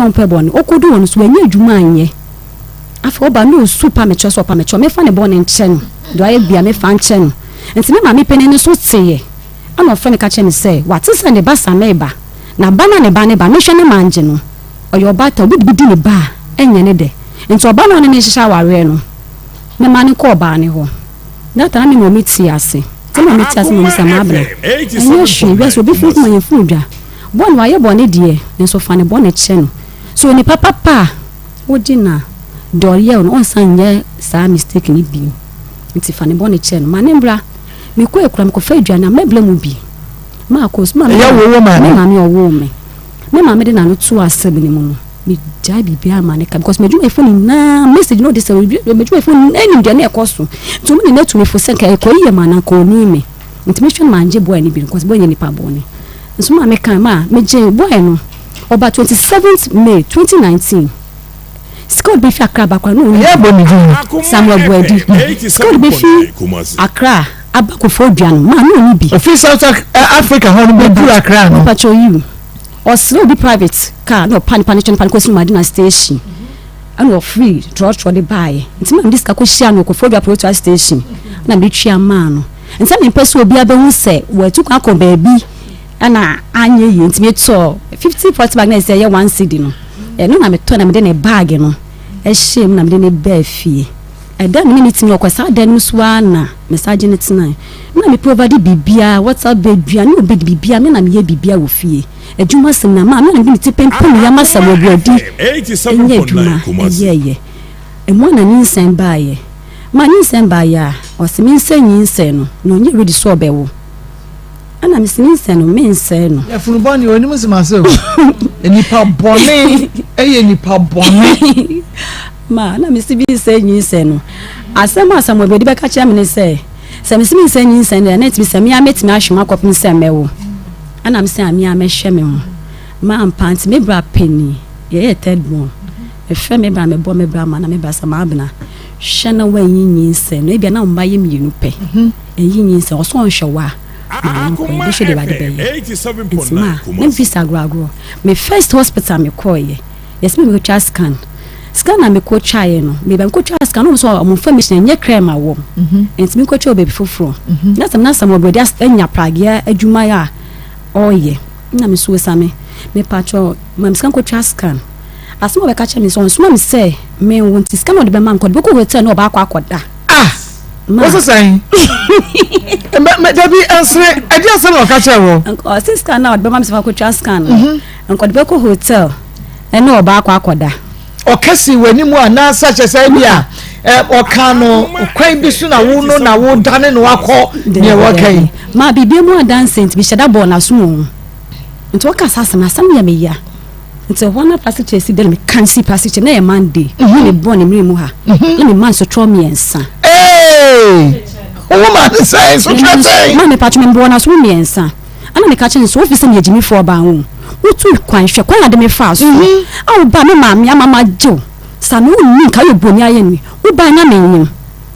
sɛ ɔmpɛ bɔne. Ɔkɔdu hɔ no so wanya adwuma anyɛ. Afei ɔba na ɔsu pa mekyɛ sɛ ɔpa mekyɛ, mefa ne bɔne nkyɛ no. Deɛ ɔayɛ bia mefa nkyɛ no. Nti me maame panin no nso teeɛ. Ɛna ɔfrɛ me ka kyerɛ me sɛ wate sɛ ne ba Sameh ba. Na ba no a ne ba no ba, mehwɛ no mangye no. Ɔyɛ ɔbaatan, obi de bi di ne ba a, ɛnyɛ ne dɛ. Nti ɔba no a ɔne me rehyehyɛ awareɛ no, mema no kɔ ɔbaa no hɔ. That time na me maame te ase. Nti me maame te ase ma me sɛ, Maabena, ɛnyɛ hwee, wiase obi funu kuma yɛn funu dwa. Bɔne, wayɛ bɔne deɛ, nanso fa ne bɔne kyɛ no. Sɛ onipa papa a, wogye no a, deɛ ɔyɛɛ wo no, ɔnsan nyɛ saa mistake no bio. Nti fa ne bɔne kyɛ no. Ma no mmra. Mekɔɛ koraa, mekɔfaa aduane a, mɛbrɛ mu bi. Maakɔ so, maame, Ɛyɛ wo wo maame? Me maame a ɔwoo me. Me maame de n'ano too asɛm no mu no, megyae biribiara ma no ka because m'adwumayɛfoɔ nyinaa message na ɔde sɛ m'adwumayɛfoɔ nyinaa nim deɛ na ɛkɔ so. Nti wɔn nyinaa tu me fo sɛ nka ɛkɔ yie ma no anka ɔnii me. Nti mehwɛ no mangye boy no bi because boy nyɛ nipa bɔne. Nso maame kan ma megyee boy no ɔba 27th May 2019. Sika ɔde bɛfi Accra ba koraa na ɔnni Ɛyɛ bi. bɔ ne din. Samuel Boadi. Sika ɔde bɛfi Accra aba Koforidua no maa na ɔnni bi. Ofi South Africa hɔ no bɛduru Accra no. Mpakyɛw yiw. Ɔsrɛ obi private car na ɔpa nipa no kyɛ nipa no kɔsi Madina station ɛna ɔfiri trɔtrɔ de baeɛ. Nti na mede sika kɔhyia no wɔ Koforidua Protoa station na mede tua maa no. Nti na mempɛ sɛ obiara bɛhu sɛ watu kwan akɔ baabi ɛna anyɛ yie nti metɔɔ 50 forty bag na ɛsɛ ɛyɛ 1 cedi no. Ɛno na metɔ na mede ne bag no ɛhyɛɛ mu na mede ne baa fie. Ɛda me ne ne tumi ɔkɔ saa dan no mu so ara na me san gye no tenae. Me na me provide biribiara, water bill, aduane a obedi, biribiara, me na meyɛ biribiara wɔ fie. Adwuma asɛm na maa me na mede me ti pempem yam asɛm wɔ Abuadi nyɛ adwuma ɛyɛɛyɛ. Ɛmu a na nyinsɛn baeɛ. Maa nyinsɛn baeɛ a, ɔse mensɛe nyinsɛn no na ɔnyɛ ready sɛ ɔbɛwo. Ɛna mese nyinsɛn no mensɛe no. Yafunu bɔne onim nsɛm ase o. Nipa bɔne ɛyɛ nipa bɔne. Ma na mese mensɛe nyinsɛn no. Asɛm a Samuel Bedi bɛka kyerɛ me ne sɛ, sɛ mese mensɛe nyinsɛn no deɛ, na ɛtumi sɛ me ara mɛtumi ahwɛ mu akɔpem sɛ mɛwo. Ɛna mese a me ara mɛhwɛ me ho. Mampa nti me bra panin, yɛyɛ third born. Mefrɛ me bra mebɔ me bra ma na me bra sɛ Maabena, hwɛ na woanyi nyinsɛn no. Ebia na wo mma yɛ mmienu pɛ. Ɛnyi nyinsɛn, ɔsɛ ɔnhwɛ wo a, ma no nkɔ, yɛbɛhwɛ deɛ Awurade bɛyɛ. Nti ma, na mefiri sɛ agorɔ agorɔ. Me first hospital mekɔeɛ, yɛsɛ me mekɔtwa scan. Scan na mekɔtwaeɛ no, meba mekɔtwa scan no, wɔn sɛ wɔn information ɛnyɛ clear ma wɔn. Nti mekɔtwa wɔ baabi foforɔ. Na sɛ na Samuel Brody anya pragea adwuma a ɔreyɛ. Na me so Same, mepakyɛ ma me sika nkɔtwa scan. Asɛm a ɔbɛka kyerɛ me sɛ ɔnsoma me sɛ menwo nti sika na ɔde bɛma me kɔ, ɔde bɛkɔ hotel na ɔbaakɔ akɔda. Ah! Ma. Wosɛ sɛn? Dabi ɛnsere, ɛde asɛm na ɔka kyerɛ wɔ? Ɔse sika na ɔde bɛma me sɛ makɔtwa scan no, nka ɔde bɛkɔ hotel ɛne ɔbaakɔ akɔda. Ɔka si w'anim anaasɛ kyɛ sɛ bi a ɔka no kwan bi so na wo no na wo dane no akɔ nea wɔka yi. Ma biribi mu adanse nti mehyɛ da bɔɔ n'aso o. Nti ɔka saa asɛm no, asɛm no yɛ me ya. Nti ɛhɔ na plastic chair si dɛ na meka nsi plastic chair na ɛyɛ Monday. Na mebɔ ne mmerɛ mu ha. Na mema nsotorɔ mmiɛnsa. Ee! Wo ma ne sɛn nsotorɔ sɛn? Ma mepatwo mebɔɔ n'aso mu mmiɛnsa. Ɛna meka kyerɛ no sɛ wofi sɛ meyɛ gyimifoɔ baa ho. Wotu kwan hwɛ kwan a de me faa so. A wobaa me maame ama magye wo. Saa me wonni nka woyɛ boni ayɛ me. Wobaa na mennim.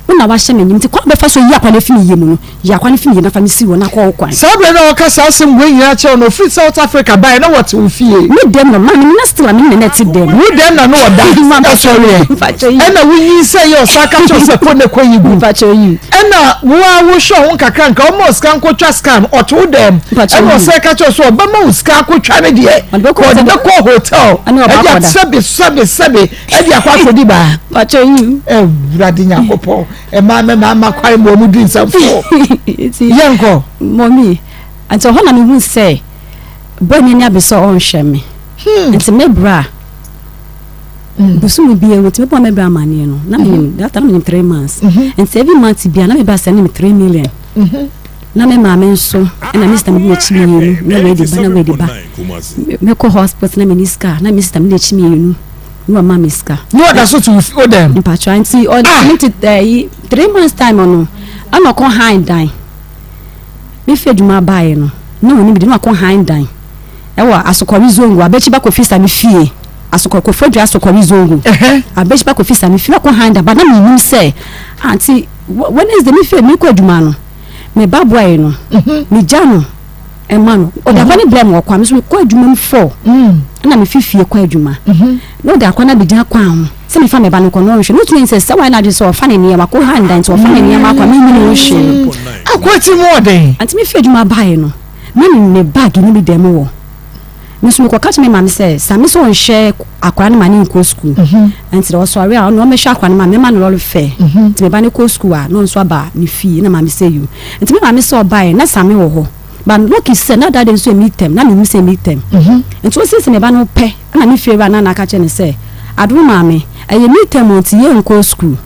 Wo na wahyɛ me nyim nti kwan a wobɛfa so ayi akwa no afi me yamu no, yi akwa no fi me yamu na fa me si hɔ na kɔ wo kwan. Saa berɛ no a ɔka saa asɛm wei nyinaa kyerɛ wo no, ɔfiri South Africa baeɛ na wɔte wo fie. Me dɛm no, maame na still a me ne na ɛte dɛm. Wo dɛm na na ɔda ɛsɔreɛ, ɛna wonyinsɛn yɛ ɔsan ka kyerɛ wo sɛ kɔ na kɔ yi gu. Ɛna wo ara wohwɛ wo ho nkakra nkra, ɔma wo sika nkɔtwa scan, ɔte wo dɛm, ɛna ɔsan ka kyerɛ wo sɛ ɔbɛma wo sika akɔtwa ne deɛ, ɔde bɛkɔ hotel, ɛde sɛbe sɛbe sɛbe. Ɛde akɔ akɔdi baa. Pakyɛ yi. Awurade Nyankopɔn ɛmaa mɛ maa ma kwan mu ɔmo di nsɛmfo. Yɛnkɔ. Mɔmi, nti ɔhɔ na mehu sɛ bɔ ni ani abesɛ ɔnhwɛ me. Hmm. Nti me bra. Hmm. Bosomi bi ewu nti me bɔ me bra amaneɛ no. Na menim, hmm. that time na menim 3 months. Hmm. Nti every month bia na me bra send me 3 million. Na me maame nso ɛna me sista me di n'akyi mmienu na wei de ba na wei de ba. Mekɔ hospital na me ni sika na me sista me di n'akyi mmienu. Na ɔma me sika. Na ɔda so te wo dɛm. Mpatsɔ nti ɔde me te ɛyi 3 months time no ɛna ɔkɔ han dan. Me fi adwuma baeɛ no na ɔne me di na ɔkɔ han dan ɛwɔ Asokɔre Zongo Abɛkyi ba Kofi Sami fie Asokɔre Kofodua Asokɔre Zongo Abɛkyi ba Kofi Sami fie ɔkɔ han dan ba na me nim sɛ anti Wednesday me fie me kɔ adwuma no me ba boy no me gya no. Ɛma no ɔde akwa no brɛ me wɔ kwan me so mekɔ adwuma mu fɔ ɛna mefi fie kɔ adwuma na ɔde akwa no abɛgyina kwan ho sɛ mefa me ba no kɔ na ɔnhwɛ na ɔtumi sɛ sɛ wayɛ n'adwene sɛ ɔfa ne nneɛma kɔ ha nda nti ɔfa ne nneɛma akɔ a menni ne ho hwee. Akwa ti mu ɔden. Nti mefi adwuma baeɛ no na ne bag ne me dan mu wɔ me nso mekɔka kyerɛ me maame sɛ same sɛ ɔnhwɛ akwadaa no ma ne nkɔ sukuu nti dɛ ɔsɔre a ɔno ɔmmɛhwɛ akwadaa no ma mɛma no lɔre fɛ nti me ba no kɔ sukuu a na ɔno nso aba ne fie na maame sɛ yo nti me maame sɛ ɔbaeɛ na same wɔ hɔ but lucky sɛ na dade nso ɛmi tɛm na menim sɛ ɛmi tɛm nti ɔsiesie me ba no pɛ ɛna me fie wura na na aka kyerɛ no sɛ adom maame ɛyɛ mi tɛm o nti yɛnkɔ sukuu.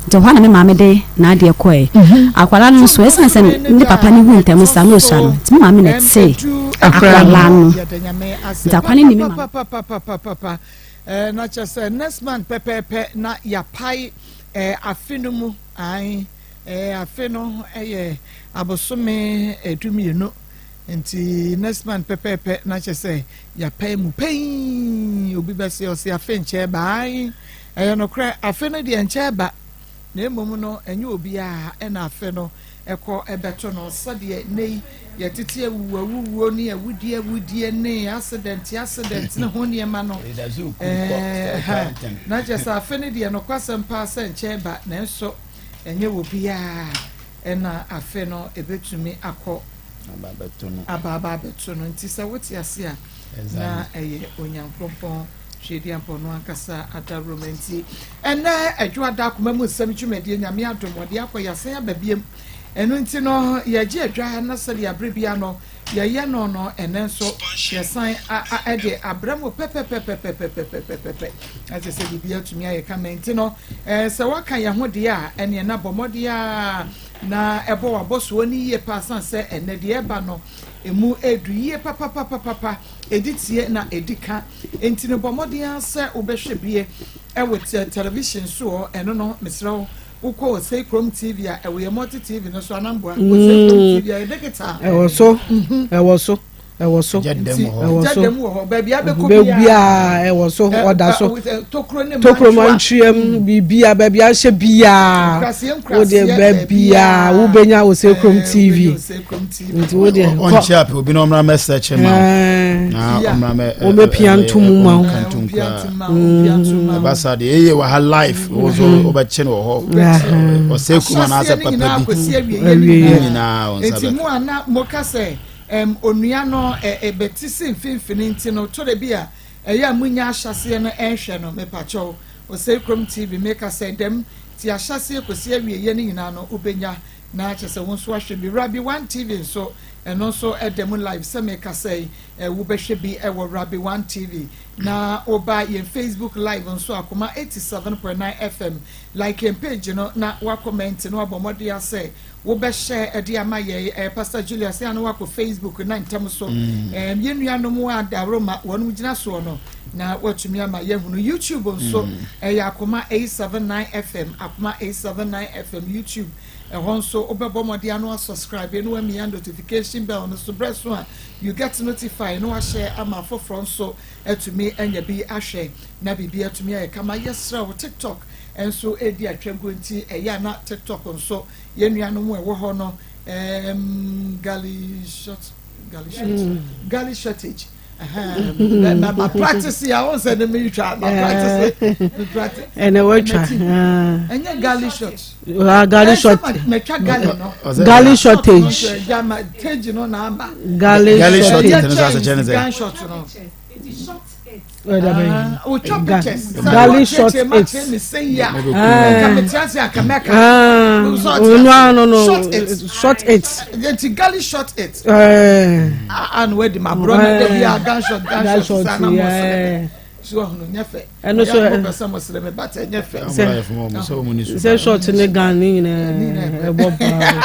Nti ɛhɔ a na me maame de n'adeɛ kɔɛ. Akwadaa no nso, ɛsiane sɛ ne papa no wu ntɛm saa na ɔsua no, nti me maame na ɛtee akwadaa no. Nti akwadaa no nim me maame. Papapapapapapa eh, na kyerɛ sɛ next month pɛpɛɛpɛ na yɛapae eh, afe no mu ae eh, afe no yɛ abosome 12 nti next month pɛpɛɛpɛ na kyerɛ sɛ yɛapae mu pɛn obi bɛse ɔse afe nkyɛɛ ba ae Ɛyɛ nokorɛ, afe no deɛ nkyɛ ɛba, na mmom no ɛnyɛ obiara na afe no kɔ bɛto no. Sɛdeɛ nnɛ yi yɛtete awuwuawuwuo ne awudie awudie ne accident accident ne ho nneɛma no, ɛɛ, na kyerɛ sɛ afe no deɛ nokwasɛm paa sɛ nkyɛ ɛba, nanso ɛnyɛ obiara na afe no ɛbɛtumi akɔ aba abɛto no. Nti sɛ wote ase a, na ɛyɛ Onyankopɔn. Tweaduampɔn no ankasa adaworoma nti, ɛnnɛ Adwoada Akoma mu Nsɛm dwumadie, Nyame adom, wɔde akɔ, yɛasan aba biom. Ɛno nti no, yɛgye adwa na sɛdeɛ aberɛ biara no yɛyɛ no no, ɛnnɛ nso yɛsan de abrɛ mo pɛpɛpɛpɛpɛpɛpɛpɛpɛ. Na kyerɛ sɛ biribi atumi ayɛ kama. Nti no, sɛ woaka yɛn ho deɛ a, ɛneɛ na bɔ mmɔden ara na ɛbɔ w'abɔsoɔ no yie paa, sane sɛ ɛnnɛ deɛ ɛba no, ɛmu ɛdu yie papapapapa. Ɛdi tie na ɛdi ka. Enti no bɔ mmɔden ara sɛ wobɛhwɛ bie wɔ television soɔ, ɛno no mesrɛ wo wokɔ Osei Krom TV a ɛwɔ yɛ Multi TV no so anamboa Osei Krom TV a yɛ digital. Ɛwɔ so, ɛwɔ so, ɛwɔ so, ɛwɔ so. Gya dɛm wɔ hɔ, baabi abɛkɔ biara ɛwɔ so, ɔda so. Tokuro ne Tokuro mantweam, biribiara, baabi ahyɛ biara, wodeɛ baabiara wobɛnya Osei Krom TV. Nti wodeɛ kɔ. Ɔnkyɛ apɛ obi na ɔmmra mɛ search ma wo. Na ɔmmra mɛ. Wɔbɛpia ntom ma wo. Ntom koraa. Ɛba saa deɛ ɛyɛ wɔ ha live wo nso wobɛkye no wɔ hɔ. Ɔsɛ kum anaasɛ papa bi. Awie nyinaa wo nsa bɛka. Nti mo a na moka sɛ onua no ɛbɛte se mfimfini nti no tɔrɔ bi a ɛyɛ a munya ahyɛseɛ no ɛnhwɛ no mepakyɛw Osei Krom TV meka sɛ dɛm ti ahyɛseɛ kɔsi awieɛ no nyinaa no wobɛnya Na kyerɛ sɛ wo nso ahwɛ bi. Rabi One TV nso, ɛno nso ɛda mu live sɛ mekasa yi, wobɛhwɛ bi wɔ Rabi One TV. Na woba yɛn Facebook live nso a, Koma 87.9 FM, like yɛn page no na woakɔmɛnte na woabɔ mmɔden ara sɛ wobɛhyɛ de ama yɛn. Pastor Julius, yɛ a na woakɔ Facebook na ntɛm so yɛn nuanom a dawuroma wɔn gyina soɔ no na woatumi ama yɛahunu. YouTube nso ɛyɛ Akoma 879 FM, Akoma 879 FM YouTube. Ɛhɔ nso wobɛbɔ mmɔden ano asubscribe na wamia notification bell no so berɛ so a you get notified na wahyɛ ama afoforɔ nso atumi anya bi ahwɛ na biribi atumi ayɛ kama. Yɛsrɛ wo TikTok nso ɛredi atwaguo nti ɛyɛ a na TikTok nso yɛn nuanom a ɛwɔ hɔ no um, galley short galley short galley shortage na ma practice ya wọn sɛ ne mi twa ma practice mi practice. Ɛnna wɔatwa. Ɛnyɛ galley short. Ah, galley short. Mɛtwa galley no. Galley shortage. Tage no na aba. Galley shortage. Galley short no. Galley short it. Ah, no, no, short it. Nti galley short it. Ah, no, wadi ma bro na de bi a gun shot gun shot sa na mo sere. So ahunu nyɛ fɛ. Ɛno so ɛ. Mo pɛ mo sere me but ɛnyɛ fɛ. Sɛ short ne gun ne nyinaa ɛbɔ paa.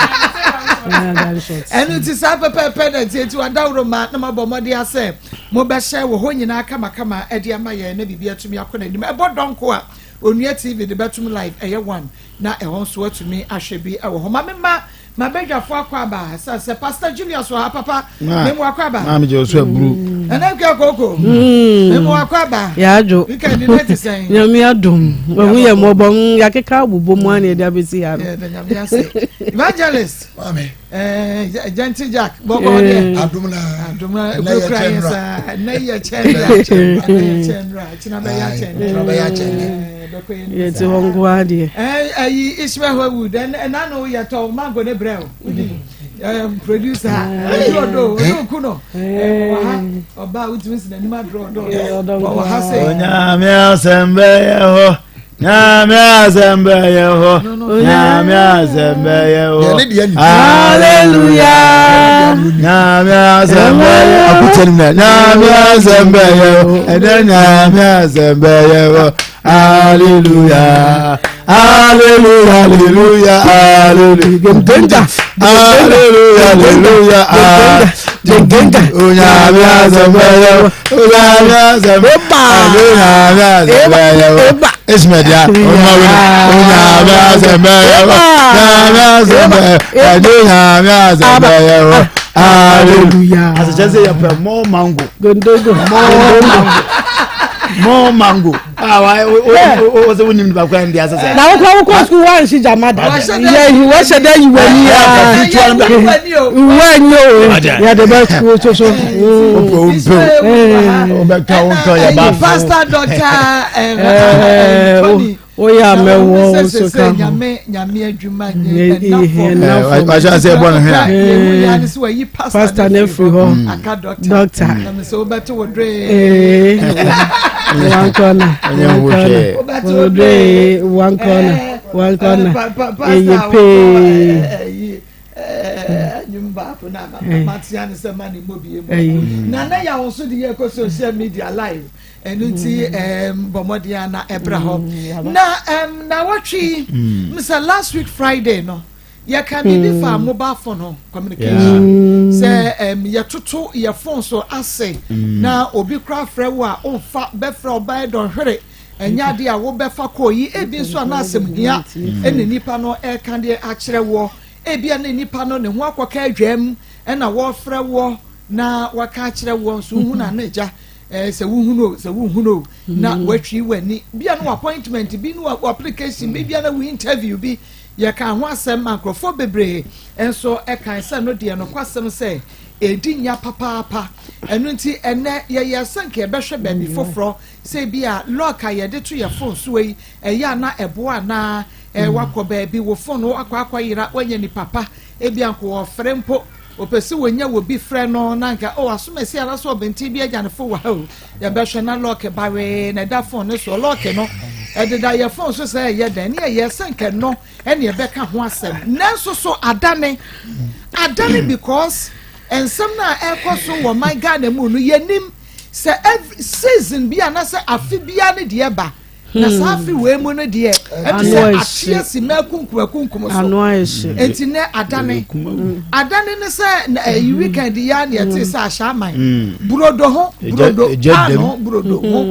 Ɛno nti saa pɛpɛɛpɛ na nti eti wadaworo ma na ma bɔ mmɔden asɛ mobɛhyɛ wɔ hɔ nyinaa kamakama de ama yɛn na biribi atumi akɔ n'anim. Ɛbɔ dɔnko a Onua TV de bɛtom live ɛyɛ one na ɛhɔ nso atumi ahwɛ bi wɔ hɔ. Ma me ma m'abadwafo akɔ aba sɛ sɛ Pastor Julius wɔ ha papa me mu akɔ aba. Maame gye osu aburu. Ɛnɛ nkua koko. Memu akɔ aba. Yɛadwo. Weekend ne te sɛn? Nyame adom. Wahu yɛ mmɔbɔ. Yɛakeka abobɔ mu a na yɛde abɛsi ha no. Yɛda Nyame ase. Evangelist. Maame. Eh, Gentle Jack. Bɔkɔ deɛ. Adom na. Adom na. Ɛnɛ yɛ Ekura yɛ kyɛnra. saa. Ɛnɛ yɛ kyɛnra. Ɛnɛ yɛ kyɛnra. Kyina bɛyɛ akyɛnɛ. Kyina bɛyɛ akyɛnɛ. Bɛkɔ yɛ Yɛte hɔ nko ara deɛ. Ɛyi Ishmael Hollywood ɛna no yɛ tɔ mango ne brɛ o. Producer ɛyi ɔdɔ ɔdɔ ku no wɔ ha ɔba a wotumi si n'anim adorɔ ɔdɔ ɔwɔ ha sɛ. Onyame asɛm bɛyɛ hɔ. Nyame asɛm bɛyɛ hɔ. Nyame asɛm bɛyɛ hɔ. Hallelujah. Nyame asɛm bɛyɛ akukyɛ no mɛ. Nyame asɛm bɛyɛ hɔ. Ɛnɛ nyame asɛm bɛyɛ hɔ. Hallelujah. Hallelujah. Hallelujah. Hallelujah. Danger. Hallelujah. Hallelujah. Danger. Onyame asɛm bɛyɛ hɔ. Onyame asɛm. Eba. Onyame asɛm bɛyɛ hɔ. Eba. Ismail ya. Onyame asɛm bɛyɛ hɔ. Onyame asɛm bɛyɛ hɔ. Onyame asɛm bɛyɛ hɔ. Hallelujah. Asɛkyɛ sɛ yɛpɛ more mango. Gondogo. More mango. More mango. Ah, wa o o o sɛ wonim nipa kwan di asɛsɛ. Na wokɔ wokɔ sukuu wanhye gyama da. Yɛ wɔhyɛ dɛ yi w'ani Ah, aa. Wanyi o. Yɛde bɛ sukuu soso. Wopɛ wo mpe o. Wobɛka wo ntɔ yɛ ba fo. Pastor Doctor Tony. Woyɛ amɛwɔ wo so ka ho. Nyame nyame adwuma Nye- nye ɛnafo. ɛnafo. Wahyɛ ase ɛbɔ ne hwene a. Yehu ya ne sɛ wayi Pastor ne firi hɔ. Aka doctor. Doctor. Na me sɛ wobɛto wo dwee. Ee. One corner. Ɛnyɛ One wo corner. hwɛ. Wobɛto wo Odwe dwee. one corner. One corner. Ɛyɛ Pastor pee. nnwom baako na matea ne sɛ ma ne mmɔ bie mu Ɛyi. na na yɛ wo nso de yɛkɔ social media live ɛno nti bɔ mmɔden a na ɛbra hɔ na na wɔtwe sɛ last week Friday no yɛka biribi fa mobile phone ho communication sɛ yɛtoto yɛ phone so ase na obi kora frɛ wo a ɔmfa bɛfrɛ ɔbɛyɛ dɔnhwere ɛnyɛ adeɛ a wobɛfa kɔɔ yi ebi nso a na asɛm hia ɛna nipa no ɛka deɛ akyerɛ woɔ ebia na nipa no ne ho akɔka adwam ɛna wɔfrɛ woɔ na waka akyerɛ woɔ nso wohu na ne gya sɛ wohunu o sɛ wohunu o na watwi w'ani bia no appointment bi no application bi bia na wo interview bi yɛka ho asɛm ma nkurɔfoɔ bebree nso ɛkan sɛ no deɛ nokwasɛm sɛ ɛdi nya papaapa. Ɛno nti ɛnɛ yɛyɛ sɛ nka yɛbɛhwɛ baabi foforɔ sɛ bi a lock a yɛde to yɛ phone so yi ɛyɛ ana ɛboa anaa wakɔ baabi wo phone no akɔ akɔyera wanya nipa pa ebi anko wɔfrɛ mpo opɛ sɛ wɔnya wɔ bi frɛ no na nka o asomasi ara sɛ ɔbɛnten bi agya ne fo wɔ ha o yɛbɛhwɛ na lock bawee na ɛda phone no so lock no ɛdeda yɛ phone so sɛ ɛyɛ dɛn ne yɛyɛ sɛ nkɛ no ɛne ɛbɛka ho asɛm nanso so adane adane because nsɛm no a ɛrekɔ so wɔ man Ghana mu no yɛnim sɛ every season bi anaasɛ afe biara ne deɛ ba na saa afe wei mu no deɛ ɛte sɛ ateɛ si mɛ kunkum akunkum so Ano ayɛ hye. Eti nɛ adane adane ne sɛ na ɛyi weekend yi a ne yɛte sɛ ahyɛ aman burodo ho burodo paano burodo ho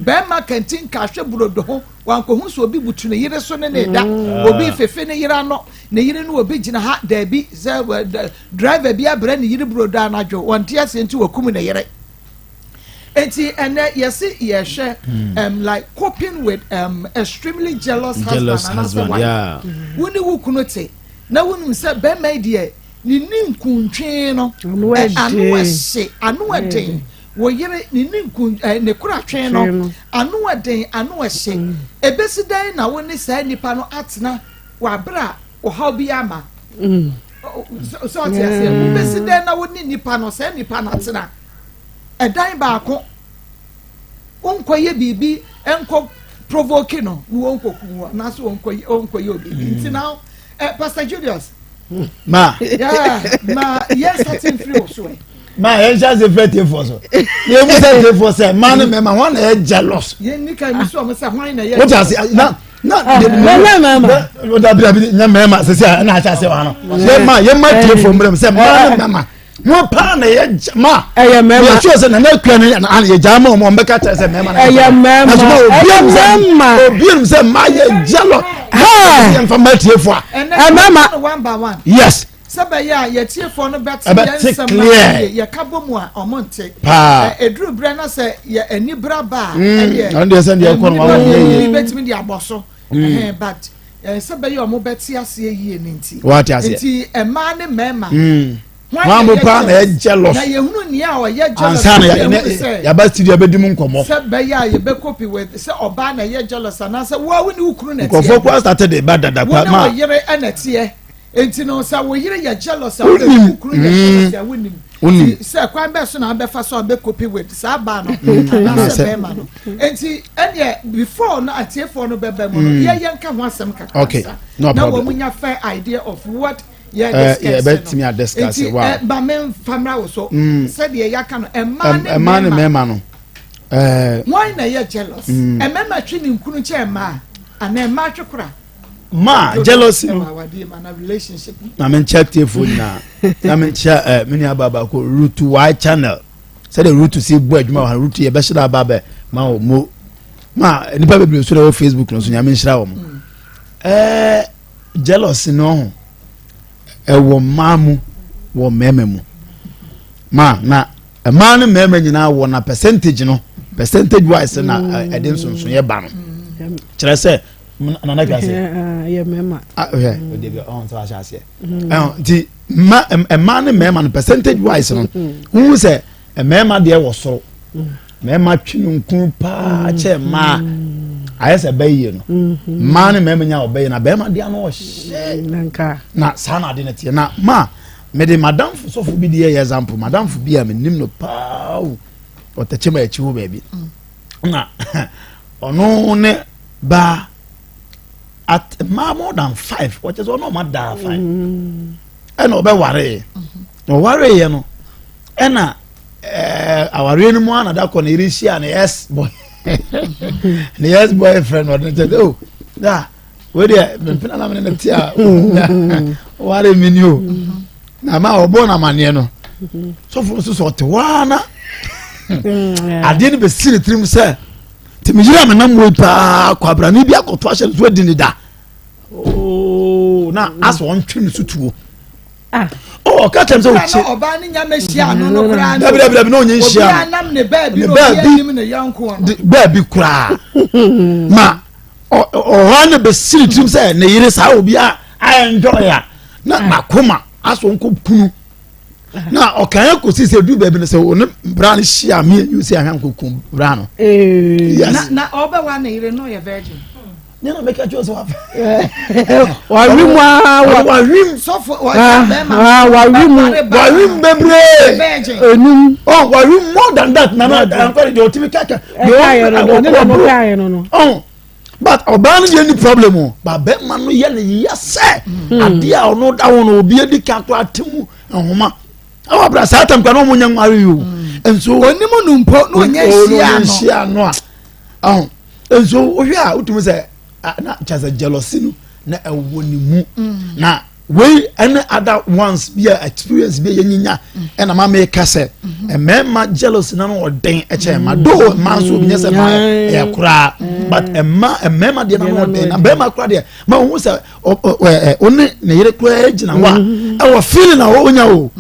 bɛrima kantinka ahwɛ burodo ho wankohu sɛ obi butu ne yere so ne ne da obi fefe ne yere ano ne yere no obi gyina ha daabi sɛ driver bi abrɛ ne yere burodo anadwo wɔnte aseɛ nti wɔkum ne yere. Eti ɛnɛ yɛsi yɛhwɛ like coping with extremely jealous husband Jealous anaasɛ husband, wife. Wo ne wo kunu te na wonim sɛ bɛrima yi deɛ ne ni nkuntwe no Ano ano ɛden. ɛhye ano ɛden wɔ yere ne ni nkun ne kora twe no Twe no. ano ɛden ano ɛhye ebesi dan na wo ne saa nipa no atena wɔ abere a ɔhaw bi ama sɛ ɔte aseɛ wobesi dan na wo ne nipa no saa nipa no atena ɛdan baako nkɔyɛ biribi nkɔ provoke no na wɔnkɔ kum wɔ anaasɛ wɔnkɔ wɔnkɔyɛ obi nti na Pastor Julius. Ma. Yeah, ma yɛn starting firi wɔ so ɛ. Ma yɛn hyɛ ase fɛ tiefoɔ so yɛn mu sɛ tiefoɔ sɛ maa ne mɛma wɔn na yɛ jealous. Yɛn ni ka mi sɔ mo sɛ hwan na yɛ. O ti ase na na. Mɛmɛ mɛma. O dabi dabi nyɛ mɛma sisi a ɛna ahyɛ ase wa no yɛn ma yɛn ma tiefoɔ mmerɛ mu sɛ maa ne mɛma wọn paa na yɛ ma. Ɛyɛ mɛma. Yɛ sure sɛ nana ekua ne yɛ gya ma wɔn bɛka kyerɛ sɛ mɛma na Ɛyɛ mɛma. Ɛyɛ mɛma. Obi nim sɛ maa yɛ jealous. Yɛn fa ma tiefoɔ a. Ɛnɛ mɛma. One by one. Yes. Sɛ bɛyɛ a yɛtiefoɔ no bɛte yɛn nsɛm no yie, yɛka bɔ mu a ɔmo nte. Paa. Ɛduru berɛ na sɛ yɛ ani bra ba a, ɛdeɛ ɛno deɛ sɛ deɛ ɛkɔ no wɔn yɛ yie. Bɛtumi de abɔ so. But sɛ bɛyɛ ɔmo bɛte aseɛ yie ne nti. Wɔate aseɛ. Nti mmaa ne mmarima. Wɔn mo paa na yɛ jealous. Na yɛhunu nea ɔyɛ jealous. Ansa na yaba studio abɛdi mu nkɔmɔ. Sɛ bɛyɛ a yɛbɛ copy with sɛ ɔbaa na ɛyɛ jealous anaasɛ wo a wo ne wo kunu na ɛteɛ. Nkurɔfoɔ koraa start de ba dada kwa ma. Wo ne wo yere na ɛteɛ. Enti no sɛ wo yere yɛ jealous a wo kunu yɛ jealous a wonim. Wonim. Sɛ kwan bɛɛ so na abɛfa so abɛ copy with saa baa no anaasɛ bɛrima no. Enti ɛneɛ before no atiefoɔ no bɛbɛ mu no yɛyɛ nka ho asɛm kakra Okay. No na problem. wɔn nya fair idea of what yɛ discuss no. Yɛbɛtumi a discuss. Enti Wow. ba me nfa mmra wo so. Sɛdeɛ yɛaka no mmaa ne Mmaa ne mmarima no. Wɔn na ɛyɛ jealous. Mmarima twe ne nkunu kyɛn mmaa anaa mmaa twe kora. Ma jealousy no. Na me nkyɛ tiefoɔ nyinaa. Na me nkyɛ eh, me nua baa baako Rutu Y channel. Sɛdeɛ Rutu si bɔ adwuma wɔ ha Rutu yɛ bɛhyɛ aba bɛ ma wɔ mo. Ma nipa bebree nso na ɛwɔ Facebook no so nyame nhyira wɔn. Ɛɛ jealousy no ho ɛwɔ mmaa mu wɔ mmarima mu. Ma na mmaa ne mmarima nyinaa wɔ na percentage no percentage wise na ɛde nsonsonoeɛ ba no kyerɛ sɛ nana twa aseɛ yɛ mmarima hwɛ ɔde bi ɔn sɛ wahyɛ aseɛ nti mma mmaa ne mmarima no percentage wise no wohu sɛ mmarima deɛ wɔ soro mmarima twe no nkun paa kyɛ mmaa ayɛ sɛ bɛyie no mmaa ne mmarima nya ɔbɛyie na barima deɛ ano ɔhyɛ na saa na ade no teɛ na maa mede madamfo sɔfo bi deɛ yɛ example madamfo bi a menim no paa o ɔtɛkyɛ ma akyi hɔ baabi na ɔno ne baa at mmaa more than five wɔkyɛ sɛ ɔno ɔma daa five ɛna ɔbɛwaree na ɔwareeɛ no ɛna ɛɛ awareɛ no mu a na da kɔ ne yere hyia ne ex boy ne ex boyfriend ɔde ne kyɛ sɛ o da wei deɛ mempena na mene ne te a ware me ni o na ma ɔbɔ no amanneɛ no sɔfo no nso sɛ ɔte hɔ ara na adeɛ no bɛsi ne tirim sɛ nti meyere a menam wei paa kwabrane bi akɔto ahyɛ no so adi ne da na asɛ ɔntwe ne so tuo Ah. Oh, ɔka kyerɛ m sɛ ɔkye. Ɔbaa ne nyame hyia no no koraa no. Dabi dabi dabi na ɔnyɛ nhyia no. Obi anam ne baabi na obi anim ne yɔnko no. Baabi koraa. Ma ɔhɔ ne bɛsiri tirim sɛ ne yere saa obi a enjoy a na ah. n'akoma asɔ nkɔ kunu. Na ɔkan akɔsi sɛ du baabi no sɛ ɔne bra no hyia me and you sɛ ahwɛ nkɔku bra no. Eh. Yes. Na ɔbɛwa ne yere no yɛ virgin. ne na mɛka kyerɛ sɛ wafa wawe mu aa wawe mu sɔfo ɔyɛ bɛrima wawe mu wawe mu bebree enum ɔ wawe mu more than that nana ankɔre deɛ ɔtumi kaka ɛkaayɛ no no ne na no kaayɛ no no ɔn but ɔbaa no deɛ ni problem o ba bɛrima no yɛ ne yia sɛ adeɛ a ɔno da ho no obi adi ka koraa te mu nhoma ɛwɔ abira saa tam kora na ɔmo nyɛ nware yi o nso onim no mpo na ɔnyɛ nhyia no a ɔn. Nso wohwɛ a wotumi sɛ na kyerɛ sɛ jealousy no na ɛwɔ ne mu mm. na wei ɛne other ones bi a experience bi a yɛnyinya mm. ɛna ma meka sɛ mm-hmm. mmarima jealousy na no ɔden ɛkyɛ mma mm. do mmaa nso obi nyɛ sɛ mmaa ɛyɛ koraa but mma mmarima deɛ na no ɔden na mmarima koraa deɛ ma ohun sɛ ɔ ɔ ɛ ɔne ne yere koraa gyina hɔ a mm-hmm. ɛwɔ feeling a ɔnya o.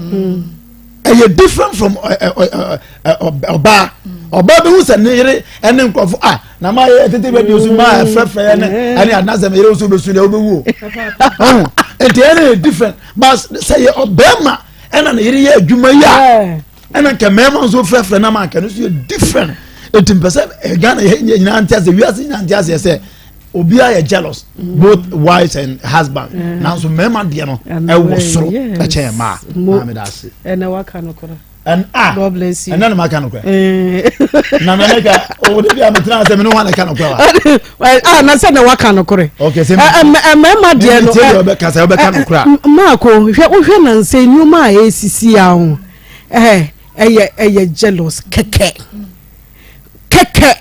ɛyɛ different from ɔbaa ɔbaa bi hu sɛ ne yere ɛne nkurɔfo a na ma yɛ tete radio so ma ɛfrɛfrɛ yɛ ne ɛne anasɛm yere nso bɛsu deɛ wobɛwu o ɔho nti ɛne yɛ different but sɛ yɛ ɔbɛrima ɛna ne yere yɛ adwuma yi a ɛna nka mmarima nso frɛfrɛ na ma nka no nso yɛ different nti mpɛ sɛ Ghana yɛ nyinaa nte aseɛ wiase nyinaa nte aseɛ sɛ obiara yɛ jealous mm. both wives and husband mm. nanso mmarima deɛ no ɛwɔ soro ɛkyɛn mmaa maame da ase. ɛnna waka no kora. ɛn a God bless you. ɛnna na ma ka no kora. Eh. na na ne ka o de bi a mi tena ase mi ne wa na ka no kora wa. a na sɛ na waka no kora. ok sɛ mmarima deɛ no. mi tie deɛ ɔbɛ kasa ɔbɛ ka no kora. maako hwɛ wohwɛ na nsɛ nneɛma a esisi ahụ ɛɛ ɛyɛ ɛyɛ jealous kɛkɛ. Kɛkɛ,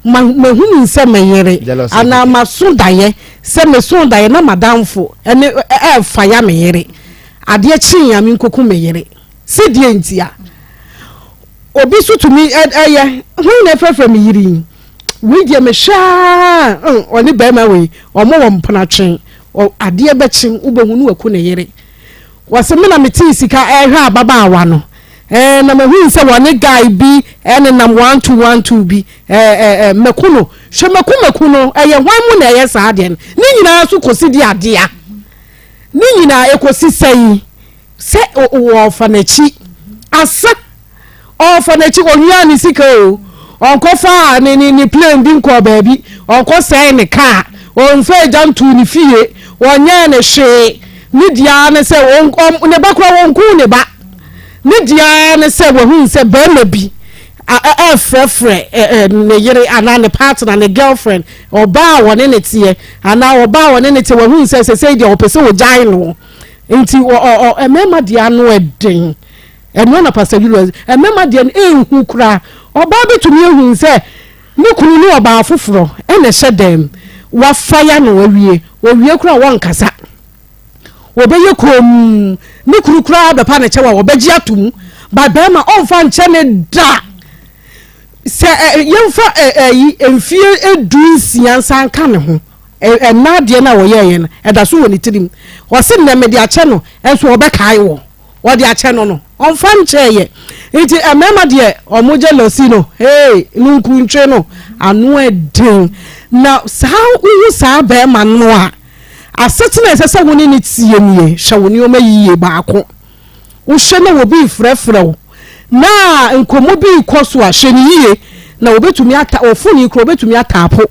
ma mahunu sɛ me yere anaa maso daeɛ sɛ meso daeɛ na madamfo ɛne ɛɛfa ya me yere adeɛ kyee a menkɔku me yere sɛ deɛ nti a obi so tumi ɛyɛ hwan na ɛfrɛfrɛ me yere yi wei deɛ mehwɛ a ɔne bɛrima wei ɔmo wɔ mpenatwe adeɛ bɛkye wobɛhu ne waku ne yere. Wɔse me na metee sika ɛrehwɛ ababaawa no eh, na mahunu sɛ wɔne guy bi ɛnenam 12 12 bi eh, eh, mako no hwɛ mako mako no ɛyɛ hwan mu na ɛyɛ saa adeɛ no ne nyinaa so kɔsi di adea ne nyinaa ɛkɔsi sɛn Sɛ wɔfa n'akyi asa ɔfa n'akyi onwia ne sika o ɔnkɔfa ne ne ne plane bi nkɔɔ baabi ɔnkɔsɛe ne kaa ɔnfa agya ntuu ne fie ɔnyɛɛ ne hwee ne deɛ ne sɛ ne ba koraa wɔnkuu ne ba ne deɛ ne sɛ wahunu sɛ barima bi ɛfrɛfrɛ ne yere anaa ne partner ne girlfriend ɔbaa a wɔne ne teɛ anaa ɔbaa a wɔne ne teɛ wahunu sɛ sɛsɛi deɛ ɔpɛ sɛ ɔgyae no. Nti ɔ ɔ ɔ mmarima deɛ ano ɛden. Ɛno na Pastor Julius mmarima deɛ no ɛnhu koraa. Ɔbaa bɛtumi ahu sɛ ne kunu ne ɔbaa foforɔ ɛna ɛhyɛ dɛm. Wafa ya no awie. Ɔwie koraa wɔnkasa. Wɔbɛyɛ komm. Ne kunu koraa bɛpa ne kyɛw a wɔbɛgye atom. But barima ɔmfa nkyɛ ne da. Sɛ ɛ yɛmfa ɛ ɛyi mfie 16 nsa nka ne ho. Ɛnna adeɛ no a ɔyɛeɛ no, ɛda so wɔ ne tirim. Ɔse nnɛ mede akyɛ no, nso ɔbɛkae wɔ. Ɔde akyɛ no no, ɔmfa nkyɛeɛ. Nti mmarima deɛ, wɔn jealousy no, hey, nunkuntwe no, ano ɛden. Na saa wohu saa barima no a, asetena a ɛsɛ sɛ wo ne no tie nie, hwɛ wo nneɛma yie baako. Wohwɛ na obi refrɛfrɛ wo na nkɔmmɔ bi rekɔ so a, hwɛ no yie na wɔbɛtumi ata wo fon yi koraa wɔbɛtumi ataapo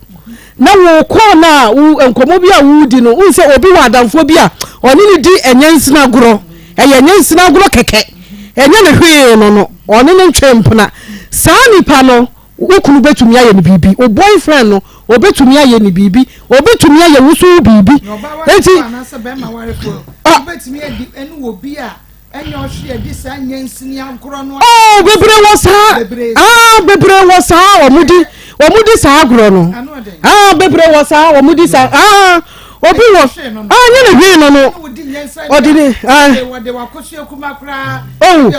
na wo kɔɔ no a wo nkɔmmɔ bi a woredi no wohu sɛ obi wɔ adamfoɔ bi a ɔne no di ɛnyɛnsena agorɔ ɛyɛ ɛnyɛnsena agorɔ kɛkɛ ɛnyɛ ne hwee no no ɔne no ntwe mpena saa nipa no Wo kunu bɛtumi ayɛ no biribi, wo boyfriend no, ɔbɛtumi ayɛ no biribi, ɔbɛtumi ayɛ wo so wo biribi. Na ɔbaa warefoɔ anaasɛ bɛrima warefoɔ, wobɛtumi adi ɛne wɔ bi a ɛnyɛ ɔhwe adi saa nyansini agorɔ no. Oh, bebree wɔ saa. Ah, bebree wɔ saa wɔn di wɔn di saa agorɔ no. Ah, bebree wɔ saa wɔn di saa. Ah. Obi wɔ ah nye ne hwee no no ɔde ne ah oh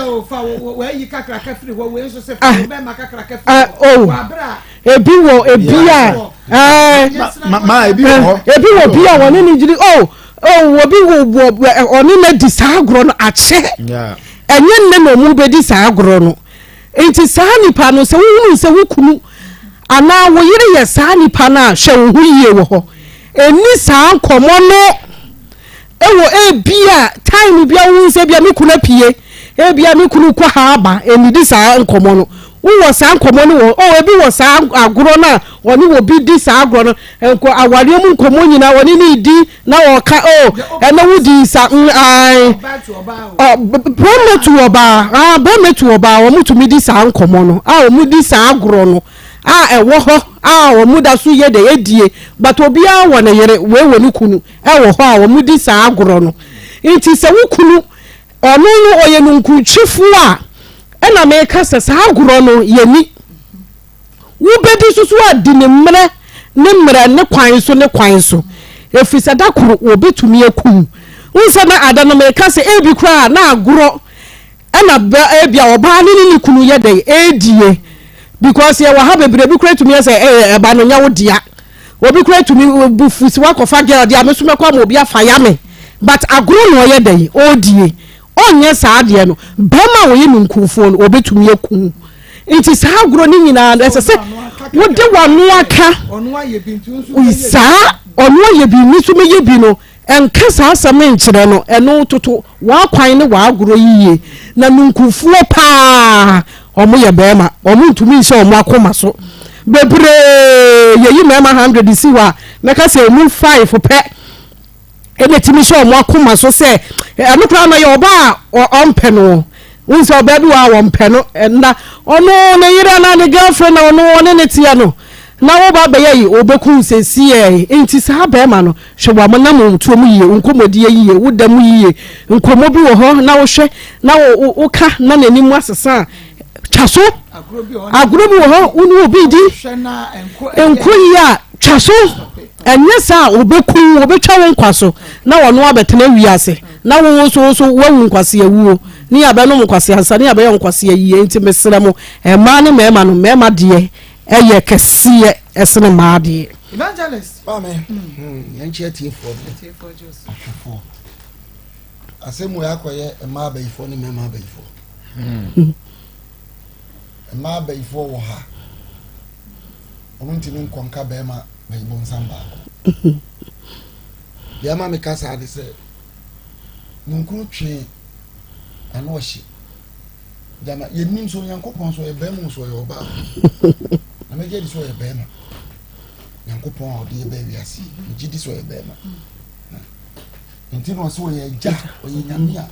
ah oh ebi wɔ ebi a ɛɛ ebi wɔ bi a wɔne ne gyiri oh oh obi wɔ wɔ ɔne ne di saa agorɔ no akyɛ ɛnyɛ nne na ɔmo bɛ di saa agorɔ no. Enti saa nipa no, sɛ wohunu sɛ wo kunu anaa wo yere yɛ saa nipa no a, hwɛ wo ho yie wɔ hɔ. Ɛnni saa nkɔmmɔ no wɔ ebia time bi a wohu sɛ ebia me kunu apue, ebia me kunu kɔ ha aba, ɛnnidi saa nkɔmmɔ no. Wowɔ saa nkɔmmɔ no wɔ oh, ebi wɔ saa agorɔ no a ɔne wɔ bi di saa agorɔ no, nkɔ awareɛ mu nkɔmmɔ nyinaa ɔne ne di na ɔka o oh, ɛnɛ wodi nsa mm, ae bɛrima tu ɔbaa ah, bɛrima tu ɔbaa wɔn tumi di saa nkɔmɔ no a wɔn di saa agorɔ no a ɛwɔ hɔ a wɔn da so yɛ de edie but obiara wɔ ne yere wei wɔ ne kunu ɛwɔ hɔ a wɔn di saa agorɔ no nti sɛ wo kunu ɔno no ɔyɛ nunkuntwifoɔ a ɛna meka sɛ saa agorɔ no yɛ ni. Wobɛdi so so adi ne mmerɛ ne mmerɛ ne kwan so ne kwan so, ɛfiri sɛ da koro wɔbɛtumi aku wo. Wohu sɛ na ada no meka sɛ ebi koraa na agorɔ ɛna bɛ ebi a ɔbaa ne ne ne kunu yɛ dɛn ɛredie because yɛwɔ ha bebree bi koraa tumi yɛ sɛ ɛyɛ ɛba no nyɛ wo dea obi koraa tumi bu fu si wakɔfa girl deɛ a me nso mɛkɔ ama obi afa ya me but agorɔ na ɔyɛ dɛn ɔredie ɔnyɛ saa adeɛ no bɛrima a ɔyɛ ninkunfoɔ no ɔbɛtumi aku wo. Nti saa agorɔ no nyinaa no ɛsɛ sɛ wode w'ano aka saa ɔno ayɛ bi me nso mɛyɛ bi no ɛnka saa asɛm no nkyerɛ no ɛno toto w'akwan ne w'agorɔ yiye na nunkufoɔ paa wɔn yɛ bɛrima wɔn ntumi nhyɛ wɔn akoma so bebree yɛyi mmarima 100 si hɔ a mɛka sɛ emu 5 pɛ ɛna ɛtumi hyɛ wɔn akoma so sɛ ɛno koraa no yɛ ɔbaa a ɔmpɛ no wohu sɛ ɔbaa bi wɔ a wɔmpɛ no ɛna ɔno ne yere anaa ne girlfriend na ɔno ɔne ne teɛ no na woba bɛyɛ yi ɔbɛku sɛsiɛ nti saa bɛrima no hwɛ wɔn nam wɔn tuo mu yie nkɔmmɔdie yie woda mu yie nkɔmmɔ bi wɔ hɔ na wohwɛ na woka na n'anim asesa a twa so agorɔ bi wɔ hɔ wo ne obi di nkɔ yie a twa so ɛnyɛ saa a wɔbɛku wɔbɛtwa wo nkwa so na wɔno abɛtena wiase na wo nso wo nso woawu nkwase awuo ne yɛabɛnom nkwase ansa ne yɛabɛyɛ nkwase ayie nti mesrɛ mo mmaa ne mmarima no mmarima deɛ ɛyɛ kɛseɛ ɛsene mmaa deɛ. Evangelist. Maame, yɛn kyerɛ tiefoɔ no ahwɛfoɔ. Asɛm wei akɔyɛ mmaa abayifoɔ ne mmarima abayifoɔ. Mmaa abayifoɔ wɔ ha. Wɔn ntumi nkɔnka bɛrima bayibonsam baako. Deɛ ama meka saa de sɛ, ninkunu twe ano ɔhye. Gyama yɛnim sɛ Onyankopɔn sɛ ɔyɛ bɛrima o sɛ ɔyɛ ɔbaa. Na mɛgye di sɛ ɔyɛ bɛrima. Nyankopɔn a ɔde yɛ bɛɛ wiase, megye di sɛ ɔyɛ bɛrima. Nti na ɔsɛ ɔyɛ agya, ɔyɛ nyame a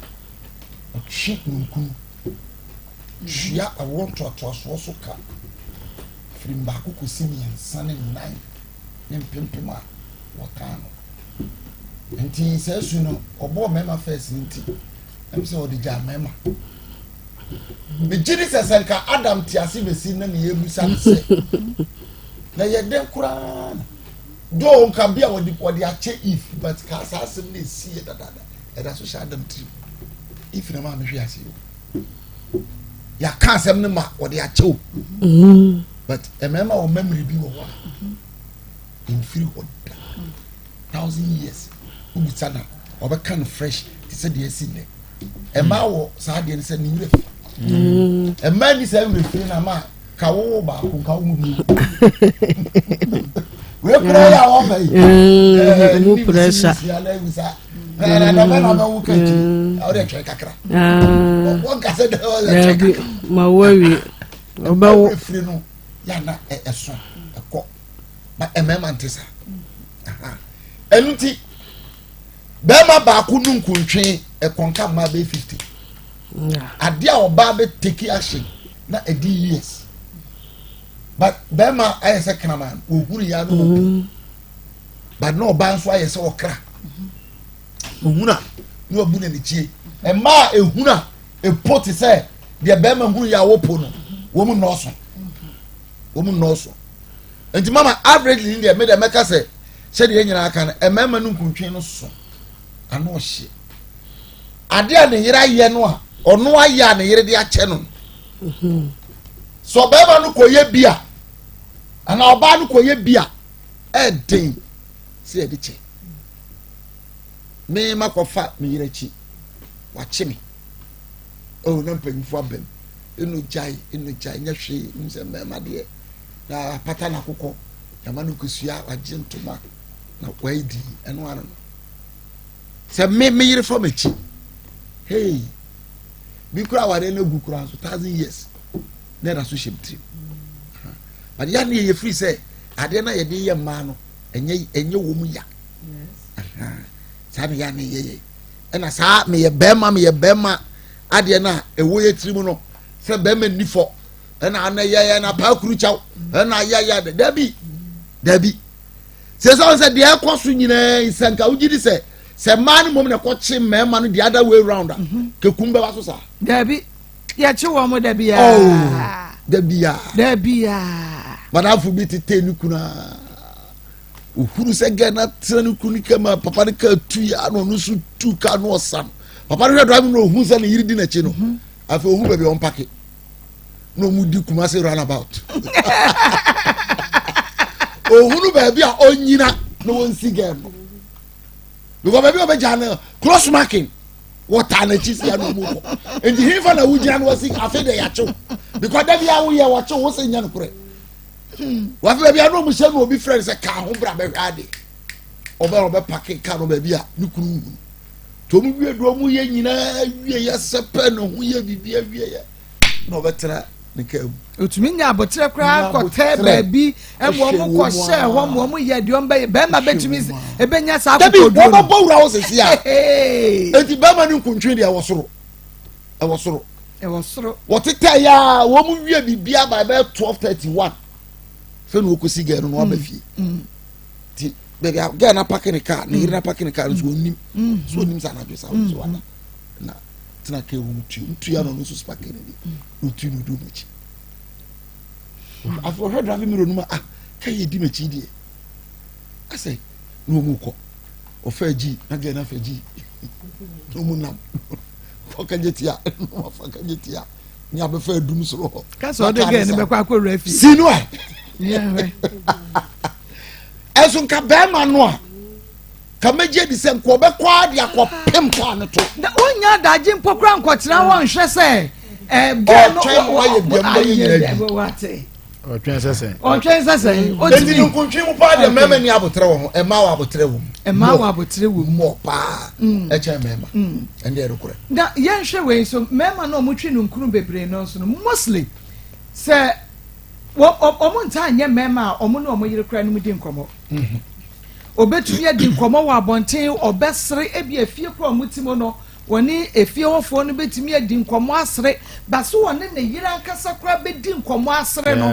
ɔtwe ninkunu tua awoɔ ntoatoasoɔ so ka firi mbaako kɔsi mmiɛnsa ne nnan ne mpempem a wɔtaa no. Nti saa su no ɔbɔɔ mmarima first no nti ɛm sɛ ɔde gyaa mmarima. Megye di sɛ sɛ nka Adam te ase bɛsi na ne yɛbusa no sɛ na yɛ dɛn koraa na though nka bi a wɔde wɔde akyɛ Eve but ka saa asɛm no ɛsi yɛ dadaada ɛda so hyɛ Adam tirim. Eve na maa mehwe ase o. Yɛaka asɛm no ma wɔde akyɛ o. Mm. But mmarima wɔ memory bi wɔ hɔ a mfiri hɔ da. 1000 years wobisa na ɔbɛka no fresh te sɛ deɛ asi nnɛ. Mmaa wɔ saa adeɛ no sɛ ne werɛ fi. Mm. Mmaa ni saa werɛ firi na ma ka wowo baako nka wo mu bi. Wei kura yɛ a wɔba yi. Mu pressure. Dabi ma wo awie ɔbɛwo. Efiri no yana ɛso ɛkɔ ba mmarima nte saa ɛnu ti bɛrima baako nu nkuntwe ɛkɔnka mmaa bɛyɛ 50 adeɛ a ɔbaa bɛ take action na ɛdi years but bɛrima ayɛ sɛ kraman ohuru ya no mm. But na ɔbaa nso ayɛ sɛ ɔkra ohun a na wabu n'ani kyie mmaa a ehun a epo te sɛ deɛ bɛrima hunu yɛ a wɔpo no wɔn nnɔɔso wɔn nnɔɔso nti mama average ni deɛ me deɛ mɛka sɛ sɛdeɛ yɛn nyinaa ka no mmarima no nkuntwe no so ano ɔhye adeɛ a ne yere ayɛ no a ɔno ayɛ a ne yere de akyɛ no sɛ ɔbarima no kɔyɛ bi a anaa ɔbaa no kɔyɛ bi a ɛden sɛ yɛde kyɛ me makɔfa me yere akyi wakye me oh na mpanyinfoɔ abam ɛnu gyae ɛnu gyae nyɛ hwee ɛnu sɛ mmarima deɛ na apata na akokɔ yama no kosua wagye ntoma na wayi di ɛno ano no sɛ me me yere fa m'akyi hey bi kura awadeɛ no agu kura nso 1000 years na ɛda so hyɛ m tirim. But yɛ ne yɛ firi sɛ adeɛ no a yɛde yɛ mmaa no ɛnyɛ ɛnyɛ wɔn mu ya saa na yɛ ne yɛ yɛ ɛna saa meyɛ bɛrima meyɛ bɛrima adeɛ no a ɛwɔ yɛ tirim no sɛ bɛrima nni fɔ ɛna ana yɛ yɛ na paa kuru kyɛw ɛna yɛ yɛ dabi dabi sɛ sɛ sɛ deɛ ɛkɔ so nyinaa sɛ nka wogye di sɛ sɛ mmaa no mmom na ɛkɔkye mmarima no the other way round a kekum bɛba so saa. Dabi. Yɛkye wɔn mo da biara. Oh, da biara. Da biara. Madamfo bi tete ne kunu a ohuru sɛ gɛ na tena ne kunu kama papa ne kaa tu ya na ɔno nso tu kaa na ɔsa no papa no hwɛ drive no ohun sɛ ne yere di n'akyi no mhm. Afei ohun baabi a ɔmpake na ɔmo di Kumasi runabout ohunu baabi a ɔnyina na wɔnsi gɛ no because baabi a ɔbɛgya no cross marking wɔtaa n'akyi si ano mu kɔ nti hinfa na wogyina no wɔsi afei de yɛakyew because dabi a woyɛ wɔkyew wo sɛ nya no korɛ wafe baabi a na ɔmo hyɛ no obi frɛ no sɛ kaa ho bra bɛhwɛ ade ɔbɛ ɔbɛ pake kaa no baabi a ne kunu hu no nti ɔmo wie do ɔmo yɛ nyinaa wie yɛ sɛ pɛ ne ho yɛ biribi awie yɛ na ɔbɛtena ne kaa mu. Otumi nya abotire koraa kɔtɛ baabi ɛmu ɔmo kɔ hyɛ hɔ mu ɔmo yɛ deɛ ɔmo bɛyɛ bɛrima bɛtumi ebɛnya saa akokoduro no. Dabi wɔn bɔ wura hɔ sisi a eti bɛrima ne nkuntun deɛ ɛwɔ soro ɛwɔ soro. Ɛwɔ soro. Wɔtetɛ ya wɔn wie biribi aba ɛbɛyɛ 12:31 fɛn na wɔkɔsi gɛɛ no na wɔaba fie ti baabi a gɛɛ na apake ne kaa ne yere na apake ne kaa no so onim so onim sɛ anadwo sa so wada na tena kaa mu tu ntua na ɔno nso spark ne de otu no du m'akyi afei ɔhwɛ driving mirror no mu ah kaa yɛ di m'akyi deɛ asɛ na wɔn kɔ ɔfɛ gyi na gɛɛ na fɛ gyi na wɔn nam ɔka gye tia na wɔn afa ka gye tia ní abɛfɛ adum soro hɔ. Kasa ɔde gɛɛ no bɛkɔ akɔ wura fie. Si no ɛ ɛso nka bɛrima no a. Ka mɛgye adi sɛ nka ɔbɛkɔ ara de akɔpem kaa no to. Na wonnya adagye mpo koraa nkɔtena hɔ nhwɛ sɛ eh, girl no Ɔtwɛn ma wayɛ bia mu bɛyɛ nyinaa bi. Wate. Ɔtwɛn sɛ sɛn? Ɔtwɛn sɛ sɛn? Enti no nkontwe mu paa deɛ mmarima ni aboterɛ wɔ ho, mmaa wɔ aboterɛ wɔ mu. Mmaa wɔ aboterɛ wɔ mu. Mmɔ paa ɛkyɛn mmarima. Ɛnde ɛyɛ nokorɛ. Na yɛnhwɛ wei nso, mmarima no a wɔtwe no nkunu bebree no nso no, mostly sɛ wɔn ntaa nyɛ mmarima a wɔn ne wɔn yere koraa no mu di nkɔmmɔ. Obetumi adi nkɔmmɔ wɔ abɔnten, ɔbɛsere, ebia efie koraa a wɔte mu no, wɔne efie hɔfoɔ no betumi adi nkɔmmɔ asere, ba so wɔne ne yere ankasa koraa bedi nkɔmmɔ asere no,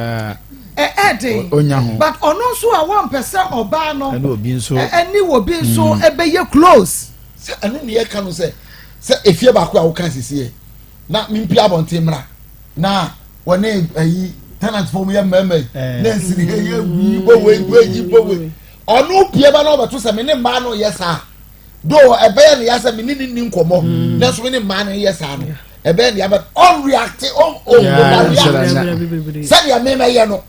ɛyɛ den. But ɔno nso a wɔmpɛ sɛ ɔbaa no ɛne obi nso ɛne obi nso ɛbɛyɛ close. Sɛ ɛno ne yɛka no sɛ sɛ efie baako a woka sisi yɛ na mempie abɔnten mmra na wɔne ayi tenant fo yɛ mmarima yi eh. na nsiri ha yɛ wii bɔ wei wei yi bɔ wei ɔno pie ba na ɔbɛto sɛ me ne mmaa no yɛ saa do ɛbɛyɛ ne ya sɛ me ne ne ni nkɔmɔ mm. nanso me ne mmaa no yɛ saa no ɛbɛyɛ ne ya bɛ ɔnreacte ɔn ɔn sɛdeɛ me mɛyɛ no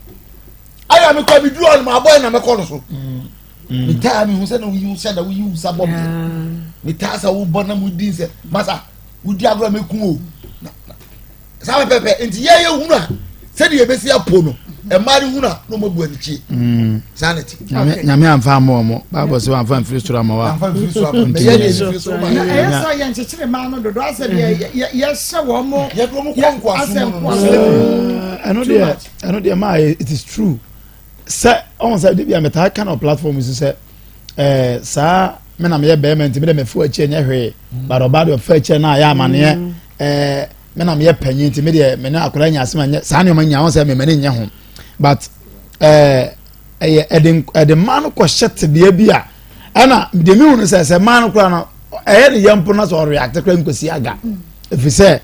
ayɛ mi kɔ mi duru ɔno ma abɔ yɛ na mɛkɔ no so mm. mm. mi taa mi hu sɛ na woyi sɛ na woyi nsa bɔ mi mi taa sɛ wobɔ na mo di nsɛ masa wodi agorɔ mi kun o saa pɛpɛpɛ nti yɛ yɛ hunu a sɛdeɛ yɛbɛsi apo no mmaa no hunu a na wɔn abu anikyie mm. saa na ti. nyame anfa ama wɔn baabɔ sɛ wɔnfa nfiri soro ama wa. anfa nfiri soro ama mɛ yɛ deɛ nfiri soro ma yɛ. ɛyɛ sɛ yɛn kyekyere mmaa no dodo asɛ deɛ yɛhyɛ wɔn mo. yɛde wɔn kɔ nkoaso mu no. ɛno deɛ ɛno deɛ maa it is true sɛ ɔn sɛ de bi a mɛtaa ka na platform so sɛ ɛɛ saa mɛ na meyɛ bɛrima nti mɛ dɛ mɛ fo akyi ɛnyɛ hwee but ɔbaa deɛ ɔfɛ akyi na ayɛ amaneɛ ɛɛ. me na meyɛ panyin nti me deɛ me ne akwadaa nya asɛm anyɛ saa nneɛma nyinaa wɔn sɛ me m'ani nyɛ ho but ɛɛ ɛyɛ ɛde ɛde mmaa no kɔhyɛ tebea bi a ɛna deɛ mi hu no sɛ sɛ mmaa no koraa no ɛyɛ ne yɛn mpo na sɛ ɔreacte koraa nkosi aga efi sɛ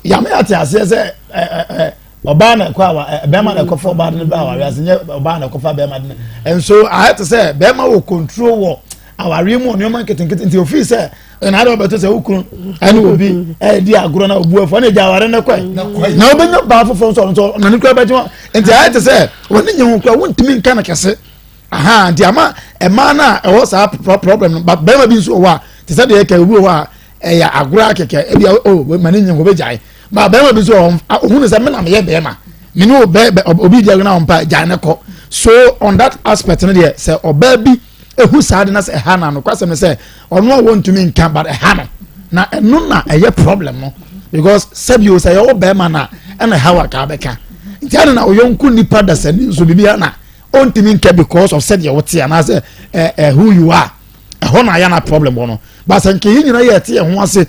yame ate aseɛ sɛ ɛɛ ɛɛ ɔbaa na ɛkɔ awa ɛ bɛrima na ɛkɔfa ɔbaa de ne ba awaare ase nyɛ ɔbaa na ɛkɔfa bɛrima de ne nso ayɛ te sɛ bɛrima wɔ control wɔ awaare mu nneɛma nketenkete nti ofii sɛ ɛna ade ɔbɛto sɛ wokunu ɛne obi ɛdi agorɔ na obu afu ɛna egya aware ne kɔɛ na wobɛnya baa foforɔ nso ɔno nso ɔnane kura bɛgye wɔn nti ayɛ te sɛ wɔne nyɛ ho kura wontumi nka no kɛse aha nti ama ɛmaa no a ɛwɔ saa problem no but bɛrima bi nso wɔ hɔ a te sɛ deɛ ɛka obi wɔ hɔ a ɛyɛ agorɔ akɛkɛ ebi a o ma ne nyɛ ho bɛgyae ba bɛrima bi nso wɔ hɔ ohun sɛ me na meyɛ bɛrima me ne obi di agorɔ na ɔmpa gyae ne kɔ so on that aspect no deɛ sɛ ɔbaa bi ehu saa de na sɛ ɛha na nokwasɛm ne sɛ ɔno a wɔntumi nka but ɛha no na ɛno na ɛyɛ problem no because sɛbi o sɛ yɛwɔ bɛrima na ɛna ɛha wa kaa bɛka nti ɛna na ɔyɔnko nipa dasani nso bibi ana ɔntumi nka because of sɛdeɛ wote anaasɛ ɛ ɛ who you are ɛhɔ na ayɛ na problem wɔ no but sɛ nkɛyɛ nyina yɛ ɛte yɛn ho ase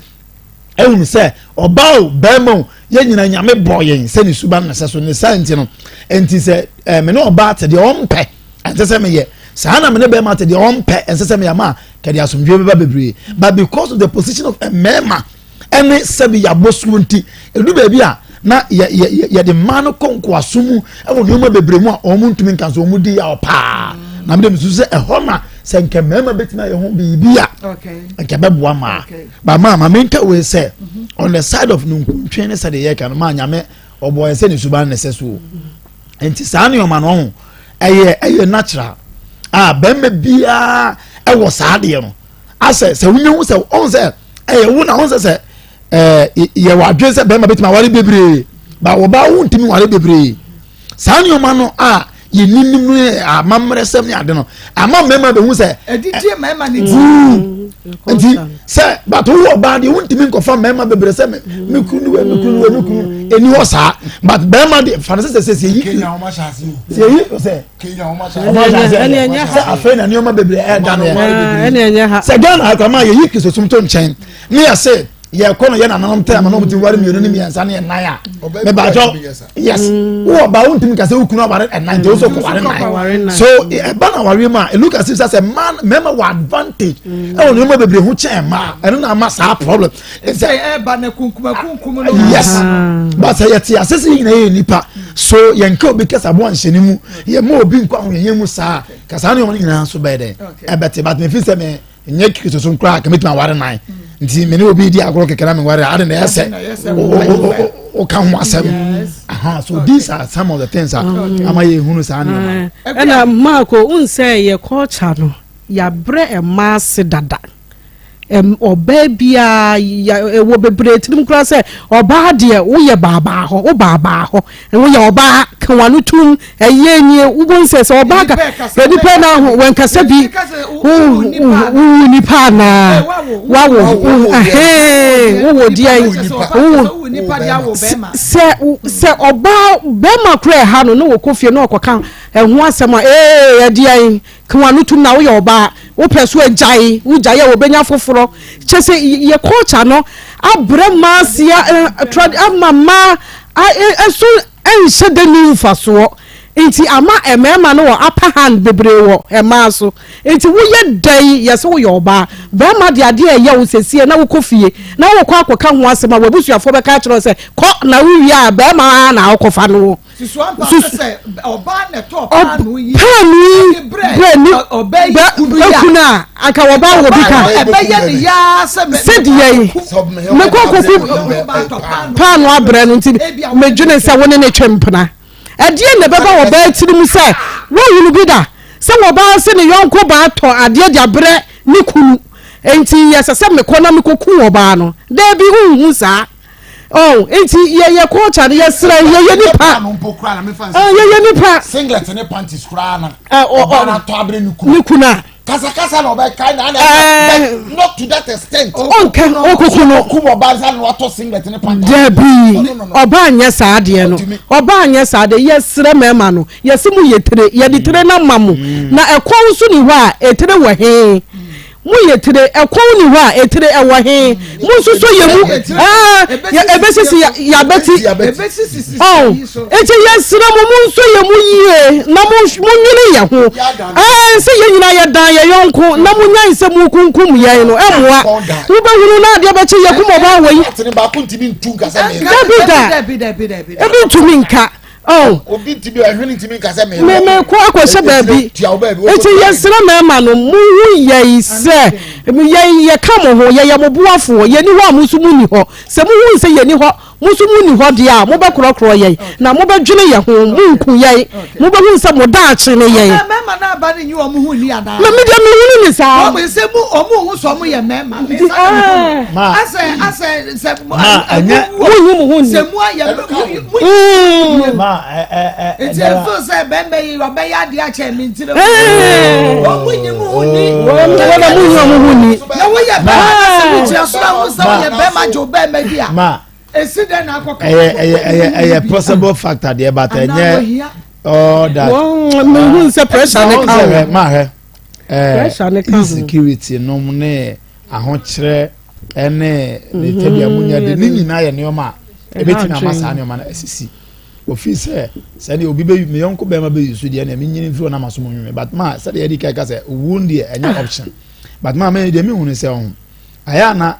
ehunu sɛ ɔbaa o bɛrima o yɛn nyina nyame bɔ yɛn sɛ ne suban na sɛ so ne saa nti no nti sɛ ɛɛ me ne ɔbaa te deɛ ɔmpɛ ɛnsɛ sɛ meyɛ saa na me ne bɛrima te deɛ ɔmpɛ ɛnsɛ sɛ meyɛ ama kɛde asomdwe bɛba bebree but because of the position of mmarima ɛne sɛbi yabɔ suo nti edu baabi a na yɛ yɛ yɛde mmaa no kɔ nkoaso mu ɛwɔ nneɛma bebree mu a wɔn ntumi nka so wɔn di yaw paa na mi de mi susu sɛ ɛhɔ na sɛ nkɛ mmarima betumi ayɛ ho biribi a nkɛ bɛboa maa ba maa maame nka wei sɛ mhm. on the side of nunkuntwe ne sɛ de yɛ ka no maa nyame ɔbɔ yɛ sɛ ne suban ne sɛ so o. Nti saa nneɛma no ɔho ɛyɛ ɛyɛ natural a bɛrima biara ɛwɔ saa adeɛ no asɛ sɛ wonya ho sɛ ɔho sɛ ɛyɛ wo na ɔho sɛ sɛ ɛɛ yɛ wɔ adwene sɛ bɛrima bɛtumi aware bebree ba ɔbaa wo ntumi ware bebree saa nneɛma no a yɛninim no yɛ amammerɛsɛm ne ade no ama mmarima bɛhu sɛ ɛdidie mmarima ne ti nti sɛ but wo ɔbaa deɛ wontumi nkɔfa mmarima bebree sɛ me kunu wei me kunu wei me kunu ɛni hɔ saa but barima deɛ fa no sɛ sɛ sɛ yɛyi sɛ yɛyi sɛ ɔma hyɛ aseɛ sɛ afei na nneɛma bebree ɛda no yɛ sɛ Ghana akwama yɛyi kristosom to nkyɛn ne yɛ se yɛkɔ no yɛ nananom tɛ ama na ɔmo ware mmienu ne mmiɛnsa ne ɛnan a mɛbaatɔ yes mm. wowɔ ba wontumi ka sɛ wo kunu aware ɛnan nti wo so kɔware nan so ɛba na awareɛ mu a it look as if sɛ man mmarima wɔ advantage mm. ɛwɔ nneɛma bebree ho kyɛn mmaa ɛno na ama saa problem. sɛ ɛba na kunkum akunkum no. yes but sɛ yɛte ase sɛ yɛn nyinaa yɛ nipa so yɛn nka obi kasa bo anhyɛ ne mu yɛn mu obi nkɔ ahoyɛyɛ mu saa kasa nneɛma no nyinaa nso bɛyɛ dɛ ɛbɛte but mefi sɛ me. nyɛ kristosom koraa ka mɛtumi aware nan nti me ne obi di agorɔ kɛkɛ na meware a ade na ɛyɛ sɛ woka ho asɛm aha so these are some of the things a ama yɛhunu saa nneɛma ɛna maako n sɛ yɛ culture no. Yɛabrɛ mmaa ase dada. Ɛm, ɔbaa biara, ya, ɛwɔ bebree tirim koraa sɛ, ɔbaa deɛ, woyɛ baabaa hɔ, wo baabaa hɔ, woyɛ ɔbaa, ka w'ano tom, ɛyɛ nie, wobɛhu sɛ, sɛ ɔbaa ka, nipa na ho, wɔnkasa bi, wowu nipa anaa, wawo, ɛhɛn, wowɔ deɛ, wowo, sɛ, sɛ ɔbaa, bɛrima koraa ɛha no, na wɔkɔ fie na ɔkɔka ɛho asɛm a, ee, ɛdeɛn, Ka w'ano tom na woyɛ ɔbaa wopɛ so agyae wogyae a wɔbɛnya foforɔ kyɛ sɛ yɛ culture no abrɛ mmaa aseɛ trad ama mmaa ɛso nhyɛ da ni mfasoɔ nti ama mmarima no wɔ upper hand bebree wɔ mmaa so nti woyɛ dɛn yɛ sɛ woyɛ ɔbaa bɛrima de adeɛ ɛyɛ wo sɛsie na wokɔ fie na wokɔ akɔka ho asɛm a w'abusuafoɔ bɛka akyerɛ wo sɛ kɔ na wowie a bɛrima na wokɔfa no wɔ Susu ampa sɛ sɛ ɔbaa na ɛtɔɔ paanoo yi paanoo yi brɛ ni ɔbaa yi kunu yi a kunu a anka ɔbaa wɔ bi ka ɛbɛyɛ ne yaa sɛ mɛ sɛdeɛ yi mekɔ kɔku paanoo abrɛ no nti medwene sɛ wo ne ne twe mpena ɛdeɛ na ɛbɛba ɔbaa tirim sɛ wohunu bi da sɛ ɔbaa se ne yɔnko baa tɔ adeɛ de abrɛ ne kunu nti yɛsɛ sɛ mekɔ na mekɔku ɔbaa no daabi wonhu saa. Oh, nti yɛ yɛ culture no yɛsrɛ yɛyɛ nipa. Yɛyɛ nipa. Singlet ne panties koraa na. Ɔbaa na atɔ abere ne kunu. Ne kunu a. Kasakasa na ɔbɛ kan na na not to that extent. Ɔnka ɔkoko no. Ɔkum ɔbaa nsa na watɔ singlet ne panties. Dabi ɔbaa nyɛ saa adeɛ no ɔbaa nyɛ saa adeɛ yɛsrɛ mɛɛma no yɛsi mu yɛ tire yɛde tire na ma mo na ɛkɔn nso ni hɔ a etire wɔ hee. Mo yɛ tire, ɛkɔn nni hɔ a, etire ɛwɔ he? Mo nsosɔ yɛ mu, ɛɛ, ebesisi yabati. Ɔn, eti yɛsrɛ mo, mo nsɔ yɛ mu yie na mo mo nwene yɛ ho. Ɛɛ, sɛ yɛn nyinaa yɛ dan yɛ yɔnko na mo nyan sɛ mo kunkum yɛn no, ɛmoa. Wobɛhunu na adeɛ bɛkye yɛ kum ɔbaa wɔ yi. Dabi da, ebi ntumi nka. Oh. Obi ntumi ɛhwene ntumi nka sɛ mewɔ. Me mekɔ akɔhyɛ baabi. Eti yɛsrɛ mmarima no mo hu yɛn sɛ yɛn yɛka mo ho yɛyɛ mo boafoɔ yɛni hɔ a mo nso mo ni hɔ sɛ mo hu sɛ yɛni hɔ mo nso mo ni hɔ deɛ a mobɛkorɔkorɔ yɛn na mobɛdwene yɛn ho mo nku yɛn mobɛhu sɛ mo daakye ne yɛn. Mmarima no aba no nyi wɔn ho ni anaa. Me deɛ mehunu ne saa. Wɔn sɛ mu wɔn ho sɛ wɔn yɛ mmarima. Asɛ asɛ sɛ Ma ɛnyɛ. Mo nyi mo ho ni. Sɛ mu ayɛ mu. Ma ɛ ɛ ɛ. Nti efo sɛ bɛrima yi ɔbɛyɛ adeɛ akyɛ mi nti na. Wɔn mo nyi mo ho ni. Wɔn na mo nyi wɔn ho ni. Na woyɛ bɛrima na sɛ wogyina so na wo sɛ woyɛ bɛrima gye wo bɛrima di a. Ma. Esi dɛ na akɔka. Ɛyɛ ɛyɛ ɛyɛ ɛyɛ possible factor deɛ but ɛnyɛ all that. Wɔn mi hu sɛ pressure ne ka ho. Ma hwɛ. Pressure ne ka ho. Insecurity nom ne ahokyerɛ. ɛne ne tɛbea mu nyɛ de ne nyinaa yɛ nneɛma a ebetumi ama saa nneɛma no asisi ofi sɛ sɛdeɛ obi bɛ me yɔnko bɛrima bɛ yi so deɛ na menyini mfiri hɔ na ma so mo nwene but ma sɛdeɛ yɛde ka ka sɛ owuo deɛ ɛnyɛ ah. option but ma mɛ deɛ mehu ne sɛ ɔho ayɛ ana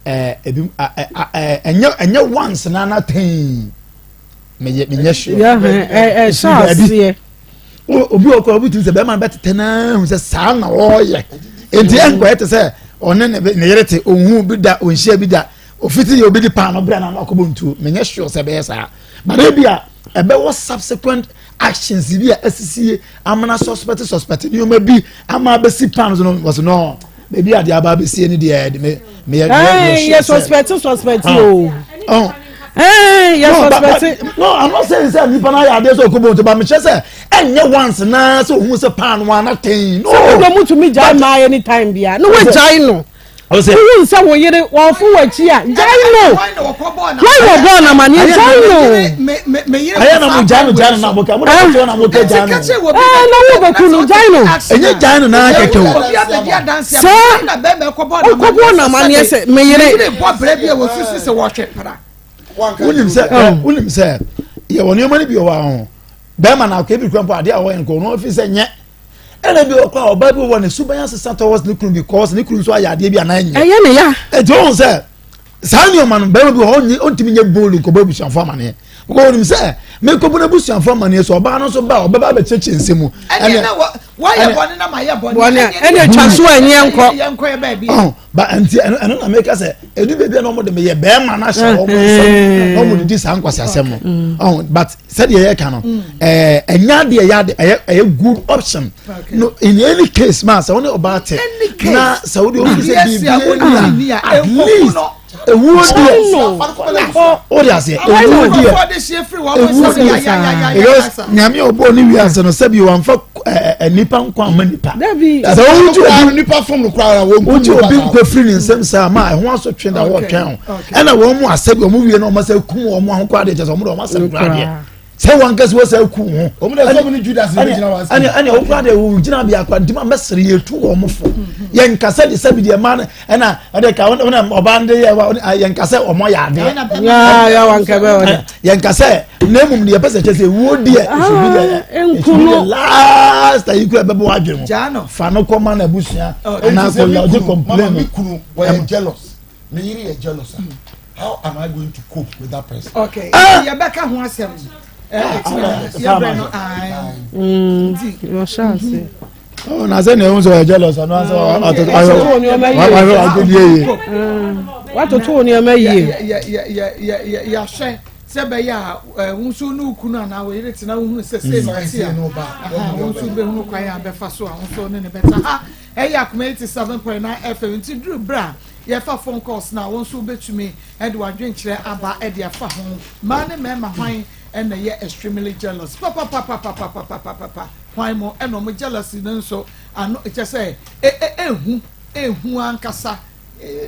ɛɛ ebi ɛɛ ɛnyɛ ɛnyɛ once na na tɛn meyɛ menyɛ sure ɛhyɛ aseɛ obi wɔ kɔ obi tumi sɛ bɛrima no bɛtetɛ naa hu sɛ saa na ɔreyɛ nti ɛnkɔyɛ te sɛ ɔne ne yere te ohun bi da onhyia bi da ofiti yɛ obi di paano bere na akɔbɔ ntuo menyɛ sure sɛ ɛbɛyɛ saa but ebi a ɛbɛwɔ subsequent actions bi a asisie amana suspect suspect nneɛma bi ama abɛsi pan so no wɔsi no beebi a deɛ aba abɛsie ne deɛ ɛde me me yɛ yɛ yɛ suspect suspect o. Oh. Hey, yɛ suspect. No, I'm not saying sɛ nipa na ayɛ adeɛ sɛ ɔkɔ bɔntɔ ba mekyerɛ sɛ ɛnyɛ once naa sɛ ohun sɛ pan wa na ten. No. Sɛ wodɔ mu tumi gyae maa anytime bia na wagyae no. Wohu sɛ wo yere wɔfo w'akyi a gyae no. Wɔn wɔ bɔɔl na amaneɛ gyae no. Ayɛ na mo gyae no gyae no na mo ka mo na mo na mo ka gyae no. Ɛɛ na wo bɛ ku no gyae no. Ɛnyɛ gyae no na kɛkɛ o. Sɛ wokɔbɔɔ no amaneɛ sɛ me yere. Wonim sɛ wonim sɛ yɛwɔ nneɛma no bi wɔ hɔ a bɛrima na akɔ ebi kura mpo adeɛ a wɔyɛ no kɔ ɔno afi sɛ nyɛ. Ɛna bi wɔ kɔ a ɔbaa bi wɔ ne suban asesa towards ne kunu because ne kunu nso ayɛ adeɛ bi anaa nyɛ. Ɛyɛ ne ya. Ɛti wɔn sɛ saa nneɛma no bɛrima bi wɔ hɔ ɔntumi nyɛ bold nkɔbɔ abusuafo amaneɛ. Because onim sɛ mekɔbu n'abusuafoɔ amaneɛ so ɔbaa no nso ba a ɔbɛba abɛkyerɛkyerɛ nsɛm mu. Ɛne na wɔyɛ bɔne na mayɛ bɔne. Bɔne ɛne atwa so a ɛnyɛ nkɔ. Yɛnkɔ yɛ baabi. Ɔn ba nti ɛno ɛno na meka sɛ edu baabi a na wɔn de meyɛ bɛrima no ahyɛ wɔn nsam na wɔn didi saa nkwasi asɛm no. Ɔn but sɛdeɛ yɛka no ɛɛ ɛnya adeɛ ɛyɛ ade ɛyɛ ɛyɛ good option. No in any case maa sɛ wɔn ne ɔbaa te na sɛ wɔde ofi sɛ biribi a at least. Ewuo deɛ o de aseɛ ewuo deɛ ewuo deɛ because nyame ɔbɔ ne wiase no sɛbi wanfa ɛɛ nipa nkwa ama nipa. Sɛ wogye obi nipa fom no koraa wɔn wogye obi nkwa firi ne nsam saa ma ɛho asotwe na wɔtwɛn ho ɛna wɔn mu asɛbi wɔn wie na wɔn asɛ kum wɔn ahokɔ adeɛ kyɛ sɛ wɔn de wɔn asɛm koraa deɛ sɛ wɔn ankasa wɔ sɛ ku ho. Wɔn de sɔmu ni Judas ni gyina wɔn asɛm. Ɛne ɛne ɔkura de wɔn gyina bi akora ntoma mɛsiri yɛ tu wɔn fo. Yɛn nkasa de sɛbi deɛ mmaa no ɛna ɔde ka wɔn na ɔbaa no de yɛ yɛn nkasa wɔn yɛ adeɛ. Yaa ya wɔn kɛbɛ wɔn. Yɛn nkasa na emu deɛ pɛsɛ kyɛ sɛ ewuo deɛ esubi deɛ esubi deɛ last ayi kura bɛbɔ adwene mu. Fa no kɔ ma na abusua ɛna akɔ lɔgye complain. Mama mi kunu wɔyɛ jealous. Me yere yɛ jealous a. How am I going to cope with that person? Okay. Ah! Yɛ bɛ ka ho asɛm. Yɛ bɛ no ayi. Yɔ ase. Oh, na sɛ na ehun sɛ ɔyɛ jealous ɔno asɛ ɔtɔ ɔyɛ ɔyɛ ɔyɛ yie. Watoto wo nneɛma yie. Yɛ yɛ yɛ yɛ yɛahwɛ sɛ bɛyɛ a wo nso ne wo kunu anaa wo yere tena wohunu sɛ sei na ɔte a wo nso bɛhunu kwan a bɛfa so a wo nso ne ne bɛta ha ɛyɛ akoma 87.9 fm nti duru berɛ a Yɛfa phone calls no a, wo nso wobɛtumi de w'adwenkyerɛ aba de afa ho. Mmaa ne mmarima hwan na ɛyɛ extremely jealous papapapapapapapapa? Hwan mo na wɔn jealousy no nso ano kyɛ sɛ ɛhu ɛhu ankasa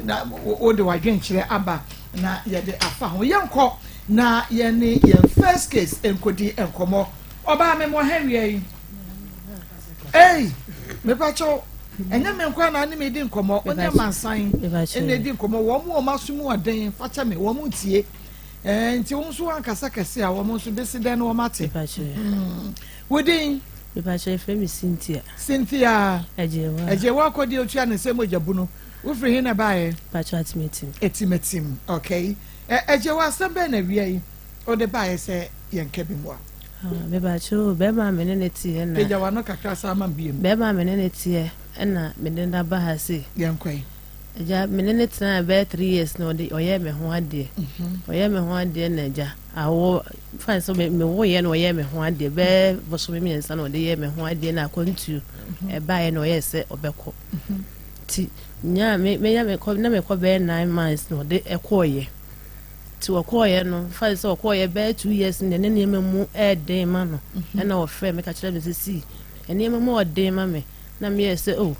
na wode w'adwenkyerɛ aba na yɛde afa ho. Yɛnkɔ na yɛne yɛn first case nkɔdi nkɔmmɔ. Ɔbaa me mo ha wia yi. Ei, mepakyɛw, ɛnyɛ me nkoa na ne me di nkɔmmɔ, wo ne amansan na edi nkɔmmɔ, wɔn wɔn aso mu ɔden, fakyɛ me, wɔn ntie. Ɛɛ, nti wo nso ankasa kɛse a wɔn nso besi dɛn na wɔn ate. Hmm. Wo din? Mepakyɛw, yɛfrɛ me Cynthia. Cynthia. Agyewa. Agyewa akɔdeɛ otua ne nsɛm mogya bunu. Wofiri he na ɛbaeɛ? Mepakyɛw, Atimatim. Atimatim, okay. Ɛ, Agyewa, asɛm bɛn na awia yi wode baeɛ sɛ yɛnka bi mmoa? Ah, mepakyɛw o, bɛrima a me ne no teɛ na. Pagya w'ano kakra saa ma me bio. Bɛrima a me ne no teɛ ɛna me de no aba ha sei. Yɛnkɔ yi. Agya, me ne no tenaa bɛyɛ 3 years na ɔde ɔyɛɛ me ho adeɛ. Ɔyɛɛ me ho adeɛ na agya, awo fine sɛ me mewoeɛ na ɔyɛɛ me ho adeɛ bɛyɛ bosome 3 na ɔde yɛɛ me ho adeɛ na akwantuo ɛbaeɛ na ɔyɛɛ sɛ ɔbɛkɔ. Nti nyaa me menya mekɔ na mekɔ bɛyɛ 9 months na ɔde ɛkɔɔyɛ. Nti wɔkɔɔeɛ no, fa sɛ wɔkɔɔeɛ bɛyɛ 2 years no deɛ ne nneɛma mu ɛɛden ma no. Ɛna wɔfrɛ me ka kyerɛ me sɛ sii nneɛma mu ɔden ma me. Na meyɛɛ sɛ oh,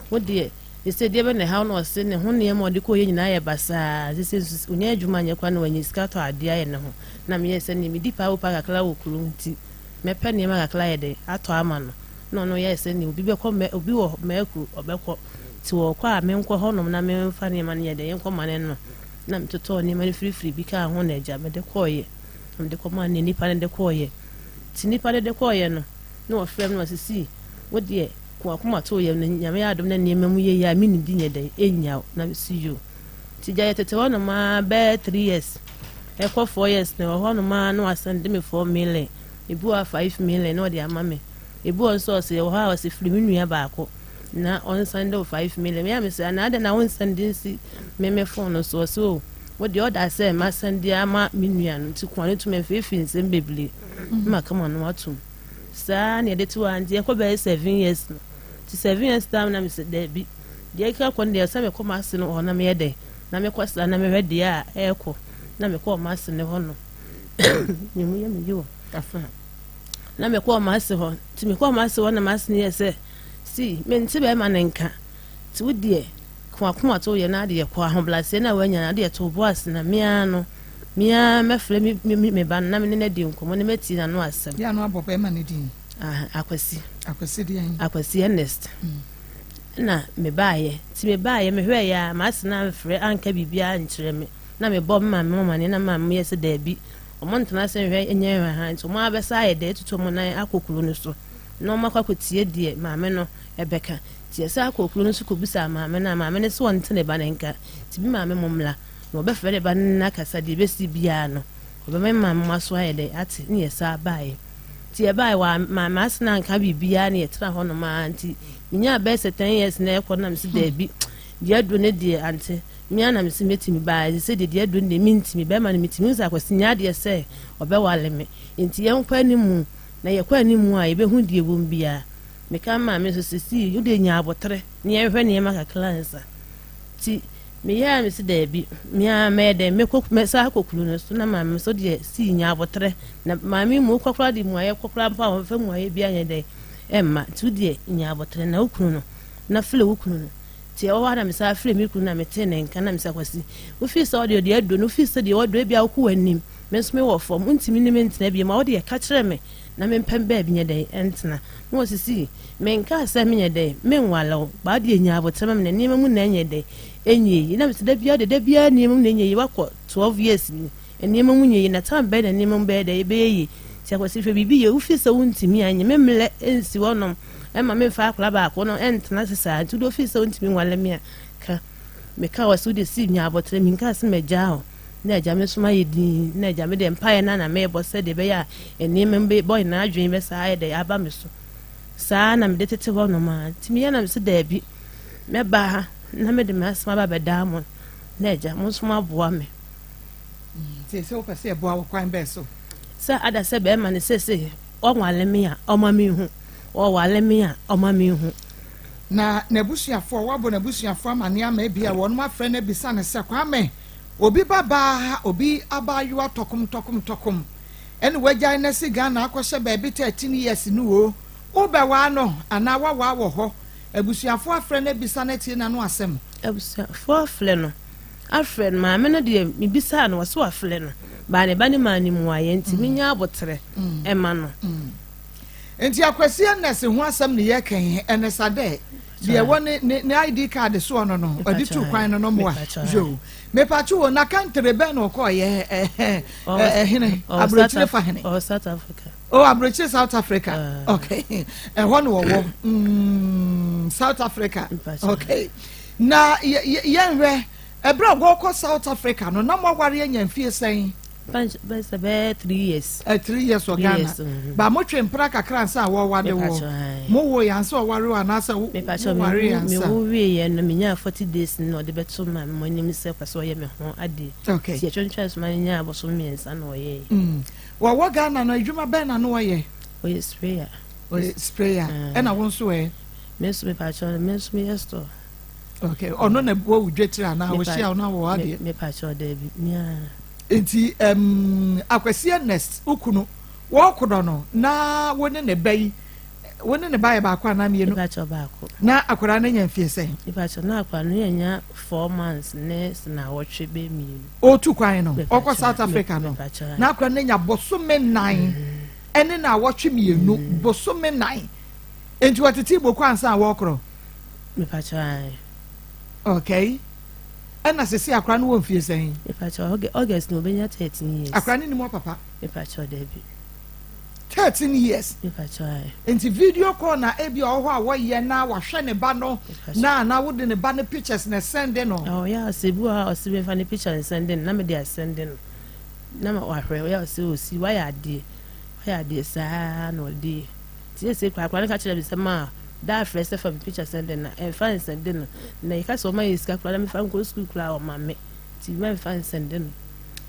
wo deɛ sɛ deɛ bɛ na ɛhaw na ɔse ne ho nneɛma ɔde kɔɔyɛ nyinaa yɛ basaa. Sɛ sɛ nso onya adwuma nyɛ koraa na wanya sika tɔ adeɛ ayɛ ne ho. Na meyɛɛ sɛ neɛ medi paa wo paa kakra wɔ kurom nti mɛpɛ nneɛma kakra ayɛ dɛn atɔ ama no. Na ɔno yɛɛ sɛ neɛ obi bɛkɔ mɛ obi wɔ mɛkuro ɔbɛkɔ. Nti wɔkɔ a menkɔ hɔnom na memfa nneɛma no yɛ dɛn yɛnkɔ ma ne no. Na metotɔɔ nneɛma no firifiri bi kaa ho na agya mede kɔeɛ, na mede kɔmaa nea nipa no de kɔeɛ. Nti nipa no de kɔeɛ no, na wɔfrɛ me na wɔse, Si, wo deɛ, ko w'akoma to wo yam na Nyame ayɛ adom na nneɛma mu yɛ yie a, mennidi nyɛ dɛn, ɛnnya wo. Na mese, Yoo. Nti gya yɛtete hɔnom ara bɛyɛ 3 years, ɛkɔ 4 years na ɛwɔ hɔnom ara na wasɛnde me 4 million, ebi wɔ hɔ a 5 million na ɔde ama me. Ebi wɔ hɔ nso a ɔse, ɛwɔ hɔ a ɔse firi me nua baako. Na ɔnsan de wo 5 million. Me a mese ana adɛn na wonsan de nsi me me phone no so? Ɔse o, wo deɛ ɔda sɛ masan de ama me nua no nti koa no tumi mfeefee nsɛm bebree na maka m'ano atom. Saa na yɛde te hɔ a nti ɛkɔ bɛyɛ 7 years no. Nti 7 years time na mese daabi, deɛ ɛkeka kɔ no deɛ sɛ mekɔ m'ase no hɔ na meyɛ dɛn na mekɔ sra na mehwɛ deɛ a ɛrekɔ na mekɔɔ m'ase no hɔ no. Me mu yɛ me yi wɔ. Na mekɔɔ m'ase hɔ nti mekɔɔ m'ase hɔ na m'ase no yɛ sɛ See, mente bɛɛma no nka, nti wo deɛ ka w'akoma to wo yam na adeɛ kɔ, ahobraseɛ no a woanya no adeɛ to wo bo ase na me ara no, me ara mɛfrɛ me, me, me ba no na me ne no adi nkɔmmɔ na matie n'ano asɛm. Yɛ ano abɔ bɛɛma no din? Ah, Akwasi. Akwasi deɛn? Akwasi Ernest. Ɛna mebaeɛ, nti mebaeɛ, mehwɛeɛ a, m'ase no amfrɛ anka biribiara ankyerɛ me, na mebɔɔ me maame amaneɛ na me maame yɛɛ sɛ daabi, wɔn ntena ase nhwɛ nyɛ nhwɛhan, nti wɔn ara bɛsa ayɛ dɛ atutu wɔn nan akɔ kuro no so. Na wɔakɔ akɔtie deɛ maame no bɛka. Nti yɛsan kɔɔ kuro no so kɔbisaa maame no a, maame no se ɔnte ne ba no nka. Nti me maame mommra na ɔbɛfrɛ ne ba no ne no akasa, deɛ ɛbɛsi biara no, Ɔbɛma me maame mo aso ayɛ dɛn ate ne yɛsaa baeɛ. Nti yɛbaeɛ wa ma m'ase no anka biribiara ne yɛtena hɔ nom ara nti menyaa bɛyɛ sɛ 10 years na ɛkɔ na mese daabi deɛ aduro ne deɛ ante me ara na mese mɛtumi baa ɛsɛ sɛ deɛ deɛ aduro ne deɛ mentumi bɛrima no metumi hu sɛ akwasi nyɛ adeɛ sɛ ɔbɛwale me nti yɛnkɔ animu na yɛkɔ animu a yɛbɛhu deɛ ɛwɔ mu biara meka maame nso sɛ sii wodeɛ nya aboterɛ ne yɛnhwɛ nneɛma kakra nsa nti Meyɛɛ a mese daabi, me ara mɛyɛ dɛn mɛkɔ mɛsan akɔ kuro no so na maame so deɛ sii nya aboterɛ na maame mu wokɔ koraa de mmuaeɛ kɔ koraa mpo a wɔmfa mmuaeɛ bi anyɛ dɛn ɛmma nti wo deɛ nya aboterɛ na wo kunu no na frɛ wo kunu no nti ɛwɔ hɔ a na mesan frɛ me kunu na metee ne nka na mese Akwasi wofii sɛ ɔdeɛ ɔdeɛ aduro no wofii sɛ deɛ waduro ebia wokɔ w'anim me nso mewɔ fam wontumi ne me ntena bio ma wo deɛ ka kyerɛ me na mempɛ baabi nyɛ dɛn ntena. Na wɔsisii, Menkaa sɛ menyɛ dɛn, menwale wo, baa deɛ nya aboterɛ ma me na nneɛma mu na ɛnyɛ dɛn, ɛnyɛ yie. Na mese, da biara deɛ, da biara nneɛma mu na ɛnyɛ yie, woakɔ 12 years ni, nneɛma mu nyɛ yie, na time bɛn na nneɛma mu bɛyɛ dɛn, ɛbɛyɛ yie. Nti Akwasi hwɛ biribi yɛ, wofii sɛ wontumi a, nyɛ me mmerɛ nsi hɔnom mma memfa akwadaa baako no ntena ase saa, nti wode wofii sɛ wontumi nwale me a, ka. Meka wɔ sɛ wode sii nya aboterɛ, menkaa sɛ magyaa wo. Na agya me nso mayɛ dinn, na agya me deɛ mpaeɛ no ara na merebɔ sɛdeɛ ɛbɛyɛ a nneɛma mu bɛbɔ nyinaa adwene bɛsaa ayɛ dɛ aba me so. Saa na mede tete hɔ nom ara. Nti meyɛ na mese daabi, mɛba ha na mede m'asɛm aba abɛdaa mo, na agya mo nso moaboa me. Nti sɛ wopɛ sɛ yɛboa wo kwan bɛɛ so? Sɛ ada sɛ bɛrima no sese ɔnwale me a ɔma menhu, ɔwale me a ɔma menhu. Na n'abusuafoɔ, woabɔ n'abusuafoɔ amaneɛ ama ebia wɔnom afrɛ no abisa no sɛ, Kwame, Obi ba baa ha, obi abaayewa tɔkom tɔkom tɔkom ɛna wagyae no asi Ghana akɔhyɛ baabi 13 years no oo, wo bɛwaa no anaa wawaa wɔ hɔ? Abusuafoɔ afrɛ no abisa no atie n'ano asɛm? Abusuafoɔ afrɛ no, afrɛ no, maame no deɛ mebisaa no ɔse wafrɛ no, but ne ba no maa no mmuaeɛ nti menya aboterɛ ɛma no. Nti Akwasi Ernest ho asɛm ne yɛka yi, Ernest Adeh, deɛ ɛwɔ ne ne ne ID card soɔ no no, ɔde tu kwan no no mmoa. Yoo, mepatwo wo, na kantere bɛn na ɔkɔɔyɛ ɛhɛ ɛhene, aburokyire fa hene? Ɔwɔ South Africa. Oh, aburokyire South Africa. Okay, ɛhɔ na ɔwɔ. Mm, South Africa. Okay, na yɛnhwɛ ɛberɛ a wɔkɔ South Africa no, na moaware anya mfie sɛn? Bɛsɛ bɛyɛ 3 years. 3 years wɔ Ghana. Ba mo twe mpena kakra ansa a wɔwade wo. Mo wo yɛ ansa ɔware wo anaasɛ wo ware yɛ ansa? Me wo wie yɛ no me nyaa 40 days na ɔde bɛto ma me mo anim sɛ ɔpɛ sɛ ɔyɛ me ho adeɛ. Okay. Ti ɛtwentwɛn so ma ne nyaa abosom 3 na ɔyɛ yɛ. Wɔwɔ Ghana no adwuma bɛn na no ɔyɛ? Ɔyɛ sprayer. Ɔyɛ sprayer. Ɛna wo nso ɛ? Me nso me pakyɛ me nso me yɛ store. Okay. Ɔno na wɔ wo dwetire anaa ɔhyia wo na wɔ adeɛ? Me pakyɛ daabi. Mia. Nti um, Akwasi Ernest wo kunu wɔɔkodɔ no na wo ne ne ba yi wo ne ne ba yɛ baako anaa mmienu? Mepakyɛ baako. Na akwadaa no anya mfie sɛn? Mepakyɛ na akwadaa no anya 4 months ne naawɔtwe bɛ 2. Ɔtu kwan no ɔkɔ South Africa no na akwadaa no anya bosome 4 ɛne naawɔtwe 2, bosome 4. Nti wɔtete boko ansa a wɔkorɔ? Mepakyɛ ae. Okay. Ɛna sese akora no wɔ mfie sɛn? Mepakyɛ August na obenya 13 years. Akora no nim ɔpapa? Mepakyɛ dabi. 13 years. Mepakyɛ ae. Nti video call na ebi ɔwɔ hɔ a wɔyɛ na wahwɛ ne ba no na na wode ne ba no pictures na sɛnde no. Ɔyɛ ɔsɛ bi wɔ hɔ a ɔsɛ mefa ne picture nsɛnde no na mede asɛnde no na wahwɛ ɔyɛ ɔsɛ osi wayɛ adeɛ wayɛ adeɛ saa na ɔde nti sɛ kora akora no ka kyerɛ me sɛ maa da afrɛ sɛ fa me picture sɛnde no ɛmfa nsɛnde no na yɛka sɛ ɔma yɛ sika koraa na mefa nkɔ sukuu koraa ɔma me nti mɛmfa nsɛnde no.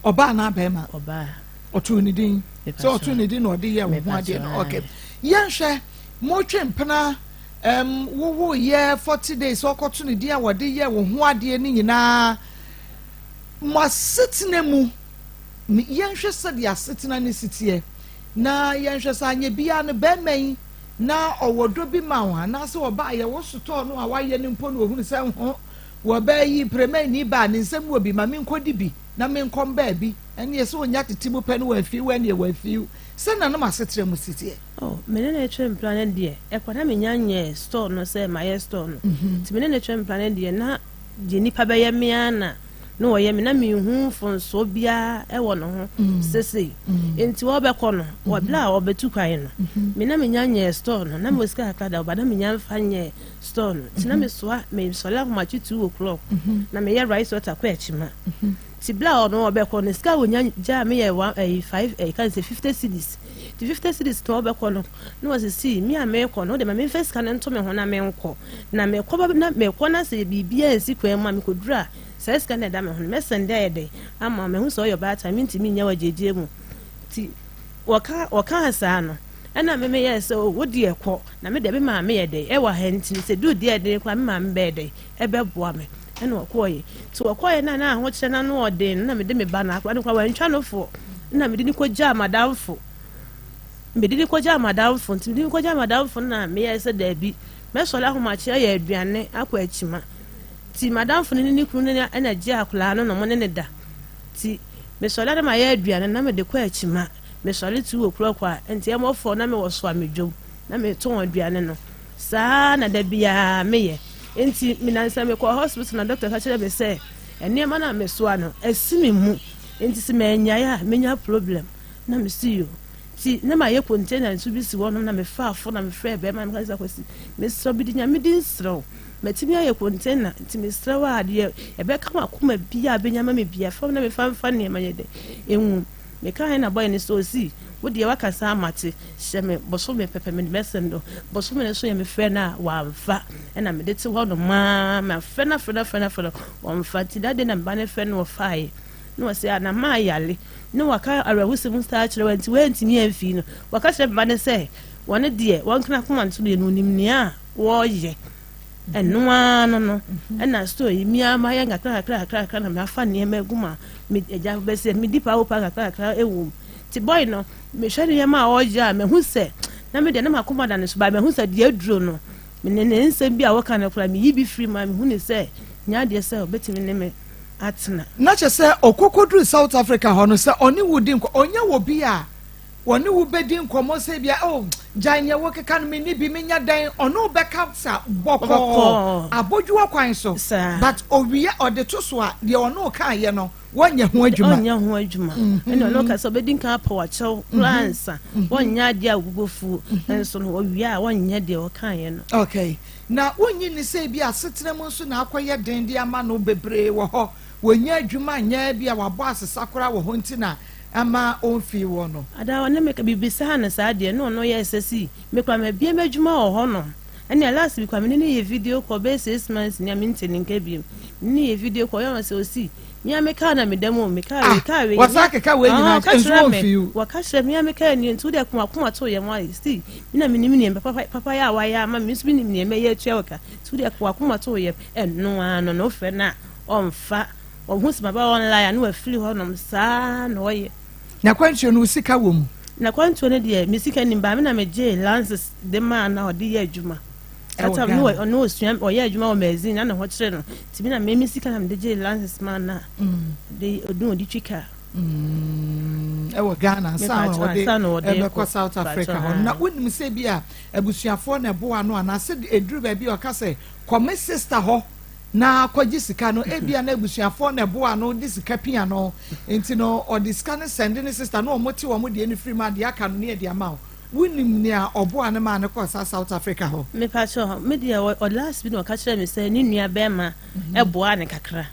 Ɔbaa na bɛrima? Ɔbaa. Ɔtoo ne din sɛ ɔtoo ne din na ɔde yɛ wo ho adeɛ no. Okay, yɛnhwɛ motwe mpena wowo yɛ 40 days ɔkɔto ne din a wɔde yɛ wo ho adeɛ no nyinaa, mo asetena mu yɛnhwɛ sɛdeɛ asetena ne si teɛ na yɛnhwɛ sɛ anyɛ biara no bɛrima yi na ɔwɔ dɔ bi ma wo anaasɛ ɔbaa yɛwɔ sotɔɔ no a wayɛ no mpo na ohunu sɛ ho wɔbaa yi mprɛmani baa ne nsɛm wɔ bi ma menkɔdi bi na menkɔm baabi ɛneɛ sɛ ɔnya tete mu pɛ no wɔafiw ɛneɛ wɔafiw sɛ nanom asetena mu si teɛ. Oh, me ne ne twe mpena no deɛ ɛkɔ na menya nyɛ store no sɛ mayɛ store no. Nti me ne ne twe mpena no deɛ na deɛ nipa bɛyɛ me ara na na ɔyɛ me na menhu mfonsoɔ biara wɔ ne ho sesei. Nti ɔbɛkɔ no, wɔ berɛ a ɔbɛtu kwan no, me na menya nyɛɛ store no, na mewɔ sika kakra da hɔ but na menya mfa nyɛɛ store no. Nti na mesoa, mesɔre ahomakye 2 o'clock na meyɛ rice water kɔ akyima. Nti berɛ a ɔno ɔbɛkɔ no, sika a ɔnya gyaa me yɛ one ɛyi five ɛyi ka ne sɛ 50 cedis. Nti 50 cedis na ɔbɛkɔ no, na ɔse see me a merekɔ no, wode ma memfa sika no nto me ho na menkɔ. Na mekɔ ba na mekɔ na sɛ biribiara nsi kwan mu a mekɔduru a, saa sika no a ɛda me ho no, mɛsɛnde ayɛ dɛn ama wo. Mahu sɛ ɔyɛ ɔbaatan, mentumi nnya wo agyegyeɛ mu. Nti wɔka wɔkaa saa no, ɛna me meyɛɛ sɛ o wo deɛ kɔ, na me deɛ me maame yɛ dɛn ɛwɔ ha nti no sɛ duru deɛ ɛden koraa me maame bɛyɛ dɛn ɛbɛboa me. Ɛna ɔkɔɔeɛ. Nti ɔkɔɔeɛ no a na ahokyerɛ no ano ɔden no na mede me ba no, akwadaa no koraa wantwa no foɔ, ɛna mede no kɔgyaa m'adamfo. Mede no kɔgyaa m'adamfo, nti mede no kɔgyaa m'adamfo no na meyɛɛ sɛ daabi, mɛsɔre ahomakye ayɛ aduane akɔ akyima. Nti m'adamfo no ne ne kunu no na gye akwadaa no na wɔne no da. Nti mesɔre a na mayɛ aduane na mede kɔ akyima. Mesɔre 2 o'clock a, nti ɛmmɔ 4 na mewɔ so a medwom na metɔn aduane no. Saa na da biara meyɛ. Nti me nansa mekɔɔ hospital na doctor ka kyerɛ me sɛ nneɛma no a mesoa no asi me mu. Nti sɛ mannyae a menya problem. Na mese yo. Nti na mayɛ container nso bi si hɔnom na mefaa fo na mefrɛɛ bɛrima no meka sɛ Kwasi mesrɛ wo mede Nyame din srɛ wo matumi ayɛ container nti mesrɛ wo a deɛ ɛbɛka w'akoma biara a bɛnya ma me biara fa na mefa mfa nneɛma nyɛ dɛ ɛnwum. Mekaeɛ na bɔyɛ no sɛ ɔsi wo deɛ waka saa mate hyɛ me bosome pɛpɛ mede mɛsɛn do bosome no so yɛ mefrɛ no a wamfa ɛna mede te hɔ nom aa mafrɛ no afrɛ no afrɛ no afrɛ no wɔmfa nti that day na meba no frɛ no wɔfaeɛ na wɔsɛ a na maa yale na waka awerɛhosɛm saa kyerɛ wɔn nti wɔantumi amfii no wɔka kyerɛ meba no sɛ wɔne deɛ wɔnkena koma nto deɛ no onim nea wɔreyɛ ɛno ara no no ɛna store yi mia ma yɛ nkakra kakra kakra kakra na mafa nneɛma agu mu a me agya bɛsɛ medi paa wo paa kakra kakra ɛwɔ mu nti boy no mehwɛ nneɛma a ɔyɛ a mahu sɛ na me deɛ na makoma da ne so ba mahu sɛ deɛ aduro no me ne ne nsɛm bi a wɔka no koraa meyi bi firi mu a mehu ne sɛ nyɛ adeɛ sɛ ɔbɛtumi ne me atena. Na kyerɛ sɛ ɔkɔkɔduru South Africa hɔ no sɛ ɔne wo di nkɔ ɔnyɛ wɔ bi a wɔne wo bɛdi nkɔmmɔ sɛ bia oh gyae neɛ wokeka no menni bi menya dɛn ɔne wo bɛkasa bɔkɔɔ abodwoɔ kwan so but owia ɔde to so a deɛ ɔne wo kaeɛ no wɔnyɛ ho adwuma. Ɔnyɛ ho adwuma ɛna ɔno ka sɛ ɔbɛdi nkan apɔ wakyɛw koraa nsa wɔnyɛ adeɛ a wobubu nso no ɔwie a wɔnyɛ deɛ ɔkaeɛ no. Okay, na wonnye nni sɛ ebia asetena mu nso na akɔyɛ den de ama no bebree wɔ hɔ, wɔnnya adwuma nyɛ, ebia wabɔ asesa koraa wɔ hɔ nti na ama ɔmfii woɔ no? Ada ɔne me ka bibisaa no saa deɛ na ɔno yɛ sɛ si me koraa mabie m'adwuma wɔ hɔ nom ɛnea last week koraa me ne no yɛ video call bɛyɛ 6 months ni a mente ne nka biom. Me ne no yɛ video call ɔyɛ sɛ osi me a me car na meda mu o me car wei car wei. Wɔsan keka wei nyinaa nso wɔmfii wo. Wɔka kyerɛ me a me car nie nti wode akoma akoma to yɛn wayɛ si me na menim nea papa papa yɛ a wayɛ ama me nso menim nea mɛyɛ atua wo ka nti wode akoma akoma to yɛn ɛno ara no na wofrɛ no a ɔmfa. Ɔhu sɛ maba online a na wafiri hɔnom saa na ɔyɛ. N'akwantuo no wo sika wɔ mu? N'akwantuo no deɛ me sika nnim baa me na megyee lances de maa no a ɔde yɛ adwuma. That time no ɔno ɔsua ɔyɛ adwuma wɔ magazine na ne ho kyerɛ no nti me na me me sika na mede gyee lances maa no a ɔde ɔde ɔde twi kaa. Ɛwɔ Ghana ansa na ɔde ɛbɛkɔ South Africa hɔ na wonim sɛ bi a abusuafoɔ na ɛboa no anaasɛ ɛduru baabi a ɔka sɛ kɔ me sister hɔ na kɔgye sika no, ebia na abusuafoɔ na ɛboa no de sika pia no, nti no ɔde sika no sɛnde ne sister na wɔn te wɔn deɛ no firi mu a deɛ aka no ne yɛde ama wo. Wonim nea ɔboa no maa no kɔɔ saa South Africa hɔ? Mepakyɛw, me deɛ ɔ last bi na ɔka kyerɛɛ me sɛ ne nua bɛɛma boaa no kakra.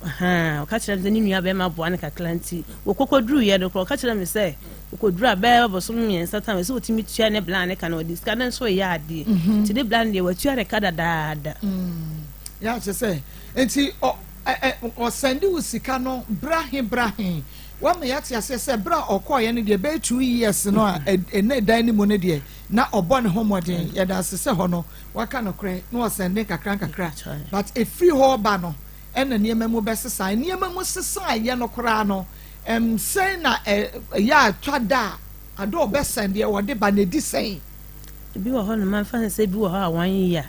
Ahaa, ɔka kyerɛɛ me sɛ ne nua bɛɛma boa no kakra nti wɔkɔkɔduruiɛ no koraa ɔka kyerɛɛ me sɛ ɔkɔduru a bɛyɛ bosome 3 time ɛsɛ ɔtumi tua ne bla ne ka na ɔde sika no nso reyɛ adeɛ nti ne bla no deɛ watua ne ka dadaada. Yɛ akyɛ sɛ nti ɔ ɛ ɛ ɔsɛnde wo sika no bra he bra he wama yɛate aseɛ sɛ berɛ a ɔkɔɔeɛ no deɛ bɛyɛ 2 years no a ɛna ɛdan no mu no deɛ na ɔbɔ ne ho mmɔden yɛda ase sɛ hɔ no waka nokorɛ na ɔsɛnde nkakra nkakra but ɛfiri hɔ ba no ɛna nneɛma mu bɛsesa. Nneɛma mu sesaeɛ no koraa no, ɛm sɛn na ɛyɛ a twa da a ade a ɔbɛsɛn deɛ ɔde ba na ɛdi sɛn? Ebi wɔ hɔ nom a, mfa no sɛ ebi wɔ hɔ a 1 year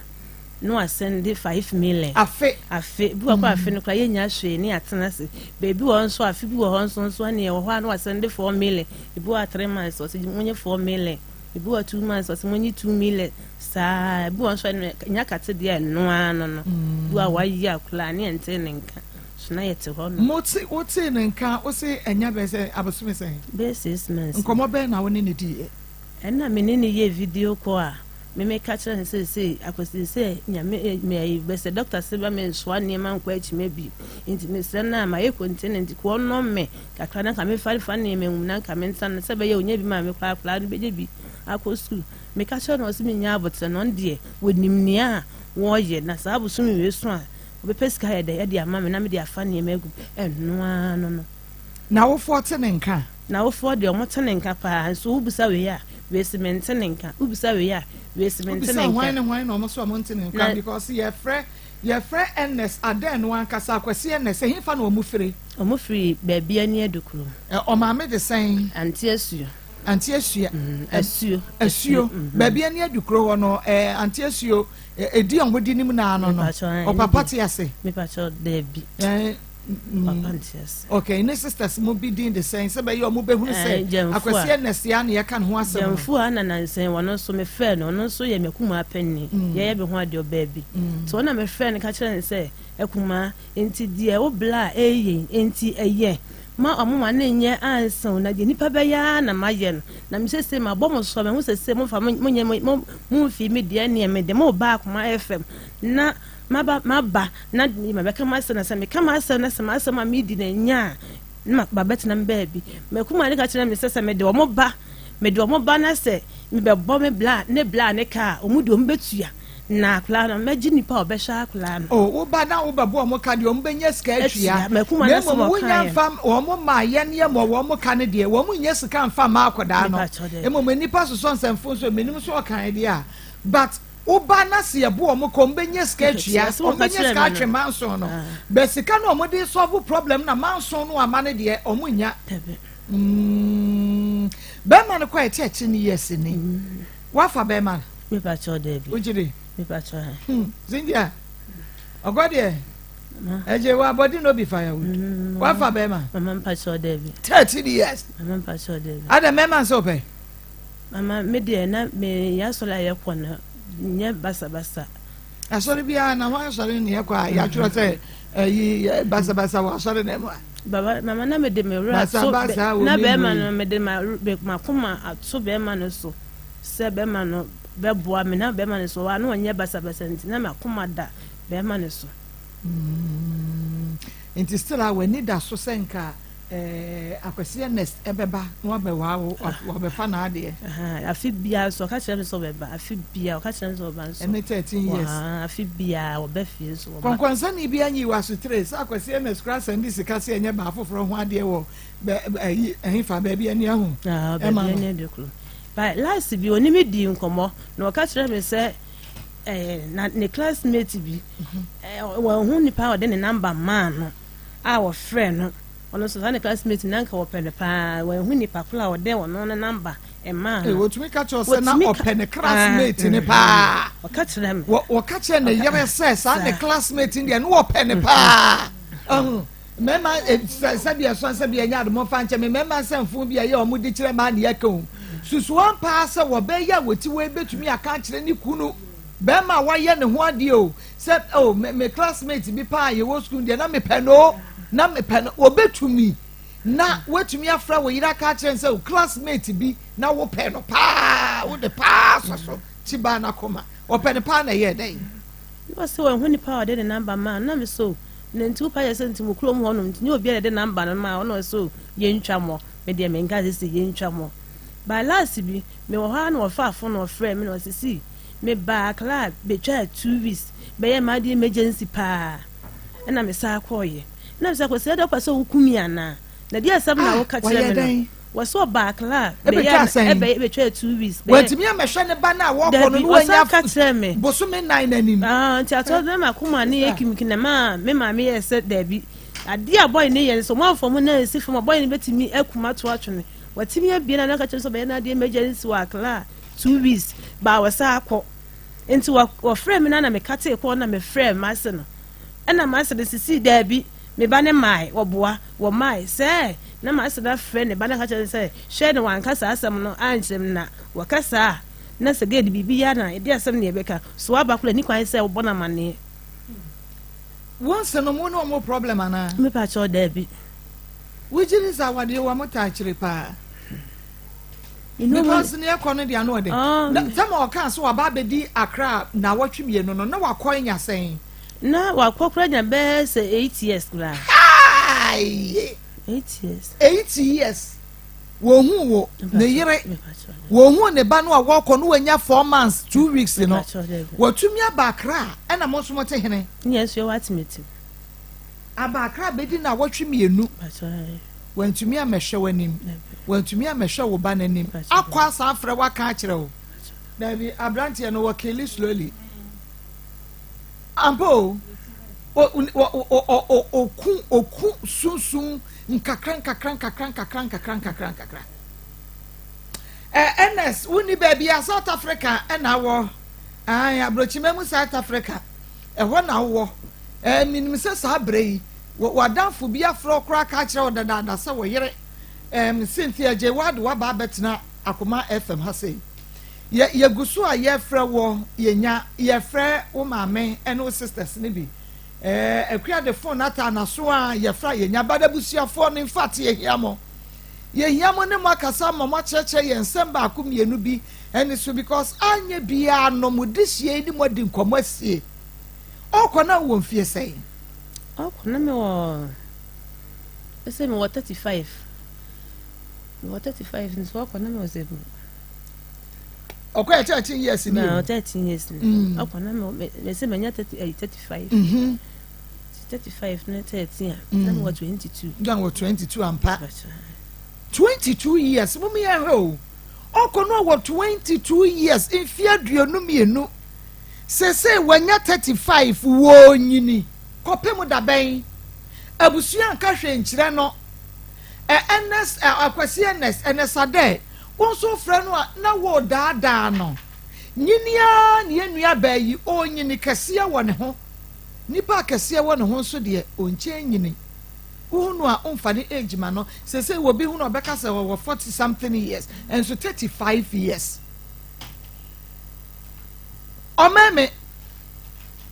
na wasɛnde 5 million. Afe. Afe. Ebi wɔ hɔ koraa afe no koraa yɛnnya hwee ne yɛatena ase. Baabi wɔ hɔ nso afe bi wɔ hɔ nso nso ɛne ɛwɔ hɔ a na wasɛnde 4 million. Ebi wɔ hɔ a 3 months ɔse monyɛ 4 million. Ebi wɔ 2 months ɔse monyi 2 million. Saa ebi wɔ nso ɛno nya kate deɛ ɛno ara no no. Bi wɔ a wayi akwadaa ne ɛnte ne nka. So na yɛte hɔ nom. Mote, wotee ne nka, wose ɛnyɛ bɛyɛ sɛ abosome sɛn? Bɛyɛ 6 months. Nkɔmmɔ bɛn na wo ne no diiɛ? Ɛna me ne no yɛɛ video call a me meka kyerɛ no seesei akwasi sɛ Nyame eh, me ayi bɛ sɛ doctor se bɛ me nsoa nneɛma nkɔ akyima bi nti mesrɛ no a mayɛ container nti ko ɔnɔ me kakra na nka me fa fa nneɛma ngu mu na nka me nsa no sɛ bɛyɛ onya bi ma me kɔ akwadaa no bɛgye bi akɔ school. Meka kyerɛ no ɔse menya aboterɛ na ɔno deɛ wɔnim nea wɔyɛ na saa bosome wei so a ɔbɛpɛ sika ayɛ dɛ ɛde ama me na mede afa nneɛma agu ɛno ara no no. N'awofoɔ te ne nka? N'awofoɔ deɛ ɔmo te ne nka paa nso wobisa wei a wei se mente ne nka wobisa wei a wei se mente ne Wobisa hwan nka. ne hwan na ɔmo se ɔmo nte ne nka Na. because yɛfrɛ yɛfrɛ Ernest Adɛn no ankasa Akwasi Ernest ɛhefa na ɔmo fire? Ɔmo firi baabi ani Adukurom. Ɛ ɔmaame de sɛn? Ante Asuo. Ante Asua. Asuo. Asuo. Baabi ani Adukuro hɔ no ɛ Ante Asuo ɛ ɛdi a ɔmo di nim naa no no ɔpapa te ase? Mepakyɛw daabi. Ɛ Papa nte ase. Okay, ne sisters mo bi din de sɛn sɛ bɛyɛ ɔmo bɛhunu sɛ Akwasi Ernest ya na yɛka ne ho asɛm no. Gyamfua na nansa yi ɔno nso mefrɛɛ no, ɔno nso yɛ m'akumaa panin, yɛyɛ me ho adeɛ ɔbaa bi. Nti ɔno na mefrɛɛ no ka kyerɛɛ no sɛ, Akumaa, nti deɛ wo bla a ɛreyɛ yi, nti ɛyɛ ma ɔmo ma no nyɛ ansa o, na deɛ nipa bɛyɛ ara na mayɛ no, na me sesei mabɔ mo so a mahu sesei momfa mo monyɛ mo momfii me deɛ ɛneɛ me de mo ba Akoma FM na Maba, maba, na mabɛka m'asɛm, na sɛ meka m'asɛm na sɛ m'asɛm a medi no anya a, na mabɛtena me baabi. M'akumaa no ka kyerɛɛ me sɛ, sɛ mede wɔn ba, mede wɔn ba na sɛ mebɛbɔ me bla ne bla ne ka a, wɔn deɛ wɔn bɛtua, na akwadaa no, mɛgye nipa a ɔbɛhwɛ akwadaa no. O, wo ba na wobɛbɔ wɔn ka deɛ, wɔn bɛnya sika atua, Atua. M'akumaa no na asɛm mmom a wonya ɔkaeɛ mfa no. wɔn mma yɛn yɛ mmɔ wɔn ka no deɛ, wɔn nnya sika mfa mma akwadaa no. Mepa kyɛw daabi. Mmom nnipa sosɔ nsɛmfo nso, menim nso ɔkaeɛ deɛ a, but. Wo ba na se yɛbo wɔn ka wɔn bɛnya sika atua, wɔn bɛnya sika atwe manson no, but sika no a wɔn de solve problem na manson no ama no deɛ wɔn nnya. Mm, bɛrima no kɔ ɛte akyiri ne years ni. Wafa bɛrima no? Mepa kyɛw daabi. Wogye di? Mepa kyɛw ha. Hmm, Cynthia, ɔkɔ deɛ. Ɛgye wa body no be firewood. Mm, Wafa bɛrima? Mama mpa kyɛw daabi. 13 years. Mama mpa kyɛw daabi. Ada mɛrima nso pɛ? Mama, me deɛ na me yɛ asɔre a yɛkɔ no nyɛ basabasa. Asɔre biara na hwan asɔre ne yɛkɔ a yɛatwerɛ sɛ ɛyi basabasa wɔ asɔre na mu a. Baba, mama na mede me werɛ ato na bɛrima no mede makoma ato bɛrima no so sɛ bɛrima no bɛboa me na bɛrima no so wa na ɔnyɛ basabasa nti na makoma da bɛrima no so. Mm, nti still a w'ani da so sɛ nka Eh, Akwasi Ernest ɛbɛba na wabɛwaa wo, wabɛfa n'adeɛ. Afe biara nso ɔka kyerɛ me sɛ ɔbɛba, afe biara ɔka kyerɛ me sɛ ɔbɛba nso. Ɛne 13 years. Afe biara ɔba fie nso ɔba. Kɔnkɔnsani bi anyi wɔ asotire sɛ Akwasi Ernest koraa sɛnde sika sɛ ɛnyɛ baa foforɔ ho adeɛ wɔ bɛ ɛyi ɛhefa baabi ani ahu. Baabi ani adi kuro. Ba last bi ɔne me dii nkɔmmɔ na ɔka kyerɛ me sɛ ɛɛ na ne classmate bi ɛɛ wɔn ho nipa a ɔde ne number maa no. a wɔfrɛɛ no, ɔno nso saa ne classmate no na anka wɔpɛ no paa, wanhu nipa koro a ɔde ɔno ne number maa no. Wɔtumi ka kyerɛ sɛ na ɔpɛ ne classmate no paa. Ɔka kyerɛ me. Wɔka kyerɛ ne yere sɛ saa ne classmate no deɛ no wɔpɛ no paa. Mmarima sɛbi ɛsɔn sɛbi ɛnyɛ ade momfa nkyɛ me mmarima nsɛmfo bi a ɛyɛ wɔn de kyerɛ maa ne yɛka o. Susu wɔn paa sɛ wɔbɛyɛ a wɔti wɔ ebetumi aka akyerɛ ne kunu bɛrima a wayɛ ne ho adeɛ o. Sɛ oh me me classmate bi paa yɛwɔ sukuu deɛ na mepɛ no o na mepɛ no wɔbɛtumi na woatumi afrɛ wo yere aka akyerɛ no sɛ wo classmate bi na wopɛ no paa wode paa sɔ so kyi baa no akoma ɔpɛ no paa na ɛyɛɛ dɛn. Na ɔsɛ wɔahu nipa a ɔde ne namba maa no na me so na nti wopa yɛ sɛ nti mo kurom hɔ nom nti nyɛ obiara na ɛde namba no maa ɔna ɔsɛ o yɛntwa mɔ me deɛ menka sɛ sɛ yɛntwa mɔ by last bi mewɔ hɔ ara na ɔfaa fon na ɔfrɛɛ me na ɔsɛ si Me baa Accra betwaa 2 weeks bɛyɛ m'ade emergency paa ɛna me saa kɔɔyɛ ɛna me sɛ Kwasi adɛ wopɛ sɛ woku me anaa na deɛ asɛm na Ah, woka kyerɛ wɔyɛ me no dɛn? wɔsɛ ɔbaa Accra Ebetwaa bɛyɛ sɛn? ɛbɛyɛ betwaa 2 weeks bɛyɛ Wantumi ammɛhwɛ ne ba no a wɔkɔ no dabi na wanya ɔsan ka kyerɛ me bosome nnan no anim. Ah, nti atɔ na makoma ne yɛ kimkim na maa me maame yɛ sɛ dabi adeɛ a bɔyɛ ne yɛ no sɛ ɔmo amfa ɔmo nan ansi fam a bɔyɛ no bɛtumi akum ato atwene watumi abie na na ɔka kyerɛ me sɛ ɔbɛyɛ n'adeɛ emergency wɔ Accra 2 weeks baa wɔsan akɔ nti wɔfrɛ me na na meka tee kɔɔ na mefrɛ m'ase no ɛna m'ase no sisi daabi me ba ne mae wɔboa wɔ mae sɛ na m'ase no afrɛ ne ba no ka kyerɛ no sɛ hwɛ na wanka saa asɛm no ankyerɛ me na wɔka saa na sɛ gɛɛde biribi yɛ na ɛde asɛm ne yɛbɛka so aba koraa ni kwan sɛ wobɔ no amanneɛ. Wo nsenom wo ne wɔn problem anaa? Me pa kyɛw daabi. Wogye di sɛ awadeɛ wɔ taa akyire paa? Because ne ɛkɔ no deɛ ano ɔden. Ah. Na sɛma ɔkaa sɛ waba abɛdi Accra naawɔtwe mmienu no na wakɔ anya sɛn? Na wakɔ koraa nya bɛyɛ sɛ 8 years koraa. Hi! 8 years. 8 years. Wɔhu wo ne yere wɔhu ne ba no a wɔkɔ no wanya 4 months 2 weeks no watumi aba Accra ɛna mo nso mote hene. Nyɛ nso yɛwɔ atemetem. Aba Accra bɛdi naawɔtwe mmienu. Wantumi ammɛhwɛ w'anim. Wantumi ammɛhwɛ wo ba n'anim. Akɔ asan afrɛ wo aka akyerɛ wo. Dabi, aberanteɛ no wɔ kill slowly. Ampa o. Oku oku sunsum nkakra nkakra nkakra nkakra nkakra nkakra nkakra. Ɛ Ernest, wonni baabi a South Africa ɛna awɔ. Ae, aburokyima mu South Africa. Ɛhɔ na wowɔ. Ɛ menim sɛ saa berɛ yi, w'adamfo bi afrɛ wo koraa ka akyerɛ wo dadaada sɛ wo yere um, Cynthia gye w'ade waba abɛtena Akoma FM ha sei. Yɛ yɛgu so a yɛfrɛ wɔ yɛnya yɛfrɛ wo maame ne wo sisters no bi. Eh, Akua de phone ataa n'aso a yɛfrɛ a yɛnya but abusuafoɔ no in fact yɛhia mo. Yɛhia mo ne mo akasa ama mo akyerɛkyerɛ yɛn nsɛm baako mmienu bi ɛne so because anyɛ biara no mo de hyia yi ne mo adi nkɔmmɔ asie. Ɔkɔ na wowɔ mfie sɛn? Ɔkɔ na mewɔ ɛsɛ mewɔ 35 mewɔ 35 nso ɔkɔ na mewɔ sɛ ɔkɔ yɛ 13 years ni o 13 years ni ɔkɔ na mewɔ mɛsɛ manya 35 35 ne 13 a na mewɔ 22 na wɔ 22 ampa 22 years mo mi yɛn hwɛ o ɔkɔ no wɔ 22 years mfie 22 sese wanya 35 wɔ nyini kɔpem dabɛn abusua nka hwɛ nkyerɛ no ɛ Ernest ɛ Akwasi Ernest Ernest Adɛ wɔn nso frɛ no a na wɔ daadaa no nyini ne yɛn nua baa yi ɔnyini kɛseɛ wɔ ne ho nipa kɛseɛ wɔ ne ho nso deɛ ɔnkyɛn nyini wohu no a ɔmfa ne age ma no sese wɔ bi hu no ɔbɛka sɛ wɔwɔ 40 something years nso 35 years ɔmɛn me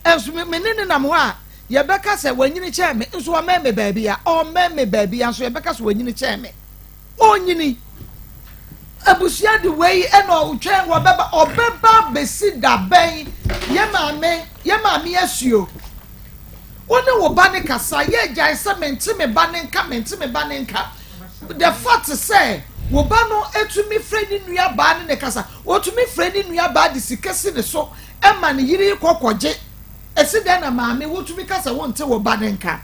nso me ne ne nam hɔ a yɛbɛka sɛ wanyini kyɛn me nso ɔmɛn me baabi a ɔmɛn me baabi a nso yɛbɛka sɛ wanyini kyɛn me ɔnyini abusua de wei ɛna ɔtwɛn wɔbɛba ɔbɛba besi dabɛn yɛ maame yɛ maame asuo wɔne wo ba ne kasa yɛ gyae sɛ mente me ba ne nka mente me ba ne nka the fact sɛ wo ba no etumi frɛ ne nua baa ne ne kasa otumi frɛ ne nua baa de sika si ne so ɛma ne yere kɔkɔgye esi dɛn na maame wotumi kasa wonte wo ba ne nka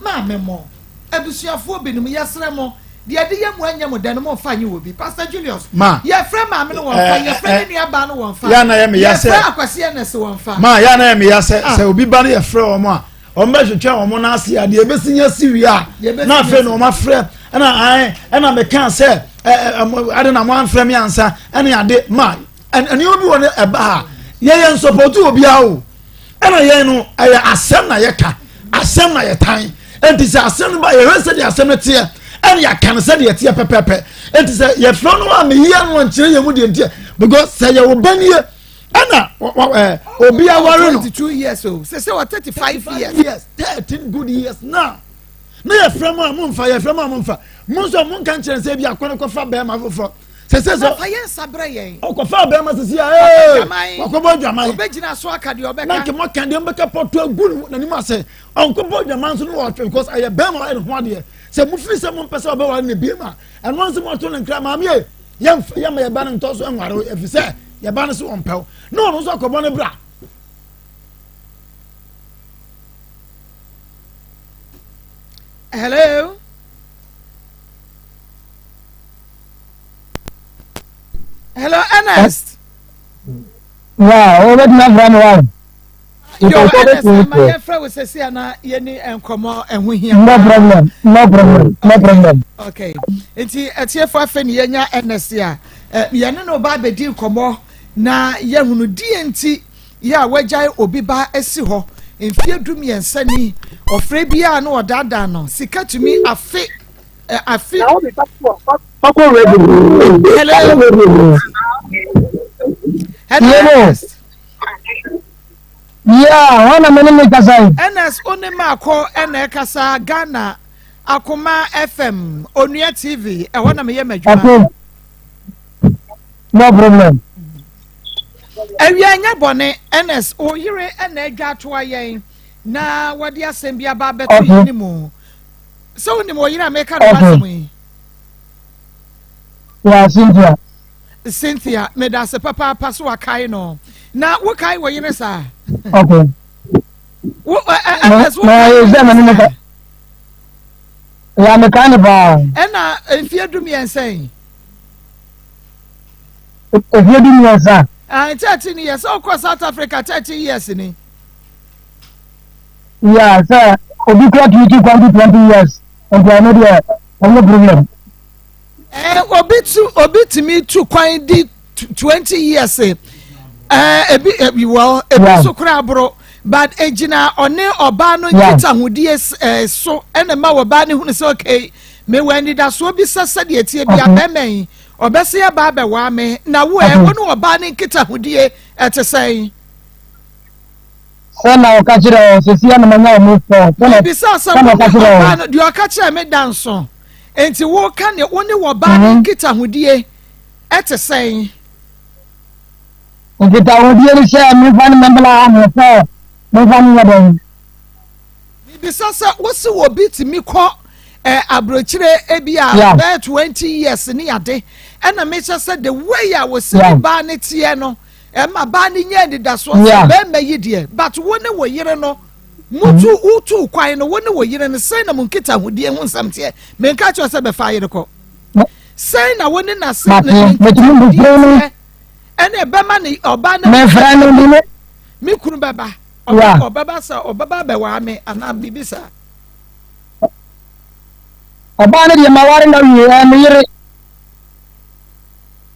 maame mo abusuafoɔ binom yɛsrɛ mo deɛ de yɛ mu anyɛ mo dɛ no mo nfa nye wɔ bi Pastor Julius ma yɛfrɛ maame no wɔn fa yɛfrɛ ne nua baa no wɔn fa yana yɛ mi ya sɛ yɛfrɛ Akwasi Ernest wɔn fa ma yana yɛ mi ya sɛ sɛ obi ba no yɛfrɛ wɔn a wɔn bɛ hwehwɛ wɔn n'ase a deɛ ebesi nya si wie a na afei na wɔn afrɛ ɛna ae ɛna mɛka sɛ ɛ ɛ ade na mo anfrɛ mi ansa ɛne ade ma ɛnneɛma bi wɔ ne ɛba ha yɛyɛ nsɔpɔtu obiara o ɛna yɛn no ɛyɛ asɛm na yɛka asɛm na yɛtan nti sɛ asɛm no ba yɛhwɛ sɛdeɛ asɛm no teɛ ɛna yɛaka no sɛdeɛ ɛteɛ pɛpɛpɛ nti sɛ yɛfrɛ no a meyia no ankyerɛ yɛn mu deɛ nteɛ because sɛ yɛwɔ ba nie ɛna ɛɛ obi aware no 22 years o sɛ sɛ wɔ 35 years years 13 good years now na yɛfrɛ mu a momfa yɛfrɛ mu a momfa mo nso monka nkyerɛ sɛ bi akɔnɔ kɔfa bɛrima foforɔ sɛ sɛ sɛ fa yɛn nsa brɛ yɛn ɔkɔfa bɛrima sisi a ee wakɔbɔ adwaman ɔbɛgyina so aka deɛ ɔbɛka na nkɛmɔ kan deɛ mbɛka pɔtɔ agu n'anim ase ɔnkɔbɔ adwaman nso no wɔtwe because ɛyɛ bɛrima ɔyɛ ne ho adeɛ sɛ mofiri sɛ mompɛ sɛ ɔbɛware ne biem a ɛno nso moato ne nkra maame ye yɛmfa yɛma yɛba no ntɔ so nware ɛfiri sɛ yɛba no so ɔmpɛw na ɔno nso akɔbɔ ne bra. Hello. Hello, Ernest. Yeah, o bɛ tuma fura mi wa. Yo, Ernest, ama yɛn fɛ wo sɛsi ana yɛn ni nkɔmɔ ɛho hia. No problem, no problem, no problem. Okay, nti ɛtiɛfo afɛ ni yɛnya Ernest a, yɛne no ba abɛdi nkɔmɔ na yɛhunu die nti yɛ a wagyae obi ba asi hɔ mfie 13 ni ɔfrɛ biara na ɔdaadaa no sika tumi afe afe. Hello. Hello. Yeah, hwan na me ne no kasa yi? Ernest, wo ne Maako na ɛkasa, Ghana Akoma FM, Onua TV, ɛhɔ na meyɛ m'adwuma. Okay. No problem. Awia nyɛ bɔne, Ernest, wo yere na adwa atoa yɛn na wɔde asɛm bi aba abɛto Okay. yɛn mu. Sɛ wonim wo yere a meka ne ho Okay. asɛm yi? Yeah, Cynthia. Cynthia, medase papaapa so wakae no. Na wokae wo yere saa? Okay. Wo ɛ ɛ ɛ wo kae wo yere saa? Ya mekae no paa. Ɛna mfie 13 yi. Mfie 13. Ah, 13 years. Sɛ wokɔ South Africa 13 years ni. Ya sɛ obi kura tumi tu kwan 20 years. Nti ɛno deɛ ɛnyɛ problem. Eh, obi tu obi tumi tu kwan di 20 years eh, ebi ebi well ebi nso kora aboro, but egyina ɔne ɔbaa no nkitahodie eh, so ɛna ma ɔbaa no hunu sɛ okay, mewɔ anidasoɔ bi sɛ sɛdeɛ tie bi abɛɛma yi ɔbɛsɛ yɛ ba abɛwaa me na wo ɛ wo ne ɔbaa no nkitahodie ɛte sɛn? Sɛ na ɔka kyerɛ o sisi ɛna manya ɔmo fɔ sɛ na Bisa sɛ sɛ na wo ɔka ne kyerɛ ɔbaa o. no deɛ ɔka kyerɛ me da nso nti woka ne wo ne ɔbaa no nkitahodie ɛte sɛn? Nkitahodie ni sɛ memfa ne mmɛmbla ha no sɛ memfa ne nyɛ dɛn? Bisa sɛ wosi wɔ bi tumi kɔ ɛ aburokyire ebi a bɛyɛ 20 years ne ade, ɛna mekyɛ sɛ the way a wosi ne baa ne teɛ no ɛma baa ne nyɛ anidasoɔ sɛ bɛrima yi deɛ, but wo ne wo yere no mutu wotu kwan no, wo ne wo yere no sɛn na mo nkitahodie ho nsɛm teɛ? Menka kyerɛ sɛ bɛfa yere kɔ, sɛn na wo ne n'ase ne ne Mate metumi nkitahodie mefrɛ no teɛ ɛna ɛbɛma ne ɔbaa no mefrɛ no de ne me kunu bɛba ɔbɛba ɔbɛba sɛ ɔbɛba abɛwaa me anaa biribi saa. Ɔbaa no deɛ maware na wie ɛyɛ me yere.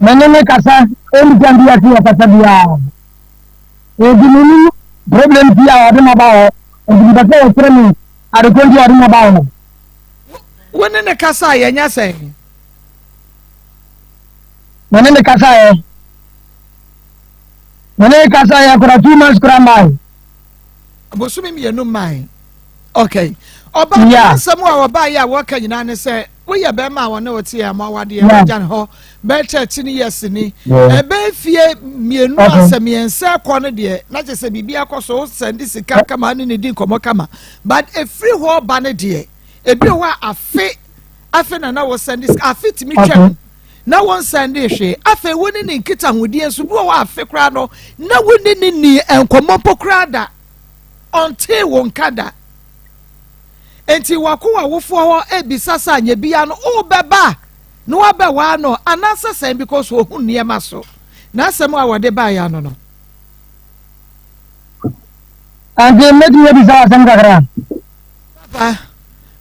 Me ne ne kasa anytime bi ase yɛ kasa biara. Enti menim problem ti a ɔde ma ba hɔ. Enti mepɛ sɛ wɔkyerɛ me adeko nti a ɔde ma ba hɔ. Wo ne ne kasa a yɛnyɛ sɛn? Me ne ne kasa yɛ. Me ne ne kasa yɛ kora 2 months kora mmae. Bosome 2 mmae. Okay. Ɔbaa asɛm a ɔbaa yi a wɔka nyinaa ne sɛ woyɛ bɛrima a wɔne wote a mo awadeɛ wagya ne hɔ bɛyɛ 13 years ni, ɛbɛyɛ fie 2 asɛ 3 kɔ no deɛ na kyerɛ sɛ biribi akɔ so, wosɛnde sika kama ne ne di nkɔmmɔ kama, but ɛfiri hɔ ba no deɛ, ebi wɔ hɔ a afe afe na na wɔsɛnde sika, afe tumi twam na wɔnsɛnde hwee. Afei wo ne ne nkitahodie nso bi wɔ hɔ afe koraa no na wo ne ne ni nkɔmmɔ mpo koraa da, ɔntee wo nka da. Nti wakɔ w'awofoɔ hɔ ebisa sɛ anyɛ bia no wobɛba na wabɛwaa no anaasɛ sɛn, because ohun nneɛma so na asɛm a wɔde baeɛ ano no. Ante mɛtumi abisa asɛm kakra? Papa,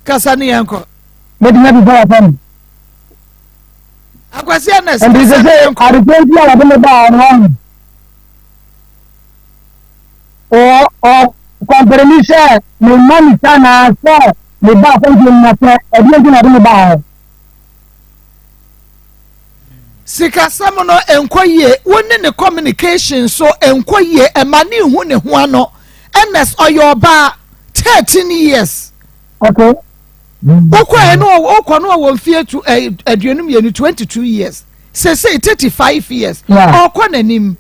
kasa ne yɛn kɔ. Mɛtumi abisa asɛm? Akwasi Ernest. Nti sɛ kasa sɛ ne yɛn kɔ. Adeko nti a wɔde me baa no ɔho. Ɔ ɔ kɔmpere mi sɛ me ma ne sa na sɛ me ba akwantuo mu na sɛ ɛdeɛ nti na ɔde me baa hɔ. Sikasɛm no nkɔ yie, wo ne ne communication so nkɔ yie, ɛma ne nhu ne ho ano. Ernest, ɔyɛ ɔbaa 13 years. Wokɔ ɛ no wokɔ no wɔ mfie tu ɛ 22, 22 years, sese 35 years. Ɔkɔ n'anim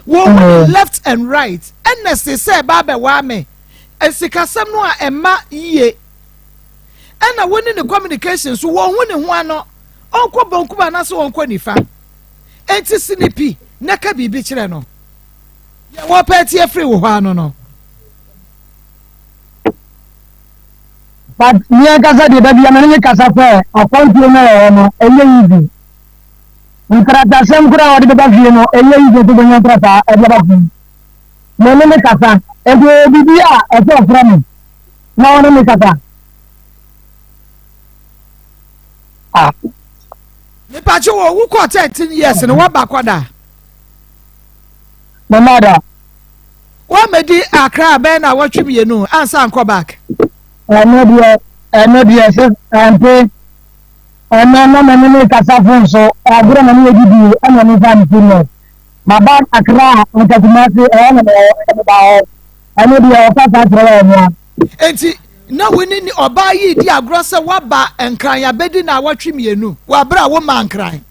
wɔn mu ne left and right. Ɛna sese ɛba abɛwaa me sikasɛm no a ɛma yie, ɛna wo ne ne communication so wɔn ho ne ho ano, ɔnkɔ bonkum anaasɛ ɔnkɔ nifa. Enti sinipi na ka biribi kyerɛ no yɛ wɔpɛ tie firi wɔ hɔ ano no. But me ankasa deɛ, dabi a me ne ne kasa sɛ akwantuo no a ɛwɔ no ɛnyɛ easy. Nkratasɛm koraa a wɔde bɛba fie no ɛnyɛ easy nso bɛnya nkrataa ɛde aba fie. Me ne ne kasa nti ɛyɛ biribi a ɛsɛ ɔfrɛ me na ɔne me kasa. Ah. Mipatse wɔ wokɔ 13 years no wɔba kɔda? Mama da. Wɔmɛdi Akra bɛn na wɔtwe 2 ansa nkɔ back? Ɛno deɛ sɛ ɛmpe ɛno na me ne ne kasa phone so agorɔ na ne yɛ didi ɛna ne fa ne serious. Maba Akra nka Kumasi ɛhɔ na mewɔ ɛna meba hɔ. Ɛno deɛ ɔka saa kyerɛ wɔ ɛnoa. Enti na wo ne ɔbaa yi redi agorɔ sɛ woaba Nkran abɛdi naawɔtwe mmienu wɔ aberɛ a wommaa Nkran?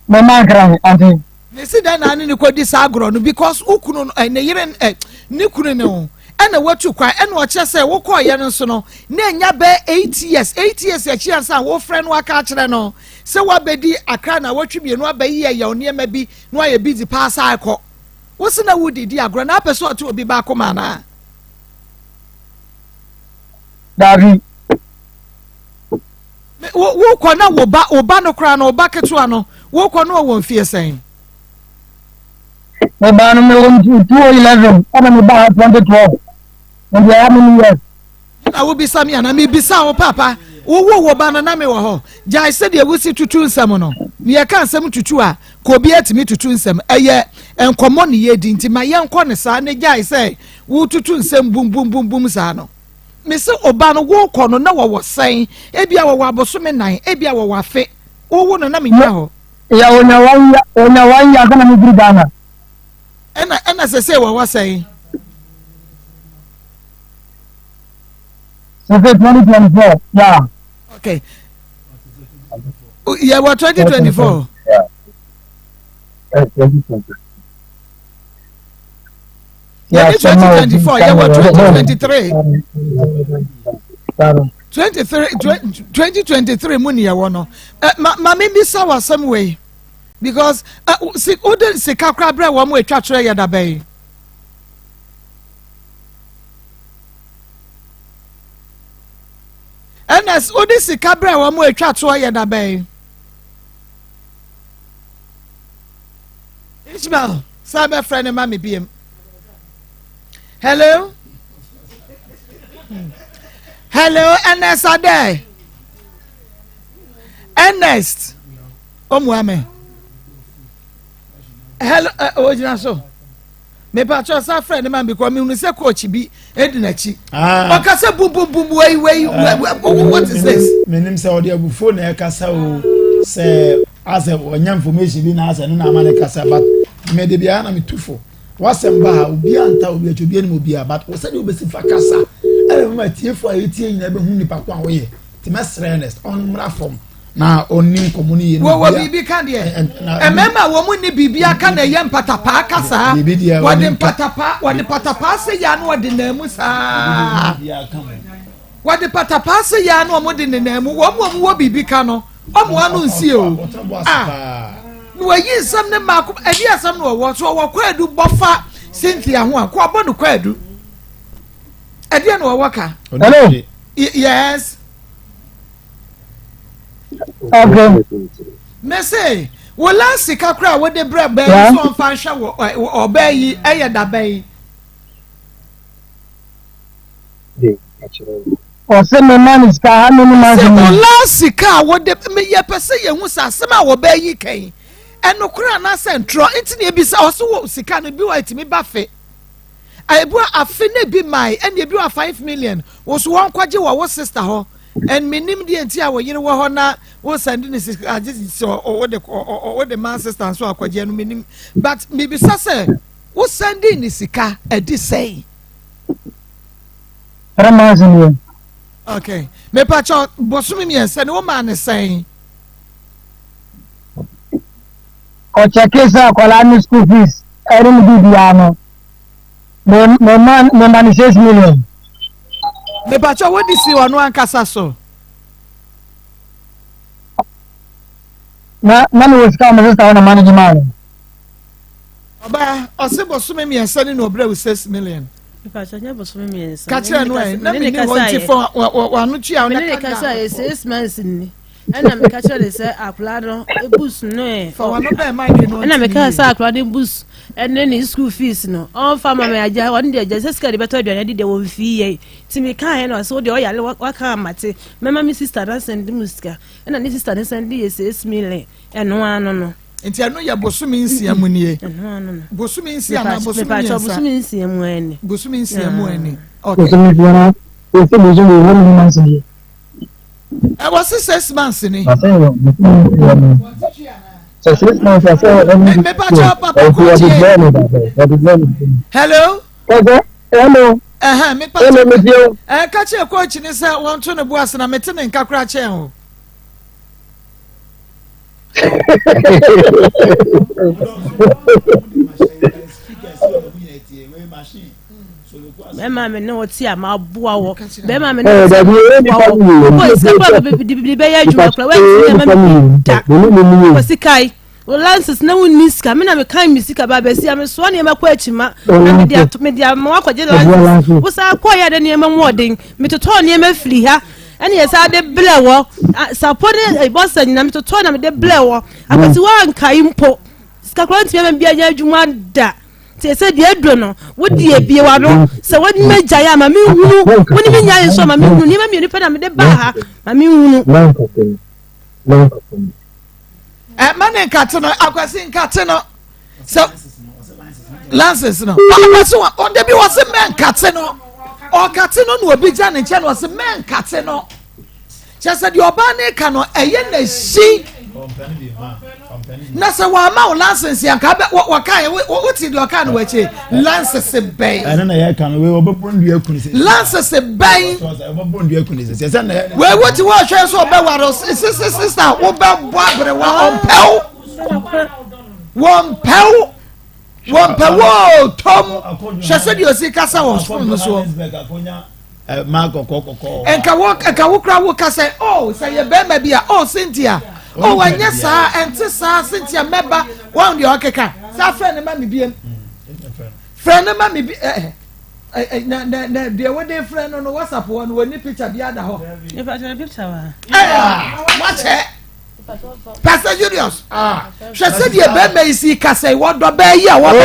Memmaa Nkran, ante. Mesi dɛn na ne ne kɔdi saa agorɔ no because wo kunu no eh, ne yere eh, ne kunu ne wo ɛna watu kwan ɛna ɔkyerɛ sɛ wokɔɔyɛ no nso no na ɛnya bɛɛ 8 years 8 years akyi ansa wofrɛ no aka akyerɛ no sɛ woabɛdi akra na wɔtwe mmienu abɛyi ɛyɛ nneɛma bi na wayɛ busy paa saa ɛkɔ Wo se na wo didi agorɔ na apɛ sɛ ɔte obi ba akoma anaa? Dabi. Wo wo kɔ na wo ba wo ba no koraa no wo ba ketewa no wo kɔ no ɔwɔ mfie sɛn? Me ba no me wɔ 2011 ɛna me ba ha 2012 nti how many years? Na wobisa me anaa mebisa wo papa wowo wo ba no na mewɔ hɔ gyae sɛdeɛ wosi tutu nsɛm no ne yɛka nsɛm tutu a ka obi atumi tutu nsɛm ɛyɛ nkɔmmɔ ne yɛdi nti ma yɛnkɔ ne saa ne gyae sɛ wotutu nsɛm bum bum bum bum saa no mese ɔba no wokɔ no na wɔwɔ sɛn ebia wɔwɔ abosome nan ebia wɔwɔ afe wowo no na menya hɔ yɛ onya wɔn ya onya wɔn ya kana mefiri Ghana ɛna ɛna sɛ sɛ wɔwɔ sɛn Sese 2024, yeah. Okay. Yeah, what 2024? Yeah. 2024. Yeah, 2024, yeah, what 2023? 23 2023 mu ni yɛwɔ no. Eh, ma ma me bisa wasɛm wei because uh, si wode sika koraa brɛ wɔn atwa kyerɛ yɛ dabɛn. Ɛna wode sika brɛ wɔn a atwa toɔ yɛ da bɛn? Ishmael san bɛfrɛ ne ma me biem. Hello? Hello, Ernest Ade. Ernest. Omuame. Hello, uh, ogyina so. Mepakyɛw san frɛ ne ma me because mehunu sɛ coach bi edi n'akyi. Ah. Ɔkasa bum bum bum wei wei ah. what is this? Menim sɛ ɔde abufuo na ɛkasa o sɛ asɛ ɔnya information bi na asɛ no na ama ne kasa but me de biara na metu fo wasɛm ba ha obiara nta obi akyi obiara nim obiara but sɛdeɛ wobɛsi fa kasa ɛna mma atiefo a yɛtie nyinaa bɛhu nipa ko a woyɛ nti mɛsrɛ Ernest ɔmmra fam na ɔnni nkɔmmɔ no yie. Wɔwɔ biribi ka deɛ mmarima a wɔn nni biribi aka na ɛyɛ mpatapaa ka saa wɔde mpatapaa wɔde patapaa se ya na wɔde nan mu saa wɔde patapaa se ya na wɔde ne nan mu wɔn wɔn wɔ biribi ka no wɔn ano nsi o a na wɔyi nsɛm ne mmaako ɛdi asɛm na wɔwɔ so wɔwɔ kwaadu bɔfa Cynthia ho a kɔ ɔbɔ no kwaadu ɛdeɛ na wɔwɔ ka. Hello. Yes. Okay. Mese, wo last sika koraa wode brɛ bɛɛ yi sɛ ɔmfa nhwɛ wɔ ɔbaa yi ɛyɛ daba yi. Ɔsɛ me ma ne sika ha me ne ma sɛ wo last sika a wode meyɛ pɛ sɛ yɛhu sɛ asɛm a wɔbaa yi kan ɛnokorɛ anaasɛ ntorɔ nti na ebisa ɔso wɔ sika no bi wɔ ɛtumi ba fe. Ebi wɔ afe na ebi mae ɛna ebi wɔ 5 million woso wɔn kɔgye wɔ wo sister hɔ and menim deɛ nti a wo yere wɔ hɔ na wo send ne sika agye sɛ ɔwɔ de ɔwɔ de man sister nso akɔgye no menim but mibisa sɛ wo send ne sika ɛdi sɛn. 3 months ni. Okay, mepakyɛ bosome 3 ne wo maa ne sɛn. Ɔkyɛke sɛ akwadaa ne school fees ɛne ne biribiara no me me ma me ma ne 6 million. Mepakyɛ wode si ɔno ankasa so. Na me wɔ sika wɔ me sister hɔ na ma ne gye maa no. Ɔbaa ɔse bosome 3 ne na ɔbrɛ wo 6 million. Ka kyerɛ no ɛ na menni hɔ nti fa wano tua wo na ka kasa yɛ 6 months ni ɛna meka kyerɛ ne sɛ akwadaa no books no ɛ fa wano bɛɛ mic no. Ɛna meka sɛ akwadaa no books ɛne ne school fees no ɔnfa ma me agya ɔne deɛ agya sɛ sika de bɛtɔ aduane adi deɛ wɔn fi yɛ nti meka yɛ no ɔsɛ wo deɛ ɔyale waka amate mɛma me sister na send mu sika ɛna ne sister ne send yɛ 6 million ɛno ano no. Nti ɛno yɛ bosome 6 mu nie? Bosome 6 na bosome 3? Bosome 6 mu ɛni. Bosome 6 mu ɛni, okay. Bosome 6 na yɛsɛ bosome how many months ni? Ɛwɔ se 6 months ni. Sɛ 6 months asɛ ɛni. Mepakyɛ papa kò tie. Hello. Kɔkɔ, hello. Ɛhɛn, me pa Hello, me tie o. Ɛɛ, ka kyerɛ coach ne sɛ wɔnto ne bo ase na mete ne nka koraa kyɛn o. Bɛrima me ne wo te a maboa wɔ bɛrima me ne wo te a maboa wɔ wɔ sika kora bibibibiri bɛyɛ adwuma kora wɔntumi ama me bi da wɔ sika yi wɔ lances na wonni sika me na mekan me sika ba bɛsi a mesoa nneɛma kɔ akyi ma na mede ato mede ama wakɔgye lances wosan kɔ yɛ de nneɛma mu ɔden metotɔɔ nneɛma firi ha ɛne yɛ saa de blɛ wɔ sapɔ ne bɔsa nyina metotɔɔ na mede blɛ wɔ akwasi wankae mpo sika kora ntumi ama bi anya adwuma da. Te sɛ deɛ aduro no, wo deɛ bie w'ano sɛ wo ne m'agyae a ma menhunu, wo ne me nyae nso a ma menhunu. Nneɛma mmienu pɛ na mede baa ha, ma menhunu. Ɛma ne nkate no, akwasi nkate no sɛ lances no akwasi wa ɔde bi wɔsi mɛ nkate no ɔkate no na obi gya ne nkyɛn na ɔsi mɛ nkate no. Kyerɛ sɛ deɛ ɔbaa no reka no ɛyɛ n'akyi na sɛ wɔama wo license anka bɛ wɔka yɛ wote deɛ ɔka no wɔakyi license bɛn. Ɛno na yɛka no wei wɔbɛbɔ nnua kunu sɛ. License bɛn. Wɔbɛbɔ nnua kunu sɛ sɛ na yɛ. Wei wote wɔ ɔhwɛ sɛ ɔbɛware sisi sista wobɛbɔ aberewa ɔmpɛw wɔmpɛw wɔmpɛ wɔ tɔm hwɛ sɛ deɛ ɔsi kasa wɔ sukuu no soɔ. Mmaa kɔkɔɔ kɔkɔɔ. Nka wo nka wo kura wo ka sɛ oh sɛ yɛ bɛrima bi a oh Cynthia oh ɛnyɛ saa ɛnte saa Cynthia mɛba wɔn deɛ ɔkeka saa frɛ ne ma mi biem frɛ ne ma mi bi ɛ ɛ na na na deɛ wɔde frɛ no no WhatsApp wɔ no wɔn ni picture bi ada hɔ. Nipa kyerɛ picture wa. Ɛɛ wakyɛ. Pastor Julius, ah. hwɛ sɛdeɛ bɛrima yi si kasa yi wɔdɔ bɛɛ yi a wɔbɛ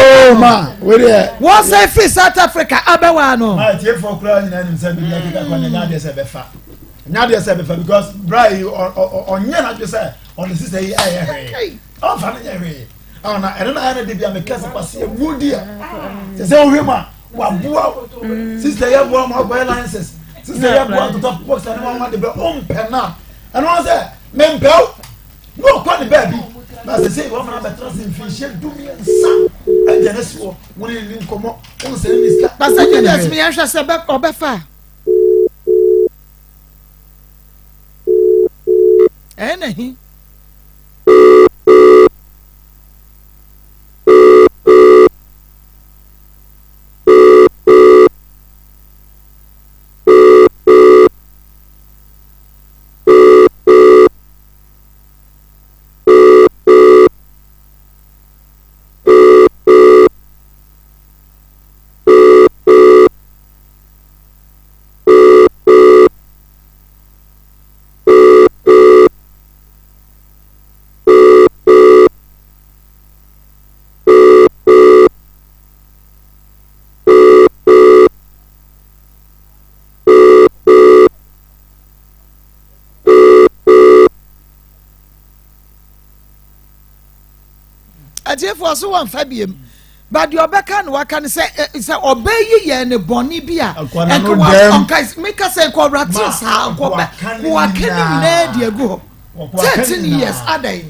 oh, wɔsɛ firi South Africa abɛwaa no. Maa tiefoɔ koraa nyinaa nim sɛ biribi akeka kɔ na ɛnyɛ adeɛ sɛ ɛbɛfa ɛnyɛ adeɛ sɛ ɛbɛfa because bra yi ɔnyɛ n'adwe sɛ ɔne sisa yi ɛyɛ hwee ɔnfa no nyɛ hwee ɔna ɛno na ayɛ no de bi a meka sɛ kwasi emu di a sɛ sɛ wohwɛ mu a waboa sista yi aboa ma ɔkɔyɛ license sista yi aboa totɔ box ne wɔn de bɛ ɔmpɛ na ɛno wɔn sɛ mempɛw na ɔkɔ ne baabi na sɛ sɛ wɔn mena bɛtena se mfinhyia 13 ɛgya ne soɔ wɔn ne ne nkɔmɔ wɔn sɛ ne sika. Pastor Julius mi yɛn hwɛ sɛ ɔbɛfa ɛyɛ na hi. Atiefoɔ so wɔmfa biem ba deɛ ɔbɛka no waka no sɛ sɛ ɔbɛyi yɛn ne bɔne bi a nka ɔnka meka sɛ nka ɔwura saa nka ɔbɛ waka ne nyinaa de agu hɔ. 13 years adɛn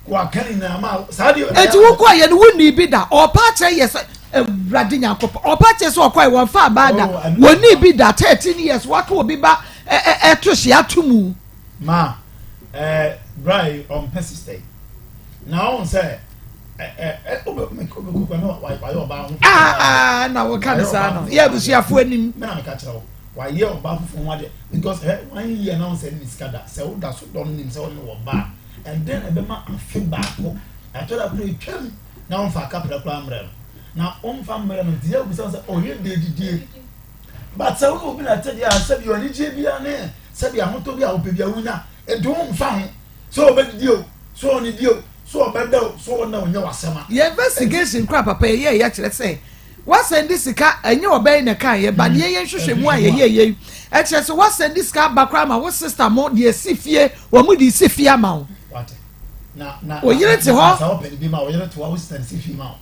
eti wokɔ yɛ no wonni bi da ɔpa akyerɛ yɛ sɛ awurade nyankopɔn ɔpa akyerɛ sɛ ɔkɔ yɛ wɔn fa abaa da oh, wɔnni bi da 13 years waka obi ba ɛto hyɛ ato mu. ma ɛɛ bra yi ɔmpɛ sista yi na ɔn sɛ aa na wɔka ne saa no yɛ abusuafo anim. mena meka kyerɛ wo wayɛ ɔbaa foforɔ ho adeɛ because ɛ one year na ɔnsɛ ne sika da sɛ woda so dɔ no nim sɛ ɔne wɔ ba a ɛdɛn na ɛbɛma afe baako ɛtɔ da koro etwam na ɔmfa akapra koraa mmerɛ no na ɔmfa mmerɛ no nti yɛ obisa sɛ ɔyɛ deɛ didie but sɛ wone obi na ɛte deɛ a sɛbi anigyeɛ biara ne sɛbi ahotɔ bi a wopɛ bi a wonya nti womfa ho sɛ ɔbɛdidi o sɛ ɔnidi o sɛ ɔbɛda o sɛ ɔnna o nyɛ w'asɛm a. Yɛ investigation koraa papa yɛyɛɛ yɛ kyerɛ sɛ Woasɛnde sika, ɛnyɛ ɔbaa yi na ɛkaeɛ, but yɛn yɛn nhwehwɛmu a yɛyɛeɛ yi, ɛkyerɛ sɛ woasɛnde sika aba koraa ma wo sister mo de asi fie, wɔn de si fie ama wo. Wate? Na na Wo yere te hɔ. Sɛ wopɛ ne bi ma wo yere te hɔ, wo sister de si fie ma wo.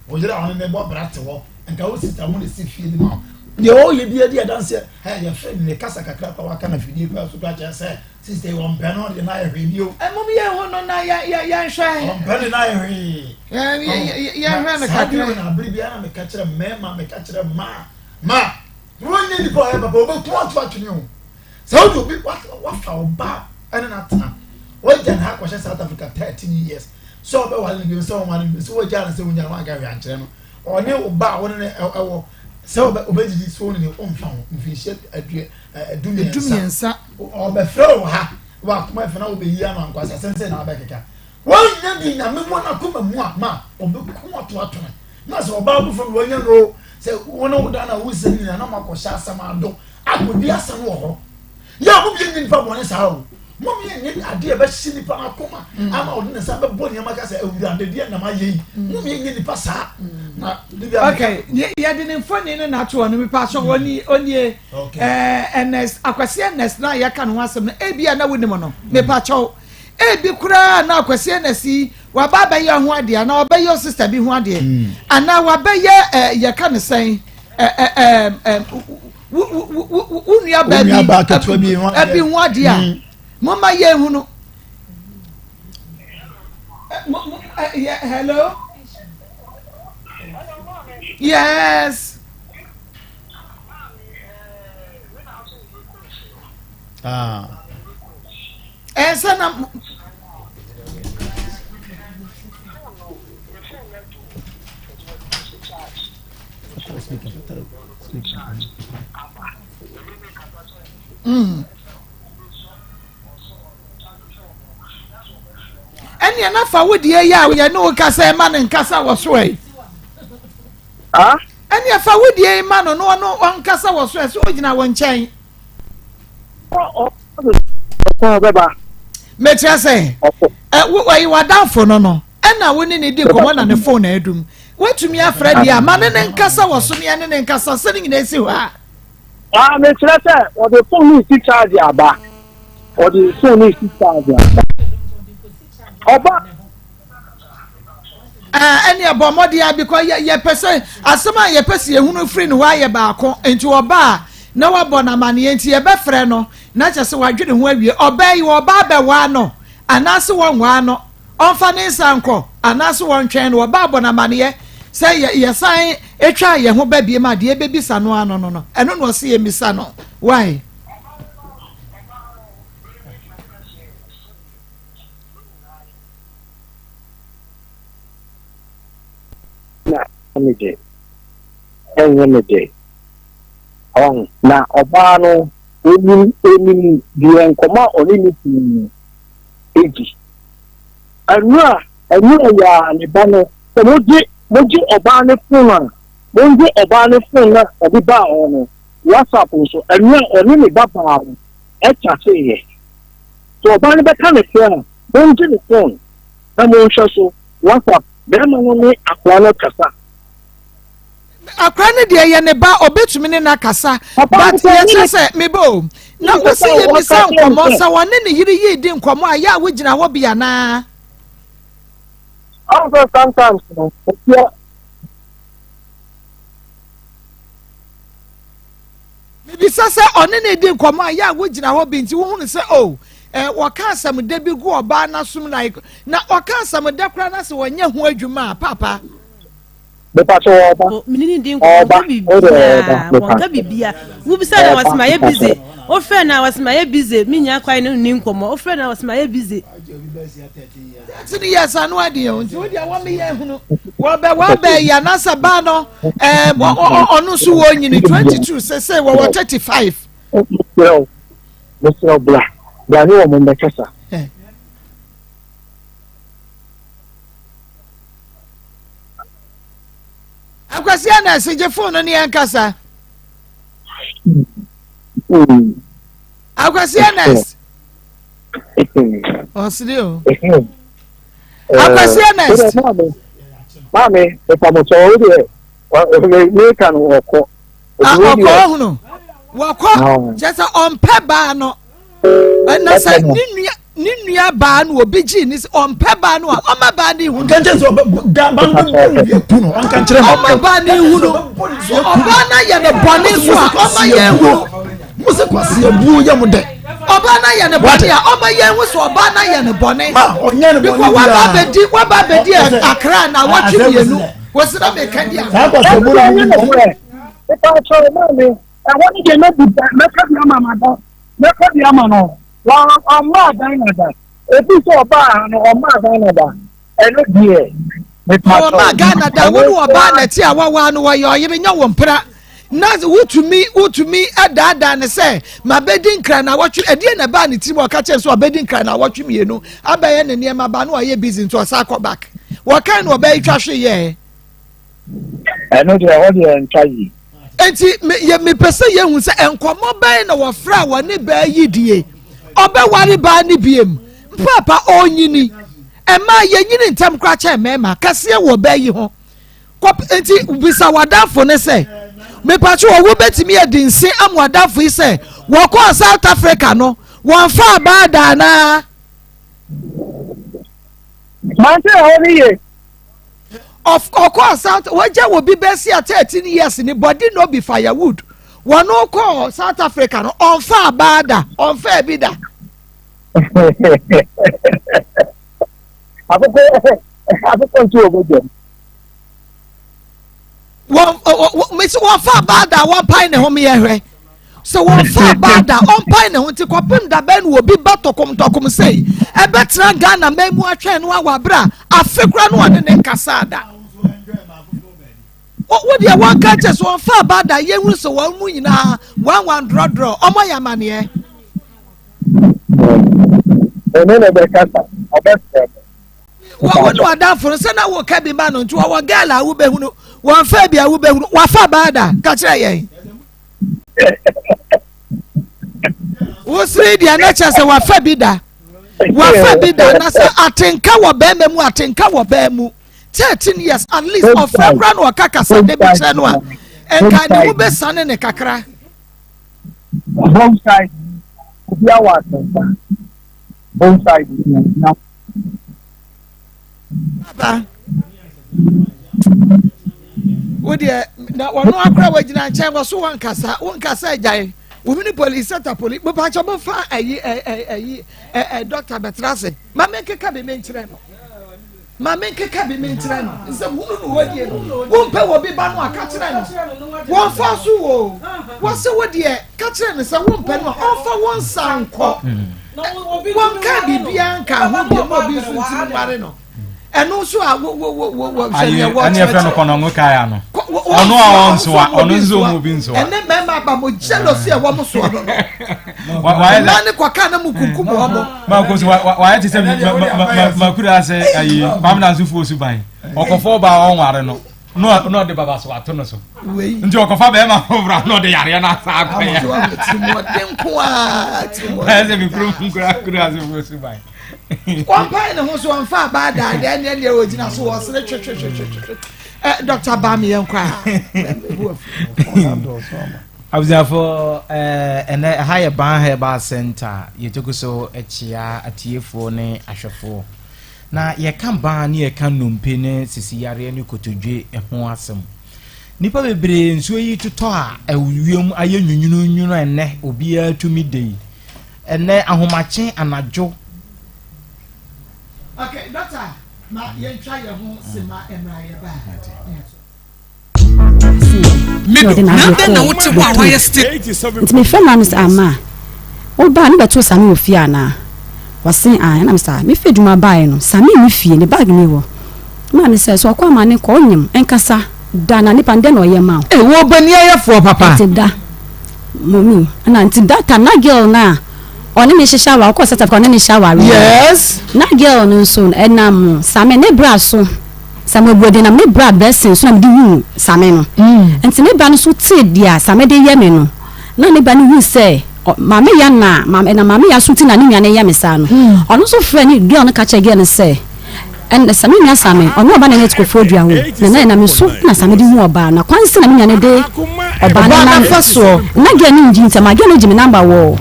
Wo yere a ɔne ne bɔ bra te hɔ, nka wo sister mo de si fie bi ma wo. Deɛ ɔyɛ bi adi adanseɛ ɛ yɛfrɛ ne kasa kakra pa waka na fidie kura so kura kyerɛ sɛ sista yi wɔmpɛ no deɛ na ayɛ hwee bio. Ɛmom yɛn ho no na yɛnhwɛ. Wɔmpɛ no na ayɛ hwee. Yɛnhwɛ no kakra. Saa deɛ na abere biara na meka kyerɛ mmarima meka kyerɛ mmaa ma wɔnyɛ nipa ɔyɛ papa wɔbɛku ato atwene o sɛ wode obi wafa ɔba ɛne no atena wagya ne ha akɔhyɛ South Africa 13 years sɛ ɔbɛwale no bio sɛ ɔnwale no bio sɛ wagya no sɛ wonya no wanka hwee ankyerɛ no Ɔne wo ba a wo ne no wɔ sɛ ɔbɛdidi so ne ɔmfa ho mfinhyia du mmiɛnsa ɔbɛfrɛ wɔ ha wɔ akoma ɛfɛ na wobɛyi ama nkwasi asɛm sɛ na abɛkeka wɔnyɛ de nyame wɔ n'akoma mu a ma ɔbɛku ato atwene na sɛ ɔbaa foforɔ na wɔnyɛ no sɛ wɔne wo da na wosɛ nyina na moakɔhyɛ asɛm ado akɔdi asɛm wɔ hɔ Yɛ a mom yɛnyɛ nipa bɔne saa o. Mom yɛnyɛ adeɛ a ɛbɛhye nipa no akoma mm. ama ɔde ne nsa bɛbɔ nneɛma ka sɛ awurade deɛ nam ayɛ yi. Mm. Mom yɛnyɛ nipa saa. Mm. Na okay, yɛde ne mfoni no na ato hɔ no mepa so ɔni ɔnie ɛɛ Ernest Akwasi Ernest na yɛka ne ho asɛm no ebi a na wonim no mepa kyɛw ebi koraa na Akwasi Ernest yi waba abɛyɛ ho adeɛ anaa ɔbɛyɛ sista bi ho adeɛ anaa wabɛyɛ ɛɛ yɛka ne sɛn ɛɛ ɛɛ ɛɛ. Wo wo wo wo nua baa bi baa ketewa bi ho adeɛ bi ho adeɛ a mm. mo ma yɛn hu no. Hello. Yes. Ah. Ɛsɛ na. Mm. ɛnneɛ na fa wo deɛ yɛ a yɛne wo kasa ɛma no nkasa wɔ so ɛ ɛnneɛ fa wo deɛ ma no na ɔno ɔnkasa wɔ so ɛ sɛ ɔgyina wɔ nkyɛn mekyerɛ sɛ ɛyi w'adamfo no no ɛna wo ne ne di nkɔmmɔ na ne phone na adum Woatumi afrɛ deɛ a, ma ne ne nkasa wɔ so ne ɛne ne nkasa sɛ ne nyinaa si hɔ a. Ah, mekyerɛ sɛ ɔde phone no si charge aba. Ɔde phone no si charge aba. Ɔba. Ɛne ɛbɔ mmɔden a because yɛpɛ sɛ asɛm a yɛpɛ sɛ yɛhunu firi ne hɔ ayɛ baako nti ɔba a na wabɔ no amaneɛ nti yɛbɛfrɛ no na kyɛ sɛ wadwene ho awie ɔbaa yi ɔba abɛwaa no anaasɛ wɔnwaa no. Ɔmfa ne nsa nkɔ anaase wɔntwɛn no, wɔba abɔ no amaneɛ sɛ yɛ, yɛsan twaa yɛn ho ba biem a, deɛ yɛbɛbisa no ara no no no, ɛno na ɔse yɛmmisa no. Why? Na me de, ɛnyɛ me dɛ. Ɔho. Na ɔbaa no, onim, onim deɛ nkɔmɔ a ɔne ne kunu no di. Ɛno a, ɛno a yɛ a ne ba no, sɛ mogye, mogye ɔbaa no fon a, mongye ɔbaa no fon no a ɔde baa hɔ no, WhatsApp nso, ɛno a ɔne ne ba baa no ɛkyateeɛ. Sɛ ɔbaa no bɛka ne korɛ a, mongye ne fon na monhwɛ so, WhatsApp, bɛrima no ne akwadaa no kasa. Akora no deɛ yɛ ne ba ɔbɛtumi ne no akasa but yɛkyerɛ sɛ meba o na wosi yɛ bisa nkɔmmɔ sɛ wɔne ne yere yii di nkɔmmɔ a yɛ a wogyina hɔ bi anaa. Ɔn sometimes no obiara. Mebisa sɛ ɔne ne di nkɔmmɔ a yɛ a wogyina hɔ bi nti wohunu sɛ o oh, eh, wɔka asɛm da bi gu ɔbaa n'asom like na ɔka asɛm da koraa na sɛ wɔnyɛ ho adwuma a paapa. Mepakyɛ ɔɔba. O mene ne di nkɔmmɔ Ɔɔba wɔnka wode ɔɔba biribiaa wɔnka mepakyɛ. biribiaa wobisa na Ɔɔba wɔse mayɛ mepakyɛ. busy wofrɛ na wɔse mayɛ busy menya kwan ne nni nkɔmmɔ wofrɛ na wɔse mayɛ busy. Thirteen years ano adeɛ o nti wodeɛ wɔn yɛ hunu wɔbɛ wɔbɛ yi anasa baa no ɛɛ ɔno nso wɔ nyini 22 sese wɔwɔ 35. Mesrɛ wo mesrɛ wo bra bra ne wɔn mbɛkasa. Akwasi Ananse gye fon no ne yɛn kasa. Akwasi Ananse. Ɔsere o. Akwasi Ananse. Maame, mepamotɔ o deɛ, meka no ɔkɔ. Ɔkɔ ɔhunu. Wɔkɔ kyɛ sɛ ɔmpɛ baa no. Na sɛ ne nua. ne nua baa no obi gyee ne sɛ ɔmpɛ baa no a ɔma baa no ihu no. Nka nkyɛn sɛ ɔbɛ da ba no bɛ bu wie ku no ɔnka nkyerɛ no. Ɔma baa no ihu no so ɔbaa no ayɛ no bɔne so a ɔma yɛn hu no. Mo sɛ kwasi abuo yɛ mo dɛ. Ɔbaa no ayɛ no bɔne a ɔma yɛn hu sɛ ɔbaa no ayɛ no bɔne. Ma ɔnyɛ no bɔne biara. Waba abɛdi waba abɛdi akra na awɔtwe mmienu wɔsi na meka di a. Saa kwasi abuo na mo di. Ɛhɔ no deɛ mɛbu mɛka bi ama madam mɛka bi ama no. Ɔmmaa Ghana da. Ɛfiri sɛ ɔbaa ha no, ɔmmaa Ghana da. Ɛno deɛ, mepa Ɔmmaa Ghana da. Wo ne ɔbaa na ɛte a wawaa no, wɔyɛ ɔyere nyɛ wo mpra. Na wotumi wotumi daadaa no sɛ mabɛdi nkra na awɔtwe. Ɛdeɛ na ɛbaa ne tirim ɔka kyerɛ sɛ ɔbɛdi nkra na awɔtwe mmienu abɛyɛ ne nneɛma ba na ɔyɛ busy nti ɔsan kɔ back. Wɔkan no ɔbaa yi twa hwe yɛɛ. Ɛno deɛ ɛhɔ deɛ ntwa yie. Enti me yɛ mepɛ sɛ yɛhu sɛ nkɔmmɔ bɛn na wɔfrɛ a wɔne baa yi die. Ɔbɛware baa ne biem. Mpaapa ɔnyini. Mmaa yɛnyini ntɛm koraa kyɛn mmarima. Kɛseɛ wɔ baa yi ho. Kɔp enti bisa w'adamfo no sɛ mepatwo wɔ wobɛtumi adi nse ama w'adamfo yi sɛ wɔkɔɔ South Africa no wɔmfaa baa da anaa? Mante ɛhɔ no yie. Of ɔkɔɔ South wagya wɔ bi bɛsi a 13 years ni body no be firewood wɔn kɔɔ South Africa no ɔnfa abaa da ɔnfa ebi da. Akokɔ akokɔ nso wɔ bɔdwam. Wɔn wɔ mesi wɔnfa abaa da wɔn pae ne ho meyɛ hwɛ. Sɛ wɔmfa abaa da ɔmpae ne ho nti kɔpem da bɛn na obi ba tɔkɔm tɔkɔm sei ɛbɛtena Ghana man mu atwɛn no awɔ abere a afe kora no ɔne ne nkasaa da. Wo deɛ wɔnka kyɛ sɛ wɔmfa abaa da yɛhunu sɛ wɔn mu nyinaa wɔn wɔn drɔdrɔ ɔmɔ yɛ amaneɛ. Ɔne no bɛkasa ɔbɛfrɛ no. Wɔwo no adamfo no sɛ na woka bi ma no nti wɔwɔ girl a wobɛhunu wɔmfa bi a wobɛhunu wafa abaa da ka kyerɛ yɛn. Wosiri deɛ na kyerɛ sɛ wafa bi da wafa bi da na sɛ atenka wɔ bɛrima mu atenka wɔ bɛrima mu 13 years at least ɔfrɛ kora na ɔka kasa de bi kyerɛ no a nka ne ho bɛsane ne kakra. Both sides obi awɔ atenka both sides na. Aba. Wo deɛ na wɔn akora wɔgyina nkyɛn wɔ so wɔn kasa wɔn kasa agyae wɔn ni polisi sɛta poli mo pa kyɛ mo fa ɛyi ɛ ɛ ɛyi ɛ ɛ dɔkta bɛtena ase maame nkeka bi mi nkyerɛ no maame nkeka bi mi nkyerɛ no nsɛm hunu no wɔ die no wɔn mpɛ wɔ bi ba no a ka kyerɛ no wɔn fa so wɔ wɔsi wɔ deɛ ka kyerɛ no sɛ wɔn mpɛ no a ɔnfa wɔn nsa nkɔ. Wɔnkaa biribiara nkaa ho bio ma obi nso ntumi nware no. Ɛno nso a wo wo wo wo wo hwɛ nea wɔkyerɛkyerɛ. Ɛne ɛfɛ no kɔnɔngo kaya no. Ɔno a ɔnsoa ɔno nso ɔmu obi nsoa. Ɛne mmarima aba mo jealousy a ɛwɔ mo soɔ no no. Mmaa ne kɔka na mo kunkum wɔn mo. Maa ko so wayɛ te sɛ makura ase ayi Kwamina Nsufuo suban ɔkɔfɔ ɔbaa ɔnware no. na na ɔde baba so ato no so nti ɔkɔfa bɛrima foforɔ a na ɔde yareɛ no asa akɔyɛ ɛsɛ me kurom nkura kura ase fo so ban wɔmpae ne ho so ɔmfa abaa daa deɛ ɛneɛ deɛ ɔgyina so wɔsere twetwetwetwe ɛ dɔkta baa me yɛnkɔ a abusuafo ɛnɛ ɛha yɛ ban herbal center yɛtoku so akyia atiefoɔ ne ahwɛfoɔ Na yɛka baa ne yɛka nnompe ne sisi yareɛ ne kotodwe ho asɛm. Nnipa bebree nsuo yi totɔ a ɛwiem ayɛ nwunwununwunu a ɛnnɛ obiara tumi da yi. Ɛnnɛ ahomakye anadwo. Okay, doctor, ma yɛntwa yɛn ho sema mmra yɛba. na ɔde n'adeɛ kɔɔ bɔtɔm nti mefrɛ maa no sɛ ama wobaa ne bɛtoo Same wɔ fie anaa ɔse ae ɛna mesɛ mefi adwuma baeɛ no Same nni fie ne bag ni hɔ maa me sɛ sɛ ɔkɔ ama ne kɔ ɔnyem nkasa da na nipa no dɛn na ɔyɛ ma wo. Ee wɔ bani ayɛfoɔ papa. Nti da mɔmi ɛna nti that time na girl no a ɔne me hyehyɛ aware ɔkɔ South Africa ɔne ne hyɛ aware yes na girl no nso ɛnam Same ne bra so. Samuel Boadu nam ne bra Blessing so na mede huu Same no. Nti ne bra no nso tee deɛ Same de yɛ me no, na ne bra no huu sɛ Maame Ya na, ɛnam Maame Ya so nti na ne nua no yɛ me saa no. Ɔno nso frɛɛ ne girl no ka kyerɛɛ girl no sɛ, ɛn, sɛ me nua Same, ɔne ɔbaa no na ɛte Kofoɔ Dua hɔ, na na ɛnam me so na Same de huu ɔbaa no, na kwan sɛ na me nua no de ɔbaa no nam, na girl no ngye nti, ɛma girl no gye me number wɔ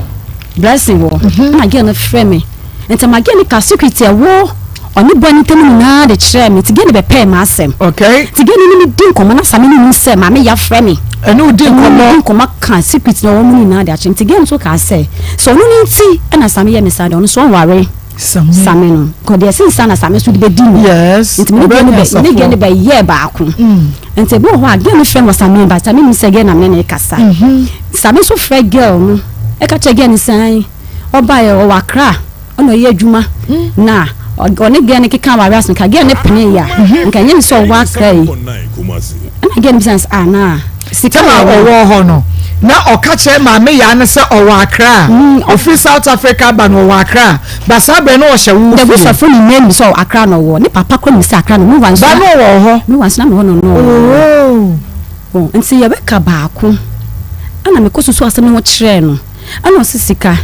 Blessing hɔ, ɛna girl no frɛ me. Nti ma girl no ka secret ɛwɔ ɔne boy no ntam nyinaa de kyerɛɛ me. Nti girl no bɛpɛɛ m'asɛm. Okay. Nti girl no ne me di nkɔmmɔ na Same no nim sɛ maame yafrɛ me. Ɛne wo di nkɔmmɔ. Ɛne me di nkɔmmɔ ka secret na ɔwɔ mu no nyinaa de akyerɛ me. Nti girl no nso kaa sɛ, sɛ ɔno no nti ɛna Same yɛ me saa deɛ ɔno nso ɔnware Same no. Kɔ deɛ ɛsen saa na Same nso de bɛdi me. Yes. Nti me ne girl no bɛ, me ne girl no bɛyɛɛ baako. Nti ebi wɔ hɔ a girl no frɛ me wɔ Same but Same nim sɛ girl na me ne no rekasa. Same nso frɛ girl no ɛka kyerɛ girl no sɛ ae. Ɔbaeɛ ɔwɔ Accra ɛna ɔyɛ adwuma na ɔne girl no keka aware ase nka girl no penee a nka ɛnyɛ ne sɛ ɔwɔ Accra yi ɛna girl no bisa no sɛ ah na sika na ɔwɔ hɔ no na ɔka kyerɛ maame yaa no sɛ ɔwɔ Accra mm, ɔfiri South Africa ba no ɔwɔ Accra ba saa berɛ no ɔhyɛ wo fie n'abusuafo nyinaa nim sɛ Accra na ɔwɔ ne papa kɔ nim sɛ Accra na ɔwɔ ba no ɔwɔ hɔ me wa nso na me hɔ no no oh. Nti yɛbɛka baako ɛna mekɔ susu asɛm no ho kyerɛɛ no. Ɛna ɔse sika,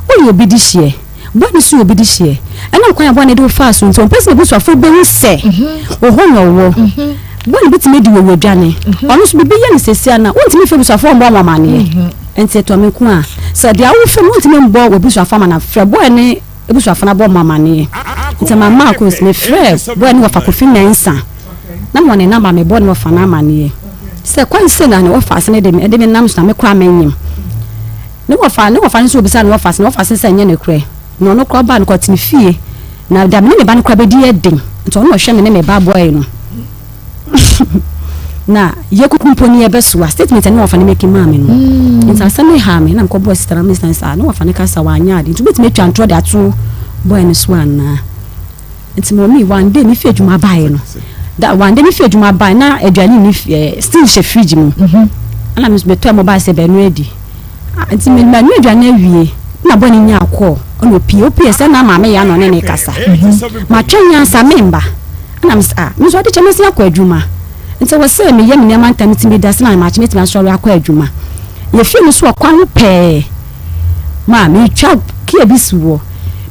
woyɛ obi dehyeɛ, bɔne nso yɛ obi dehyeɛ. Ɛnam kwan a bɔne de wo faa so nti, ɔmpɛ sɛ n'abusuafoɔ bɛhu sɛ wo hɔ na ɔwɔ. Bɔne bɛtumi adi wo aduane. Ɔno nso biribi yɛ no seesei a na wontumi mfrɛ abusuafoɔ mmɔ wɔn amaneɛ. Nti ɛtɔ me nko a, sɛ deɛ wofrɛ no wontumi mmɔ w'abusuafoɔ amaneɛ, frɛ bɔne ne abusuafoɔ no abɔ wɔn amaneɛ. Nti ɛma Marcus, mefrɛɛ bɔne no wɔfa Kofi Mensah. Na mewɔ ne number mebɔ ne wɔfa no amaneɛ sɛ kwan sei na ne wɔfa ase no de me de me nam so na me koraa menyem ne wɔfa ne wɔfa no nso obisa ne wɔfa ase ne wɔfa ase sɛ ɛnyɛ ne korɛ na ɔno koraa ɔbaa no kɔ te ne fie na da me ne me ba no koraa bɛdi yɛ den nti ɔno ɔhwɛ me ne me ba boy no na yɛkuku mpo ne yɛbɛsoa statement ne wɔfa no mɛki maa me no mm. nti asɛm ne ha me na mekɔbɔɔ sista na mesista sɛ ne wɔfa no kasa wanyɛ ade nti wobɛtumi atwa ntorɔ de ato boy no so anaa. Nti mummy one day me fi adwuma baeɛ no da one day me fi adwuma baeɛ na aduane ni eh, still hyɛ fridge mu mhm. ɛna me metɔ ɛmo baeɛ sɛ bɛno adi ah, nti me manu aduane awie na bɔ ne nya akɔ ɛna opie opie sɛ na maame yɛ ano ne ne kasa mhm. matwɛn yɛn asa me mba ɛna me sɛ ah me nso ade kyɛ mɛsi akɔ adwuma nti wɔ sɛ meyɛ me nneɛma ntam nti meda sɛ na makye mɛtumi asɔre akɔ adwuma yɛfie no so ɔkwan ho pɛɛ Ma metwa kia bi si wɔ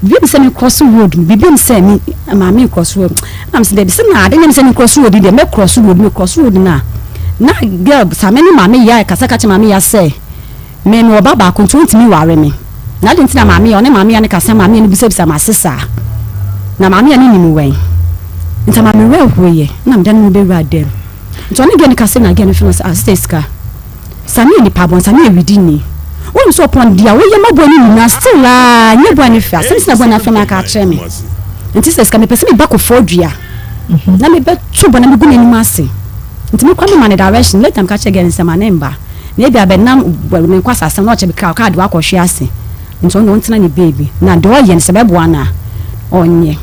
biribi mi sɛ me cross road no biribi mi sɛ me ma me cross road na me sɛ dɛbi sɛ na ade nyɛ mi sɛ me cross road deɛ mɛ cross road me cross road na na girl same ne maame ya kasa kakyɛ maame ya sɛ me me ɔba baako nti ontumi ware me na adi nti na maame ya ɔne maame ya ne kasa maame ya ne bisabisa ma ase saa na maame ya ne nim wɛn nti maame wɛ hoyɛ na meda ne mu bɛwura dɛm nti ɔne girl ne kasa na girl ne fi no sɛ ah sɛ sika Same yɛ nipa bɔn, Same yɛ widini. Wonim sɛ ɔpɔn dea woyɛ ma bɔne nyinaa still aa nyɛ bɔne fɛ asɛm si na bɔne afɛ no aka akyerɛ me. Nti sɛ sika mepɛ sɛ meba kɔfɔɔ dua na mebɛ to bɔ na megu n'anim ase. Nti me kɔ me ma no direction later meka kyerɛ girl no sɛ ma ne mba na ebi abɛnam me nkɔ asase na ɔkyɛ me kaa kaa de wakɔ hwe ase. Nti ɔno ɔntena ne baabi na deɛ ɔyɛ no sɛ bɛboa no a ɔnyɛ.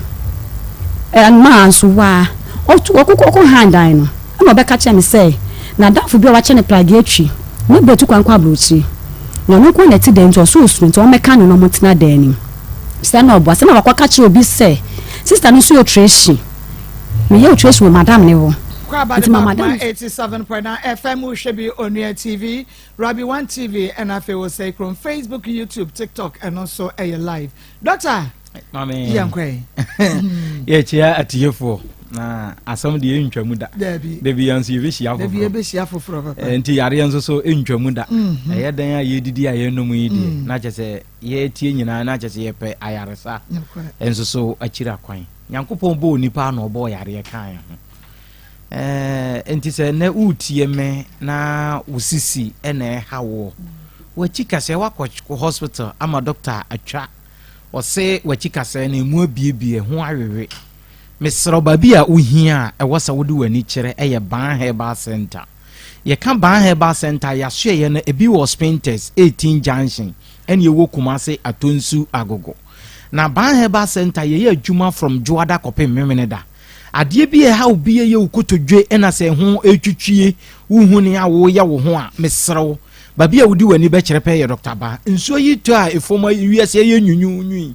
Ɛmaa nso waa ɔto ɔkɔ ɔkɔ han dan no. Ɛnna ɔbɛka kyerɛɛ me sɛ n'adamfo bi a wakyɛ no prageatwi no bɛtu kwan kɔ aburokyiri, na ɔno nko ara na ɛte dɛn nti ɔsɛ osuro nti ɔmmɛka ne no ɔmo dan no mu. Sɛ na ɔboa sɛ na wakɔka kyerɛ obi sɛ sista no nso yɛ otrehyi. Meyɛ otrehyi wɔ madam ne hɔ. Nti ma madam. 87.9 FM wohwɛ bi Onua TV, Rabi One TV ɛna afei wɔ sɛ kurom Facebook, YouTube, TikTok ɛno nso ɛyɛ live. Doctor, Maame yɛnkɔ yi. Yɛkyia atiefoɔ na asɛm deɛ ɛntwa mu da. Dabi yɛn nso yɛbɛhyia foforɔ. Yɛbɛhyia foforɔ papa. Eh, nti yareɛ nso so ɛntwa mu da. Mhm. Ɛyɛ dɛn a yɛdidi a yɛnom yi deɛ mm. na kyɛ sɛ yɛtie nyinaa na kyɛ sɛ yɛpɛ ayaresa nso so akyiri akwan. Nyankopɔn bɔɔ nipa na ɔbɔɔ yareɛ kan ho. Eh, nti sɛ nnɛ woretie me na wo sisi na ɛha woɔ wakyi kasɛ wakɔ hospital ama doctor atwa Ɔse w'akyi kasɛɛ no emu abiebie, ɛho awewe. Mesrɛ wo baabi a wohia a ɛwɔ sɛ wode w'ani kyerɛ yɛ Ban Herbal Centre. Yɛka Ban Herbal Centre a, yɛasoɛeɛ no ebi wɔ Spintex, 18 Junction, ɛne ɛwɔ Kumasi Atonsu Agogo. Na Ban Herbal Centre yɛyɛ adwuma from Dwoada kɔpem Memeneda. Adeɛ bi a ɛha wo bi yɛ wo kotodwe ɛna sɛ ɛho ɛretwitwie, wohu nea woyɛ wo ho a, mesrɛ wo, Baabi a wode w'ani bɛkyerɛ pɛɛ yɛ Dɔkta Ba. Nsuo yi tɔ a efam wiase yɛ nwunwunwui.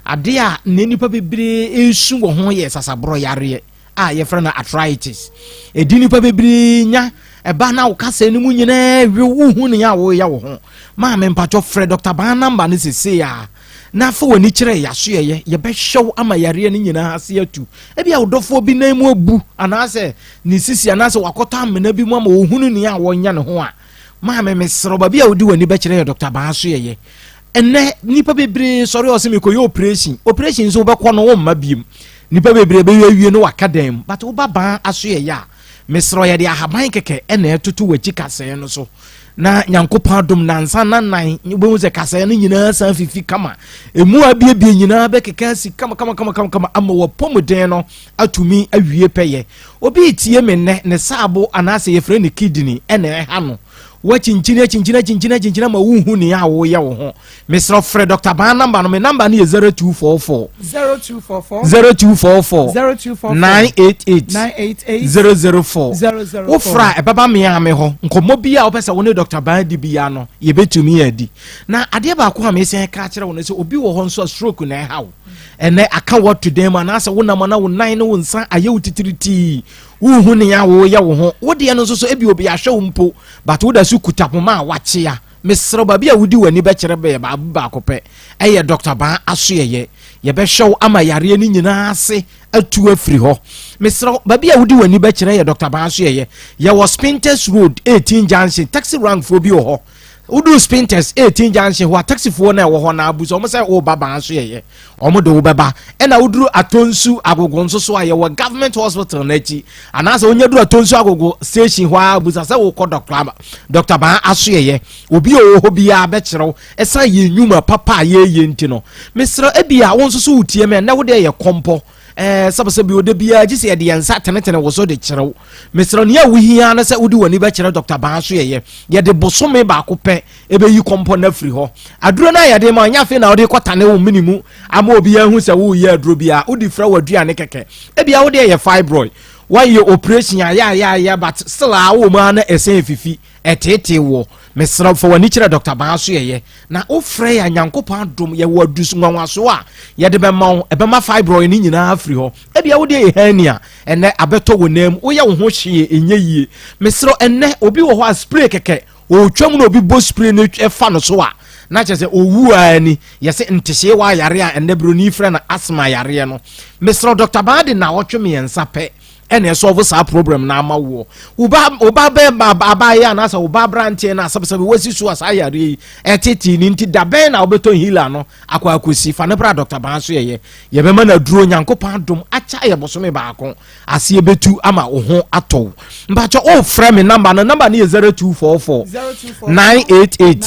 Adeɛ a nnɛ nnipa bebree resu wɔ ho yɛ sasaborɔ yareɛ a yɛfrɛ no arthritis. Ɛdi nnipa bebree nya. Ɛba na wo kasa no mu nyinaa wew, wohu nea woreyɛ wo ho. Maame mpakyɛ frɛ Dɔkta Ba namba no sesei a na fa w'ani kyerɛ yɛasoɛyɛ. Yɛbɛhwɛ wo ama yareɛ no nyinaa ase atu. Ebia wo dɔfoɔ bi nan mu abu anaasɛ ne sisi anaasɛ wakɔtɔ amena bi mu ama ɔhunu nea wɔnyɛ ne ho a, Maame, mesrɛ wo, baabi a wode w'ani bɛkyerɛ yɛ Dɔkta Baa so yɛyɛ. Ɛnnɛ nnipa bebree sɔre a ɔse mekɔyɛ operation, operation nso wobɛkɔ no womma biom. Nnipa bebree bɛyɛ awie no waka dan mu, but woba baa asoɛeɛ a, mesrɛ wo yɛde ahaban kɛkɛ ɛna ɛtoto w'akyi kasɛɛ no so. Na Nyankopɔn adom nansa na nan wobɛhu sɛ kasɛɛ no nyinaa san fifi kama. Emu abiebie nyinaa bɛkeka asi kama kama kama kama kama ama w'apɔmuden no atumi awie pɛyɛ. Obi retie me nnɛ, ne saabo anaasɛ yɛfrɛ no kidney ɛna ɛha no. Woakyinkyini akyinkyini akyinkyini akyinkyini ama wonhu nea woyɛ wo ho. Mesrɛ wo frɛ Dr. Baa namba no. Me namba no yɛ 0244 0244 0244 0244 988 988 004. 004. Wofrɛ a ɛbɛba me a me hɔ. Nkɔmmɔ bi a wopɛ sɛ wo ne Dr. Baa di biara no, yɛbɛtumi adi. Na adeɛ baako a mesan ka akyerɛ wo no sɛ obi wɔ hɔ nso a stroke na ɛha wo. Ɛnɛ aka wɔto dan mu anaasɛ wonam a na wo nan ne wo nsa ayɛ wo titiritii. Wonhu nea woreyɛ wo ho. Wo deɛ no nso so ebi obi ahwɛ wo mpo but woda so kuta poma a wakyea. Mesrɛ wo baabi a wodi w'ani bɛkyerɛ bɛyɛ baabi baako pɛ. Ɛyɛ Doctor Baa asoɛyɛ. Yɛbɛhwɛ wo ama yareɛ no nyinaa ase atu afiri hɔ. Mesrɛ wo baabi a wodi w'ani bɛkyerɛ yɛ Doctor Baa asoɛyɛ. Yɛwɔ Spintex Road 18 Junction, taxi rank foɔ bi wɔ hɔ. Woduru Spintex 18 junction hɔ a, taxifoɔ no a ɛwɔ hɔ no abu sɛ wɔn sɛ woba baa so yɛyɛ, wɔn de wo bɛba. Ɛna woduru Atonsu Agogo nso so a, yɛwɔ government hospital no akyi. Anaasɛ wonya duru Atonsu Agogo station hɔ a, busa sɛ wokɔ Dr. Dr. Baa asoɛyɛ. Obi a ɔwɔ hɔ biara bɛkyerɛ wo. Ɛsan yɛn nnwuma papa a yɛyɛ nti no, mesrɛ ebia wo nso so wotie me ɛnnɛ wo deɛ yɛ kɔmpɔ. Ɛɛ, sɛbsɛbi o, da biara gye sɛ yɛde yɛn nsa tenetene wo so de kyerɛ wo. Mesrɛ wo, nea wuhia ara ne sɛ wode w'ani bɛkyerɛ Dɔkta Baa so yɛyɛ. Yɛde bosome baako pɛ ɛbɛyi kɔmpɔ no afiri hɔ. Aduro no a yɛde ma wo, ɛnyɛ afei na wode rekɔtane wo mene mu ama obiara ahu sɛ woreyɛ aduro biara. Wode fira w'aduane kɛkɛ. Ebia wo deɛ yɛ fibroid. Woayɛ operation ayɛ ayɛ ayɛ but still a wowɔ mu ara na ɛsɛn fifi. Ɛteetee woɔ. Mesrɛ wo, fa w'ani kyerɛ Dɔkta Baa so yɛyɛ. Na wofrɛ yɛn a, Nyankopɔn adom, yɛwɔ adus nwanwasoɔ a yɛde bɛma wo. Ɛbɛma fibroid no nyinaa afiri hɔ. Ebia wo deɛ yɛ hernia, ɛnnɛ abɛtɔ wo nan mu. Woyɛ wo ho hwee, ɛnyɛ yie. Mesrɛ wo, ɛnnɛ obi wɔ hɔ a spray kɛkɛ, ɔretwam na obi bɔ spray no fa no so a, na kyerɛ sɛ ɔwu ara ni. Yɛse ntehyeewa yareɛ a ɛnnɛ buroni frɛ no asthma yareɛ no. Mesrɛ wo, Dɔkta Baa de nnawɔtwe mmiɛnsa pɛ ɛna ɛsɔlvo saa problem no ama woɔ. Wo ba wo ba bɛɛ abaayewa anaasɛ wo ba aberanteɛ no asɛbsɛbe wasi so a saa yareɛ yi ɛtetee ne nti da bɛn na wobɛtɔ healer no akɔ akɔsi fa no bra Dr. Baa so yɛyɛ yɛbɛma no aduro Nyankopɔn adom akyɛ ayɛ bosome baako aseɛ bɛtu ama wo ho atɔ wo mpakyɛ wofrɛ me number no number no yɛ 0244 988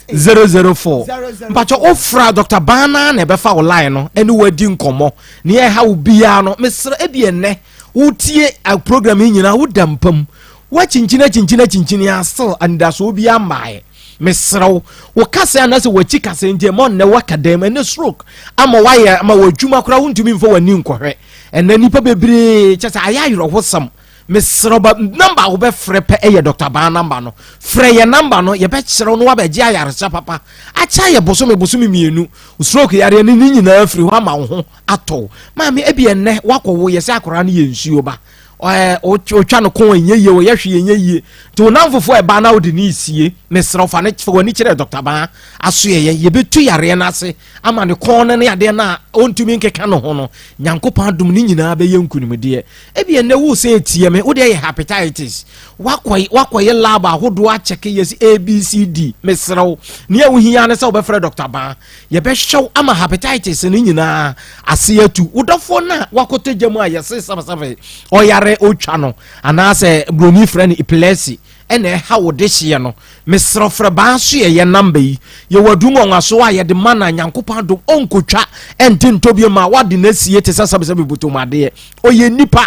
004 mpakyɛ wofrɛ Dr. Baa no na ɛbɛfa wo line no ɛne wadi nkɔmmɔ Nea ɛha wo biara no, mesrɛ ebi ɛnnɛ wotie program yi nyinaa woda mpa mu woakyinkyini akyinkyini akyinkyini a still anidasoɔ biara mmaeɛ. Mesrɛ wo, wo kasa anaasɛ w'akyi kasa nti ɛma nnɛ woaka dan mu ɛnɛ stroke ama woayɛ ama w'adwuma koraa wontumi mfa w'ani nkɔhwɛ. Ɛnnɛ nnipa bebree kyɛ sɛ ayɛ awerɛhosɛm. Mesrɛ wo ba namba a wobɛfrɛ pɛ ɛyɛ Dr. Baa namba no. Frɛ yɛ namba no yɛbɛkyerɛ wo na woabɛgye ayaresa papa. Akyɛ ayɛ bosome bosome mmienu Stroke yareɛ no ne nyinaa firi hɔ ama wo ho atɔ wo. Maame ebi ɛnnɛ wakɔwo yɛ sɛ akwaraa no yɛ nsuo ba. Ɛɛ otwa no kɔn ɛnyɛ yie ɔyɛ hwee ɛnyɛ yie. Nti wo namfofoɔ ɛba na wode ne sie. Mesrɛ wo fa ne fa w'ani kyerɛ Dr. Baa asoɛyɛ. Yɛbɛtu yareɛ no ase ama ne kɔn no ne adeɛ no a ɔntumi nkeka ne ho no. Nyankopɔn adom ne nyinaa bɛyɛ nkunimdeɛ. Ebi ɛnnɛ wo sɛ etie me wo deɛ yɛ hepatitis. Wakɔ wakɔyɛ lab ahodoɔ akyɛke yɛsi ABCD. Mesrɛ wo nea wohia ne sɛ wobɛfrɛ Dr. Baa. Yɛbɛhwɛ wo ama hepatitis no nyinaa ase atu. Wo dɔfoɔ no a wakɔtɔ gya mu a yɛse sɛbɛsɛbɛ ɔyare ɔtwa no anaasɛ buroni frɛ no epilepsy ɛna ɛha wo dehyeɛ no, mesrɛ frɛ Baa so yɛyɛ namba yi. Yɛwɔ adu nwanwasoɔ a yɛde ma no a Nyankopɔn adom ɔnkɔtwa ɛnte ntɔ bio ma wade no asie te sɛ sɛbɛsɛbɛ botomadeɛ. Ɔyɛ nipa,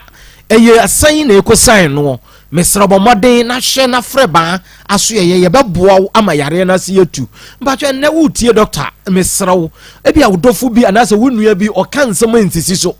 ɛyɛ sɛn na ɛkɔsiane noɔ. Mesrɛ bɔ mmɔden na hwɛ na frɛ baa asoɛyɛ yɛbɛboa wo ama yareɛ no ase atu. Mpakyɛ ɛnnɛ woretie dɔkta mesrɛ wo ebia wo dɔfo bi anaasɛ wo nua bi ɔka nsɛm a nsisi so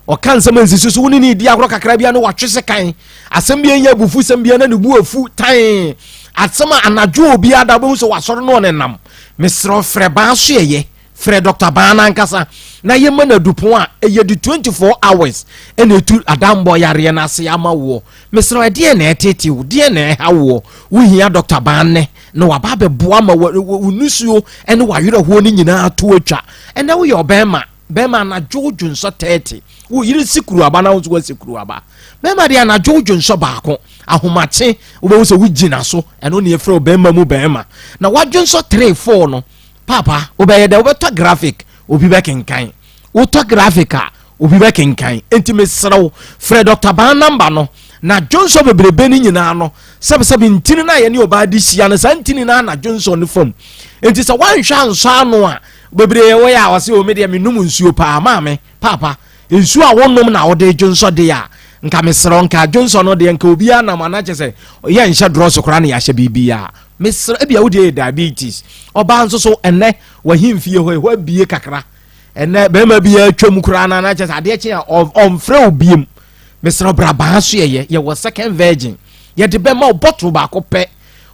ɔka nsɛm a nsisi so wo ne ne di agorɔ kakra bi a na watwe sekan asɛm bi ɛnyɛ abufu sɛm bi na ne bu afu tan asɛm a anadwo obi ada wobɛhu sɛ wasɔre no ɔnenam mesrɛ frɛ baa asoɛyɛ Frɛ Dɔkta Baa no ankasa na yɛmma no adupɔn a ɛyɛ de 24 hours na ɛtu adammɔ yareɛ no ase ama woɔ. Mesrɛ wo, ɛdeɛn na ɛtete wo? Deɛn na ɛha woɔ? Wohia Dɔkta Baa nnɛ na waba abɛboa ma wo nusuo ne w'awerɛhoɔ no nyinaa to atwa. Ɛnnɛ woyɛ ɔbɛrima, bɛrima anadwo wodwo nsɔ 30, wo yere si kuruaba na wo nso woasi kuruaba. Bɛrima deɛ anadwo wodwo nsɔ baako, ahomakye wobɛhu sɛ wogyina so, ɛno ne yɛfrɛ wo bɛrima mu bɛrima. Na wadwo nsɔ 3, 4 no, Paapa, wobɛyɛ dɛ wobɛtɔ graphic, obi bɛkenkan. Wotɔ graphic a, obi bɛkenkan. Enti mesrɛ wo, frɛ Dɔkta Baa namba no, na dwonsɔ bebrebe no nyinaa no, sɛbesɛbe ntini no a yɛne ɔbaa de hyia no, saa ntini no ara na dwonsɔ no fam. Enti sɛ woanhwɛ ansɔ ano a, bebree wɔyɛ a wɔse, o me deɛ menom nsuo paa. Maame, paapa, nsuo a wonom na wode dwonsɔ deɛ a, nka mesrɛ wo, nka dwonsɔ no deɛ, nka obiara nam anaa kyɛ sɛ yɛnhyɛ drɔso koraa na yɛahyɛ biribiara. Mesrɛ, ebia wo deɛ yɛ diabetes. Ɔbaa nso so, ɛnnɛ, w'ahemfie hɔ, ɛhɔ abie kakra. Ɛnnɛ, bɛrima bi atwam koraa na na kyɛ sɛ adeɛ kye a ɔmfrɛ wo biem. Mesrɛ bra baa so yɛyɛ, yɛwɔ second virgin. Yɛde bɛma wo bottle baako pɛ.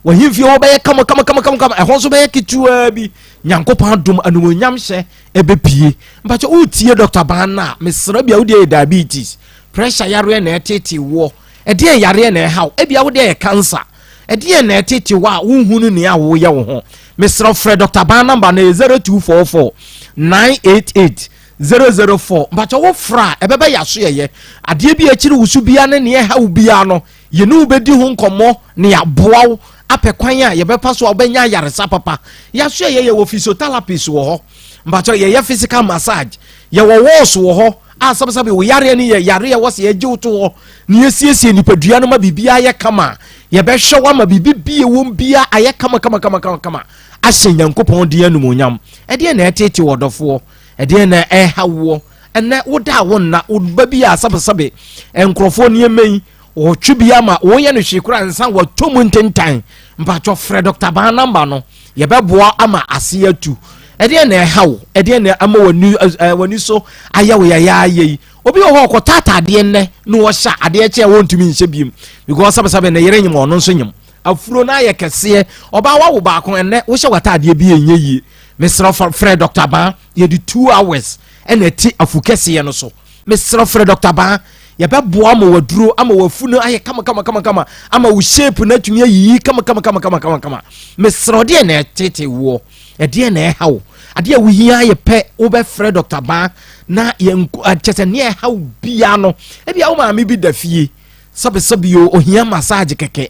W'ahemfie hɔ bɛyɛ kama kama kama kama kama, ɛhɔ nso bɛyɛ ketewaa bi. Nyankopɔn adom animuonyam hyɛ ɛbɛpie. Mpakyɛ wotie Dr. Baa no a, mesrɛ bia wo deɛ yɛ diabetes, pressure yareɛ na ɛtete woɔ. Ɛdeɛn yareɛ na ɛha wo? Ebia wo deɛ yɛ cancer. Ɛdeɛn na ɛtete wo a wonhunu nea woyɛ wo ho? Mesrɛ wo frɛ Dr. Ban number no ɛyɛ 0244 988 004. Mpakyɛ wo frɛ a ɛbɛbɛ yɛ asoɛyɛ. Adeɛ bi a ɛkyere wo so biara ne nea ɛha wo biara no, yɛne wo bɛdi ho nkɔmmɔ na yɛaboa wo apɛ kwan a yɛbɛfa so a wobɛnya ayaresa papa. Yɛ asoɛyɛ yɛwɔ physiotherapist wɔ hɔ. Mpakyɛ yɛyɛ physical massage. Yɛwɔ walls wɔ hɔ a sɛbesɛbe wo yareɛ no yɛ yareɛ wɔ sɛ yɛgye wo to hɔ na yɛsiesie nipadua no ma biribiara yɛ kama a, yɛbɛhwɛ wo ama biribi bi ɛwom biara ayɛ kama kama kama kama kama ahyɛ Nyankopɔn din animuonyam. Ɛdeɛn na ɛtete wɔ dɔfoɔ? Ɛdeɛn na ɛha woɔ? Ɛnɛ woda a wonna, wo ba bi a sɛbesɛbe nkurɔfoɔ nneɛma yi wɔtwe bi ama woyɛ no hwee koraa nsa wɔtɔ mu ntentan. Mpakyɛ frɛ Dr. Baa namba no, yɛbɛboa ama ase atu. Ɛdeɛn na ɛha wo? Ɛdeɛn na ama w'ani w'ani so ayɛ wo yayaayɛ yi? Obi wɔ hɔ ɔkɔtɔ ataadeɛ nnɛ na ɔhyɛ adeɛ kyɛ a wɔntumi nhyɛ biem because sɛbesɛbe ne yere nyim ɔno nso nyim. Afuro no ayɛ kɛseɛ. Ɔbaa wawo baako ɛnnɛ wohyɛ w'ataadeɛ bi ɛnyɛ yie. Mesrɛ frɛ Dr. Baa yɛde 2 hours ɛna ɛte afu kɛseɛ no so. Mesrɛ frɛ Dr. Baa yɛbɛboa ama waduro ama wafu no ayɛ kama kama kama kama ama wo shape no atumi ayiyi kama kama kama kama kama kama. Mesrɛ deɛ na ɛtete woɔ, ɛdeɛ na ɛha wo, adeɛ a wohia yɛ pɛ wobɛfrɛ Dr. Baa na yɛn kyɛ sɛ nea ɛha wo bia no, ebia wo maame bi da fie sɛbesɛbe o ohia massage kɛkɛ,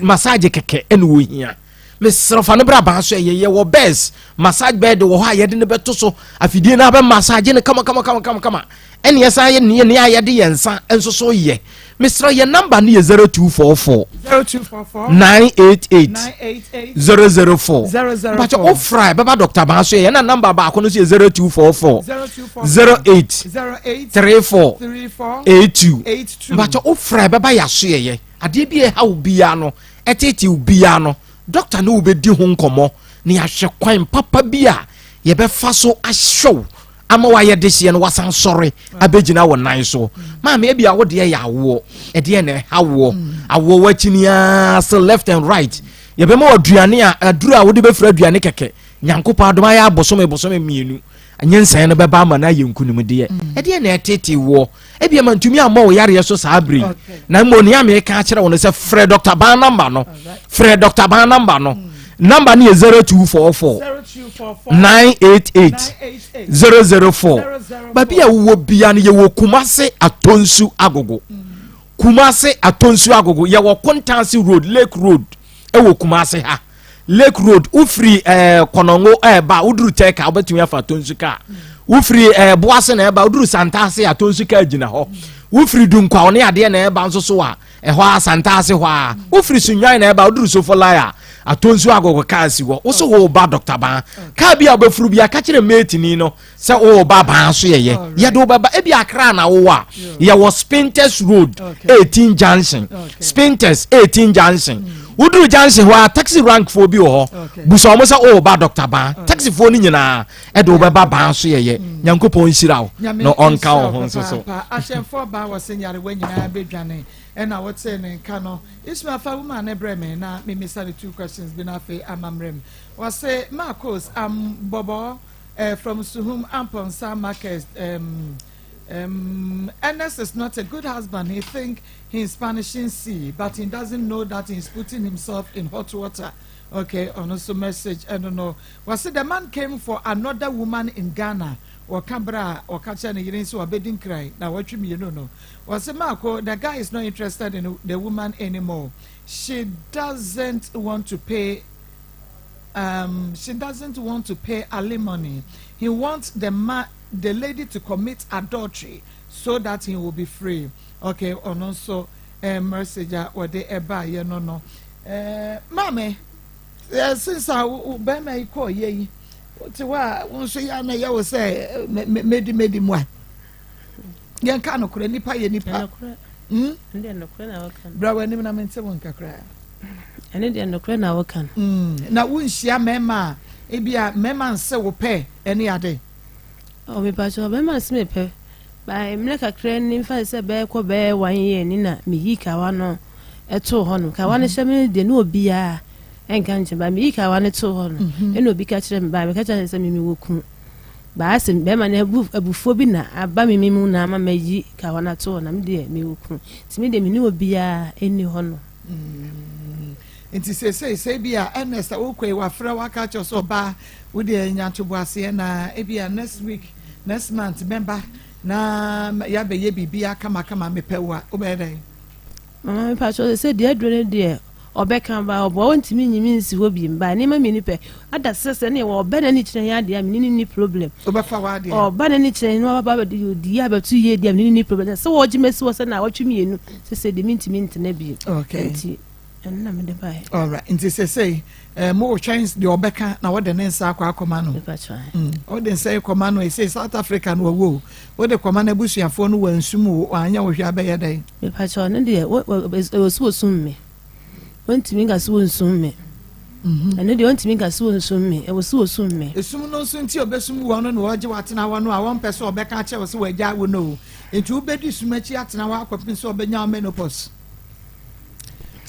massage kɛkɛ ɛna ohia. Mesrɛ fa no bra baa so. Ɛyɛ yɛwɔ beds, massage bed wɔ hɔ a yɛde no bɛto so, afidie no abɛ massage no kama kama kama kama kama, ɛne ɛsan yɛ ne ne a yɛde yɛn nsa nso so yɛ. Mesrɛ yɛn number no yɛ 0244 0244 988 988 004. 004. Mpakyɛ wofra ɛbɛba Dr. Baa so yɛ. Yɛn na number baako no nso yɛ 0244 0244 08 08 34 34 82. 82. Mpakyɛ wofra ɛbɛba yɛ aso yɛyɛ adeɛ bi a ɛha wo biara no, ɛtete wo biara no, dɔkta ne wo bɛdi ho nkɔmmɔ na yɛahwɛ kwan papa bi a yɛbɛfa so ahyɛ wo ama wayɛ dehyeɛ no wasan sɔre abɛgyina wɔ nan so. Maame, ebi a wo deɛ yɛ awoɔ, ɛdeɛ na ɛha woɔ, awoɔ w'akyi ni ara sɛ left and right. Yɛbɛma wɔ aduane a aduru a wode bɛfiri aduane kɛkɛ. Nyankopɔn adom ayɛ abosome bosome 2 nyinsɛn no bɛba ama no ayɛ nkunimdeɛ. Ɛdeɛ na ɛtete woɔ, ebi ama ntumi ammɔ wo yareɛ so saa bere yi, na mmom nea meka akyerɛ wo no sɛ frɛ Dr. Ban number no, frɛ Dr. Ban number no. Number no yɛ 0244 0244 988 988 004. Baabi a wowɔ bia no, yɛwɔ Kumase Atonsu Agogo, Kumase Atonsu Agogo. Yɛwɔ Kontanse Road, Lake Road, ɛwɔ Kumase ha, Lake Road. Wofiri Kɔnɔngo ɛɛba, woduru Tɛka, wobɛtumi afa Atonsu kaa. Wofiri Boase na ɛba, woduru Santase, Atonsu kaa gyina hɔ. Wofiri Dunkwaw ne adeɛ na ɛba nso so a, ɛhɔ a Santase hɔ a. Wofiri Sunwan na ɛba, woduru Sofolai a, Atonsu Agogo kaa si hɔ. Woso wo ba Dr. Ban kaa bi a wobɛfuru bi a, ka kyerɛ metini no sɛ wowɔ ba baa so yɛyɛ, yɛde wo bɛba. Ebi Akra na wowɔ a, yɛwɔ Spintex Road 18 junction, Spintex 18 junction. Woduru junction hɔ a, taxi rank foɔ bi wɔ hɔ, busa wɔn sɛ wowɔ ba Dr. Ban. Taxi foɔ no nyinaa ɛde wo bɛba baa so yɛyɛ. Nyankopɔn nhyira wo Nyame na ɔnka wo nhyira ho wo nso so. papaapa. Ahyɛnfoɔ baa wɔ se nyarewa nyinaa bɛdwane ɛna wotee ne nka no. Ismail, fa woma ne brɛ me na memisa no two questions bi na afei ama mmerɛ mu. Wɔse Marcos am bɔbɔ from Suhum Amponsa Market. Ernest is not a good husband. He think he is punishing C, but he doesn't know that he is putting himself in hot water. Okay, ɔno nso message ɛno no. Wɔse the man came for another woman in Ghana. Wɔka berɛ a ɔka kyerɛ ne yere nso wabɛdi nkran na wɔtwe mmienu no. Wɔse Marco, the guy is not interested in the woman anymore. She doesn't want to pay. Um, she doesn't want to pay alimony. He wants the ma the lady to commit adultery so that he will be free. Okay, ɔno nso eh, message a wɔde ɛbaayɛ no no. Eh, maame, eh, since a bɛrima yi kɔɔ yɛ yi, wote hɔ a wo nso yɛ ana yɛ wo sɛ eh, medi medi mu a. Yɛnka nokorɛ, nipa yɛ nipa. Hmm? Bra w'anim na mente wo nka koraa. Ɛne deɛ nokorɛ na woka no. Hmm, na wonhyia mmarima a ebi a mmarima nse wo pɛ ɛne ade. Oh, mepakyɛ bɛrima nse me pɛ. Ba mmerɛ kakra ni mfa sɛ bɛyɛ kɔ bɛyɛ one year ni na meyi kawa no ɛtoo hɔ no. Kawa no hyɛ me deɛ ne obiara ɛnka nkyɛn ba meyi kawa no too hɔ no. Mhm. Ɛna obi ka kyerɛ me ba meka kyerɛ sɛ me mewɔ kunu. Baa sɛ bɛrima no abu abufuo bi na aba me me mu na ama mayi kawa no ato hɔ na me deɛ mewɔ kunu. Nti me deɛ me ne obiara ɛnni hɔ no. Mm. Nti seesei sɛ ebi a Ernest a wokɔ yi wafrɛ waka akyerɛ sɛ ɔbaa wo deɛ nya ntoboaseɛ na ebi a next week next month mɛba na yɛabɛyɛ biribi akamakama mepɛ wo a wobɛyɛ dɛn? Mama mepa kyɛw sɛ deɛ aduro no deɛ ɔbɛka ba ɔboa ɔntumi nyi me nsi hɔ bi mba nneɛma mmienu pɛ ada sɛ sɛ ne wɔ ɔbɛ n'ani kyerɛ yɛn adeɛ a mene ne ni problem wobɛfa w'adeɛ ɔba n'ani kyerɛ yɛn na waba abɛdi di abɛto yie deɛ mene ne ni problem sɛ wɔgye mesi hɔ sɛ na awɔtwe mmienu sɛ sɛ deɛ mentumi ntena bi okay nti ɛno na mede baeɛ. Alright nti sɛsɛi eh, mo twɛn deɛ ɔbɛka na wɔde ne nsa akɔ akɔma no wode mm, nsa yi kɔma no ɛsei South Africa no wɔwɔ o wode kɔma no abusuafoɔ no wɔansum wo wɔanyɛ wo hwɛ abɛyɛ dɛn? Mepakyɛ ɔno deɛ ɛwɔ so wɔsum me wɔntumi nka so wɔnsum me mhm. ɛno deɛ wɔntumi nka so wɔnsum me ɛwɔ so wɔsum me. Esum no nso nti ɔbɛsum wɔn no na wɔgye wɔatena hɔ no a wɔmpɛ sɛ ɔbɛka akyerɛ wo sɛ wɔagya wo no o nti wobɛdi sum akyi atena hɔ akɔpem sɛ ɔbɛnya wo menopause.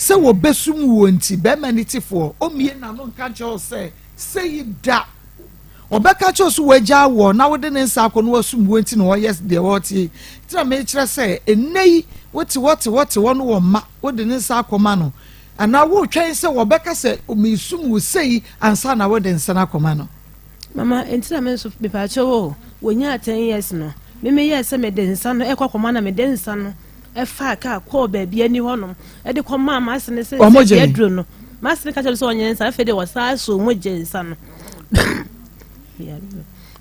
Sɛ wɔbɛsum woɔ nti, bɛrima no tifoɔ, ɔmmie n'ano nka nkyerɛ wo sɛ, Sei da! Ɔbɛka kyerɛ wo sɛ wagyaa woɔ na wode ne nsa akɔ na wasum woɔ nti na ɔyɛ deɛ ɔreteɛ yi. Nti na mekyerɛ sɛ, ɛnnɛ yi, wote hɔ te hɔ te hɔ no wɔ mma, wode ne nsa akɔma no, anaa woretwɛn sɛ wɔbɛka sɛ meresum wo sei ansa na wode nsa no akɔma no. Mama, nti na me nso, mepaakyɛw o, wɔnyaa ten years no, me meyɛɛ sɛ mede nsa no ɛkɔ akɔma na mede nsa no faa kaa kɔɔ baabi ani hɔnom de kɔmaa m'ase no sɛ Wɔn sɛ gye. aduro no m'ase no ka kyerɛ me sɛ ɔnyɛ nsa afei de wɔsaa so wɔn gye nsa no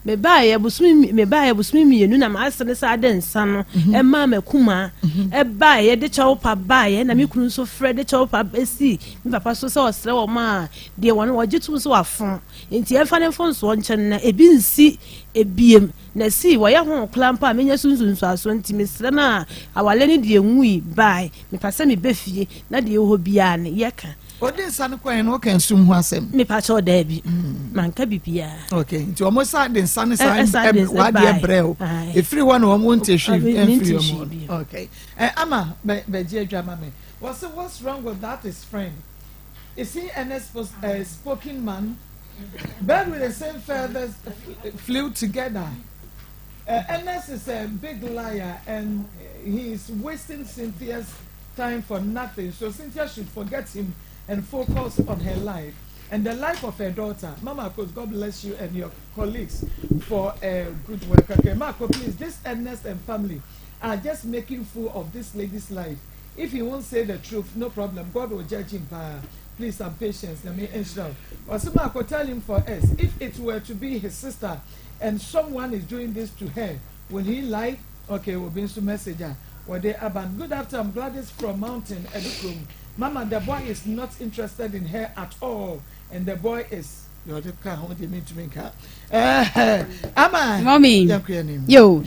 mebaeɛ bosome mebaeɛ bosome mmienu na m'ase no saa de nsa no mhm. ɛmaa m'akuma mhm. ɛbaeɛ de kyɛw pa baeɛ na me kunu nso frɛ de kyɛw pa esi me papa so sɛ ɔsrɛ wɔn a deɛ wɔn wɔgye tom so wafom nti ɛmfa ne mfonsoɔ nkyɛn na ebi nsi ebiem Na sii wɔyɛ ho koraa mpo a menya so nsunsuansoɔ nti mesrɛ no a awale no deɛ nwui bye mepa sɛ meba fie na deɛ ɛwɔ hɔ biara no yɛka. Ɔde nsa no kɔɛ no woka nsum ho asɛm? Mepa kyɛw daabi manka bibiara. Okay nti wɔn sa de nsa no saa wadeɛ brɛ o efiri hɔ na wɔn nte hwee mfiri wɔn okay ɛ ama bɛ bɛgye adwa ma me wɔsi what's wrong with that is friend is he Ernest uh, spoken man. Bird with the same feathers flew together. Uh, Ernest is a big liar and he is wasting Cynthia's time for nothing. So Cynthia should forget him and focus on her life and the life of her daughter. Mama Coach, God bless you and your colleagues for a good work. Okay, Marco, please, this Ernest and family are just making fool of this lady's life. If he won't say the truth, no problem. God will judge him. Please some patience Nyame nhyira wo. Ɔse Marco tell him for us if it were to be his sister and someone is doing this to her will he lie okay obi nso message a wɔde aba no good afternoon I'm Gladys from mountain Adukrom mama the boy is not interested in her at all and the boy is Deɛ ɔde ka ho deɛ mentumi nka. Ɛhɛ, ama Mommy. yɛnkɔ anim. Yo.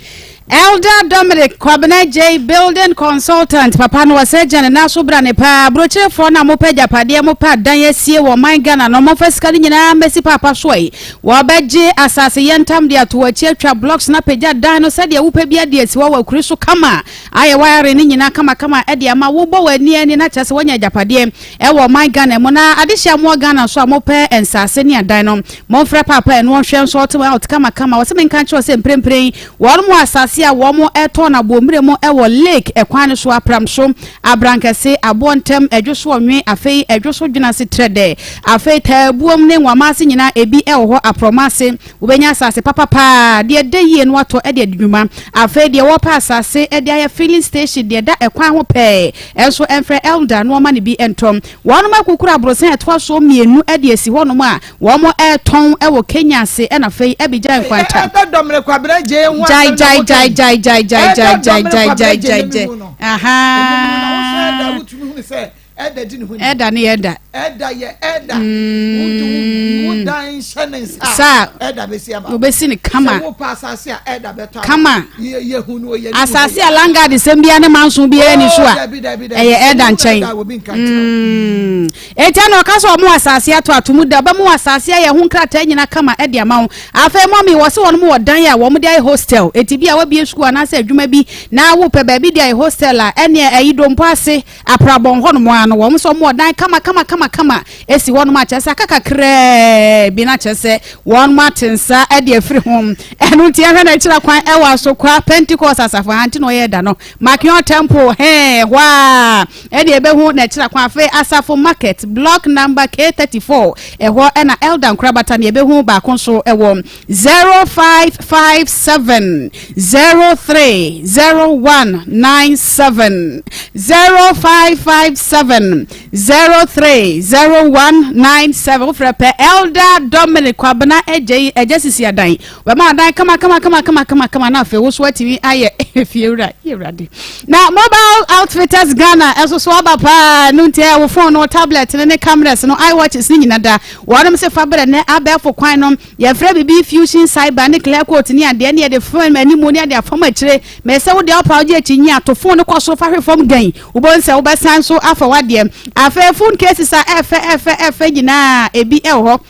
Elder Dominic Kwabena J building consultant papa no wɔsɛ gya ne nan so bra ne paa aburokyerefoɔ no a mopɛ agyapadeɛ mopɛ adan asie wɔ ɔman Ghana no momfa sika no nyinaa mmɛsi paapa so yi wɔbɛgye asase yɛntam de ato akyi atwa blocks na pagya dan no sɛdeɛ wopɛ bi ade asi hɔ wɔ akuri so kama ayɛ wire no nyinaa kamakama de ama wobɔ w'ani ani na kyerɛ sɛ woanya agyapadeɛ ɛwɔ ɔman Ghana mu na adehye a mowɔ Ghana nso a mopɛ nsase ne adan no. Momfrɛ Paapa ɛno ɔnhwɛ nso ɔte wɔn out kama kama. Wɔsɛ menka nkyerɛ sɛ mprempren wɔn mo asase a wɔn ɛtɔn na aboɔmire mu ɛwɔ lake ɛkwan no so apram so abrankɛse aboɔ ntɛm ɛdwo so ɔnwe afei ɛdwo so dwena ase trɛ dɛ afei taabuom ne nwama ase nyinaa ebi ɛwɔ hɔ aprɔma ase. Wobɛnya asase papa paa, deɛ ɛda yie no watɔ de adi dwuma. Afei deɛ wɔrepɛ asase de ayɛ filling station deɛ ɛda ɛkwan ho pɛɛ nso mfrɛ Elder na ɔmma no bi ntɔ. Wɔnom akukuru aborosan a ɛtoa soɔ mmienu de asi hɔnom a wɔn retɔn wɔ Kenya ase ɛna afei Abidjan nkwanta. Ɛda Dɔmene Kwabena Gyei ho Gyae asɛm na gyae woka gyae yi. gyae gyae gyae Ɛda gyae gyae Dɔmene gyae Kwabena gyae Gyei gyae no gyae mu no. ahaa. Ɛno mu na wohwɛ ɛda a wotumi hunu sɛ Ɛda di ne ho ni. Ɛda ne ɛda. Ɛda yɛ ɛda. Mm. Wo dan hyɛ ne nsa. Saa. Ɛda bɛsi ama. Obesi ne kama. Sɛ wo pa asase a ɛda bɛtɔ. Kama. Yɛ yɛ hu no yɛ. Asase a langard sɛm biara ne manso biara ni so a. Oh, dabi dabi dabi. Ɛyɛ ɛda nkyɛn. Ɛda obi nka nkyɛn. Mm. Eti na ɔka sɛ ɔmo asase ato ato mu da ɔbɛmo asase ayɛ ho nkrataa nyina kama ɛde ama wo. Afei mɔmi wɔ se wɔn wɔ dan a wɔn de ayɛ hostel. Eti bi a wabie sukuu anaasɛ adwuma bi na wopɛ baabi de ayɛ hostel a ɛneɛ ɛyi dompo ase Aprabɔn hɔnom ara no, wɔn nso wɔwɔ dan kama kama kama kama si hɔnom a kyerɛ sɛ aka kakraa bi na kyerɛ sɛ wɔn ate nsa de afiri ho. Ɛno nti ɛhwɛ na akyira kwan ɛwɔ Asokwa Pentecost asafo ha nti na ɔyɛ da no. Makion Temple hɛn hɔ a ɛne ɛbɛhu na akyira kwan. Afei Asafo Market block number K34 ɛhɔ ɛna Elder Nkorabata na ɛbɛhu baako nso ɛwɔ. 0557 03 0197 0557 03 0197 wofrɛ pɛ Elder Dominic Kwabena Agyei Agya Sisi Adan bɛma adan kama kama kama kama kama kama na afei wo so atumi ayɛ fiewura yɛwurade na mobile outfitters Ghana ɛso so aba paa no nti wo phone no tablet no ne cameras no iWatches ne nyina da wɔnom se fa berɛ nɛ abɛɛfo kwan no Yɛfrɛ biribi fusion cyber ne clear coat ne adeɛ ne yɛde fam animu ne adeɛ afam akyire. Mɛ sɛ wodeɛ wopa wogye akyinnye a, to phone no kɔ soro fa hwe fam gan. Wobɛhu sɛ wobɛsan nso afa w'adeɛ. Afei phone cases a ɛfɛ ɛfɛ ɛfɛ nyinaa ebi ɛwɔ hɔ.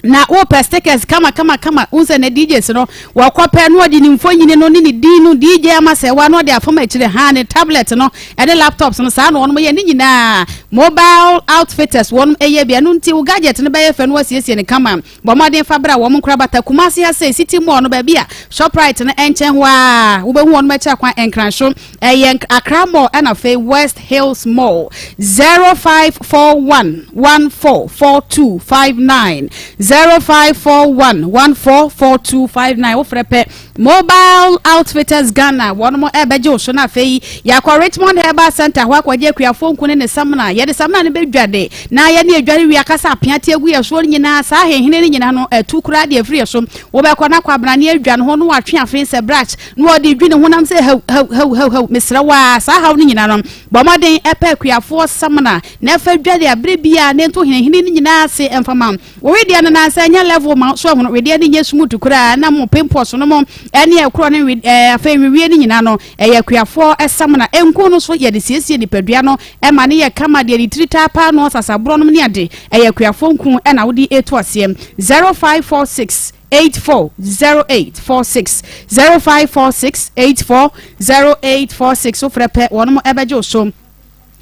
Na wopɛ stickers kama kama kama wohu sɛ na DJs no wɔkɔ pɛ na ɔde ne mfonyini no ne ne din no DJ ama sɛ wa na ɔde afam akyire ha ne tablet no ɛne laptops no saa na wɔn yɛ ne nyinaa mobile outfitters wɔn ɛyɛ bi ɛno nti wo gadget no bɛyɛ fɛ no wasiesie ne kama. Bɔ mmɔden fa bra wɔn nkorabata Kumasi ha sei, City Mall no baabi a Shoprite no nkyɛn hɔ ara. Wobɛhu wɔn akyira kwan Nkranso. Ɛyɛ Accra Mall ɛna afei West Hills Mall. 0541 144259 0541 144259 Wofrɛ pɛ Mobile Outfitters Ghana wɔnom ɛbɛgye wo so na afei yɛakɔ Richmond Herbal Center hɔ akɔgye akuafoɔ nku ne ne samina. Yɛde samina no bɛdwa de na yɛne adware wie akasa apeate agu yɛ soɔ no nyinaa saa henhene no nyinaa no atu koraa de afiri yɛ so. Wobɛkɔ na kwabena ne adwa ne ho na watwe afe sɛ brush na ɔde dwi ne honam sɛ hau hau hau hau hau. Mesrɛ wo ara saa haw no nyinaa no bɔ mmɔden pɛ akuafoɔ samina na ɛfa dware a berɛ biara ne nto henhene no nyinaa ase mfa ma Wo wedeɛ no nansa ɛnyɛ level ma so ahunu wedeɛ no nyɛ smooth koraa na mo pimples no mo ɛne ɛkorɔ ne we ɛɛ afei nwewie no nyinaa no ɛyɛ akuafoɔ ɛsamena nku no so yɛde siesie nipadua no ɛma no yɛ kama deɛ ne tiri taa paa no sasaborɔ nom ne ade ɛyɛ akuafoɔ nku ɛna wode etu aseɛ 0546 84 0846 0546 84 0846 wofrɛ pɛ wɔnom ɛbɛgye wo so.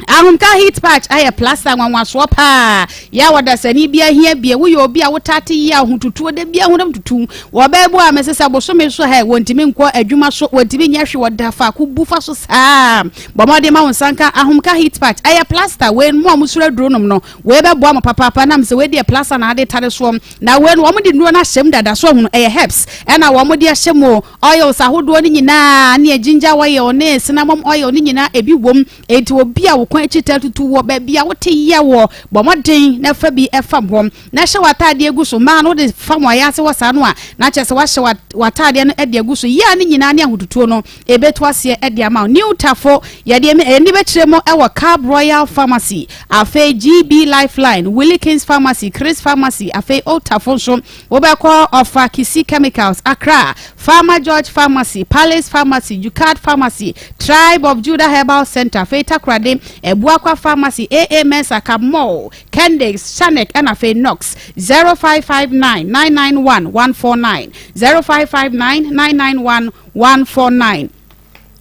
Ahomka heat patch ayɛ plaster nwanwasoɔ paa yɛ a ɔdasani bi ahia bie woyɛ obi a wotaa te yea ahotutuo da bia honam tutu wɔ ɔbaa bu a mese sɛ bosome so hɛ wɔntumi nkɔ adwuma so wɔntumi nyɛ hwe wɔda faako bu fa so saa bɔ mmɔden ma wo nsa nka ahomka heat patch ɛyɛ plaster wei mo a mo suro aduro nom no wei bɛboa mo papaapa nam sɛ wei deɛ plaster na ade tare soɔ na wei no wɔn de nnuro no ahyɛm dada so ahunu ɛyɛ herbs ɛna wɔn de ahyɛ mu Oils ahodoɔ no nyinaa ne ginger oil ne cinnamon oil no nyinaa ebi wom. Enti obi a wo kɔn akyi taa tutu wɔ baabi a wote yɛ wɔ, bɔ mmɔden na fa bi fam hɔ na hyɛ w'ataadeɛ gu so. Mmaa no wode fam w'ayaase hɔ saa no a, na kyerɛ sɛ woahyɛ w'ataadeɛ no de agu so. Yea no nyinaa ne ahotutuo no ɛbɛtu aseɛ de ama wo. New Tafo, yɛde ani bɛkyerɛ mu wɔ Cab Royal Pharmacy, afei GB Lifeline, Willie Kings Pharmacy, Chris Pharmacy, afei Old Tafo nso Wobɛkɔ Ɔfa Kisi Chemicals, Accra, Farmer George Pharmacy, Palace Pharmacy, Jucard Pharmacy, Tribe of Judah Herbal Centre, afei Takoradi, Abuakwa Pharmacy, AA Mensah, Cab Mall, Kendix, Shanek ɛna afei Knox. 0559 991 149, 0559 991 149.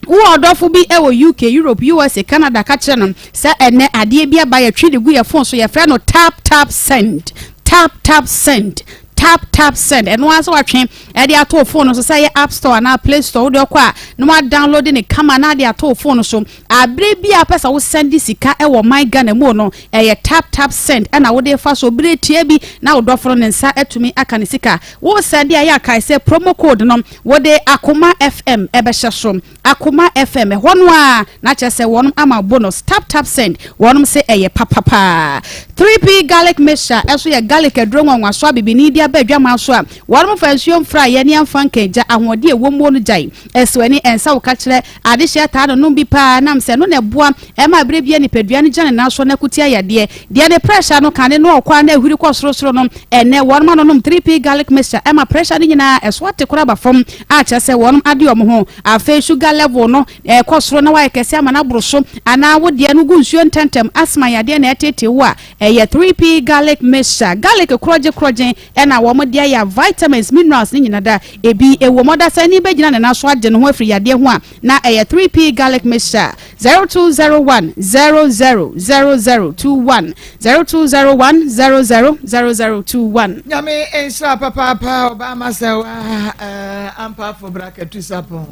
Wowɔ ɔdɔfo bi wɔ UK, Europe, USA, Canada ka kyerɛ no sɛ ɛnnɛ adeɛ bi aba yɛtwe de gu yɛn phone so yɛfrɛ no tap tap send. Tap Tap Send Tap Tap Send ɛno ara sɛ watwe ɛde ato wo phone no so sɛ ɛyɛ App Store anaa Play Store wode ɔkɔ a na wa download ne kama na ade ato wo phone no so abere bi a pɛ sɛ wo send sika ɛwɔ man Ghana mu no ɛyɛ Tap Tap Send ɛna wode fa so bere tia bi na wo dɔfo no ne nsa atumi aka ne sika wo send a yɛ akae sɛ promo code no wode Akoma FM ɛbɛhyɛ so Akoma FM, ɛhɔ no ara na kyerɛ sɛ wɔnom ama bonus, tap tap send, wɔnom se ɛyɛ papapaa. 3P garlic mixture ɛso yɛ garlic aduro nwanwaso a bibini de aba adwaman so a wɔnom fa nsuo mfra yɛ ne amfa nka gya ahoɔden ɛwɔ muo no gyae ɛso ani ɛnsa wo ka kyerɛ adehyeɛ taa no nom bi paa nam sɛ ɛno na ɛboa ɛma berɛ bia nipadua no gya ne nan so na ɛko tia yadeɛ deɛ ne pressure no kane no ɔkɔ a na ɛhuri kɔ sorosoro no ɛnɛ wɔnom anonom 3P garlic mixture ɛma pressure no nyinaa ɛso ate koraa ba fam a kyerɛ sɛ wɔnom ade wɔn ho. Afei sugar level no ɛkɔ soro na wayɛ kɛse ama no aboro so anaa wo deɛ no gu nsuo ntɛmntɛm, asthma yadeɛ na ɛtetee wo a, ɛyɛ 3P garlic mixture. Garlic korɔgye korɔgyen ɛna wɔn de ayɛ a vitamins, minerals ne nyina da ebi ɛwɔ mu. Ɔdasani bɛgyina ne nan so agye ne ho afiri yadeɛ ho a, na ɛyɛ 3P garlic mixture. 0201 00 0021 0201 00 0021. Nyame nhyira papaapa ɔbaa masɛwa eh, ampafo brakatu sapon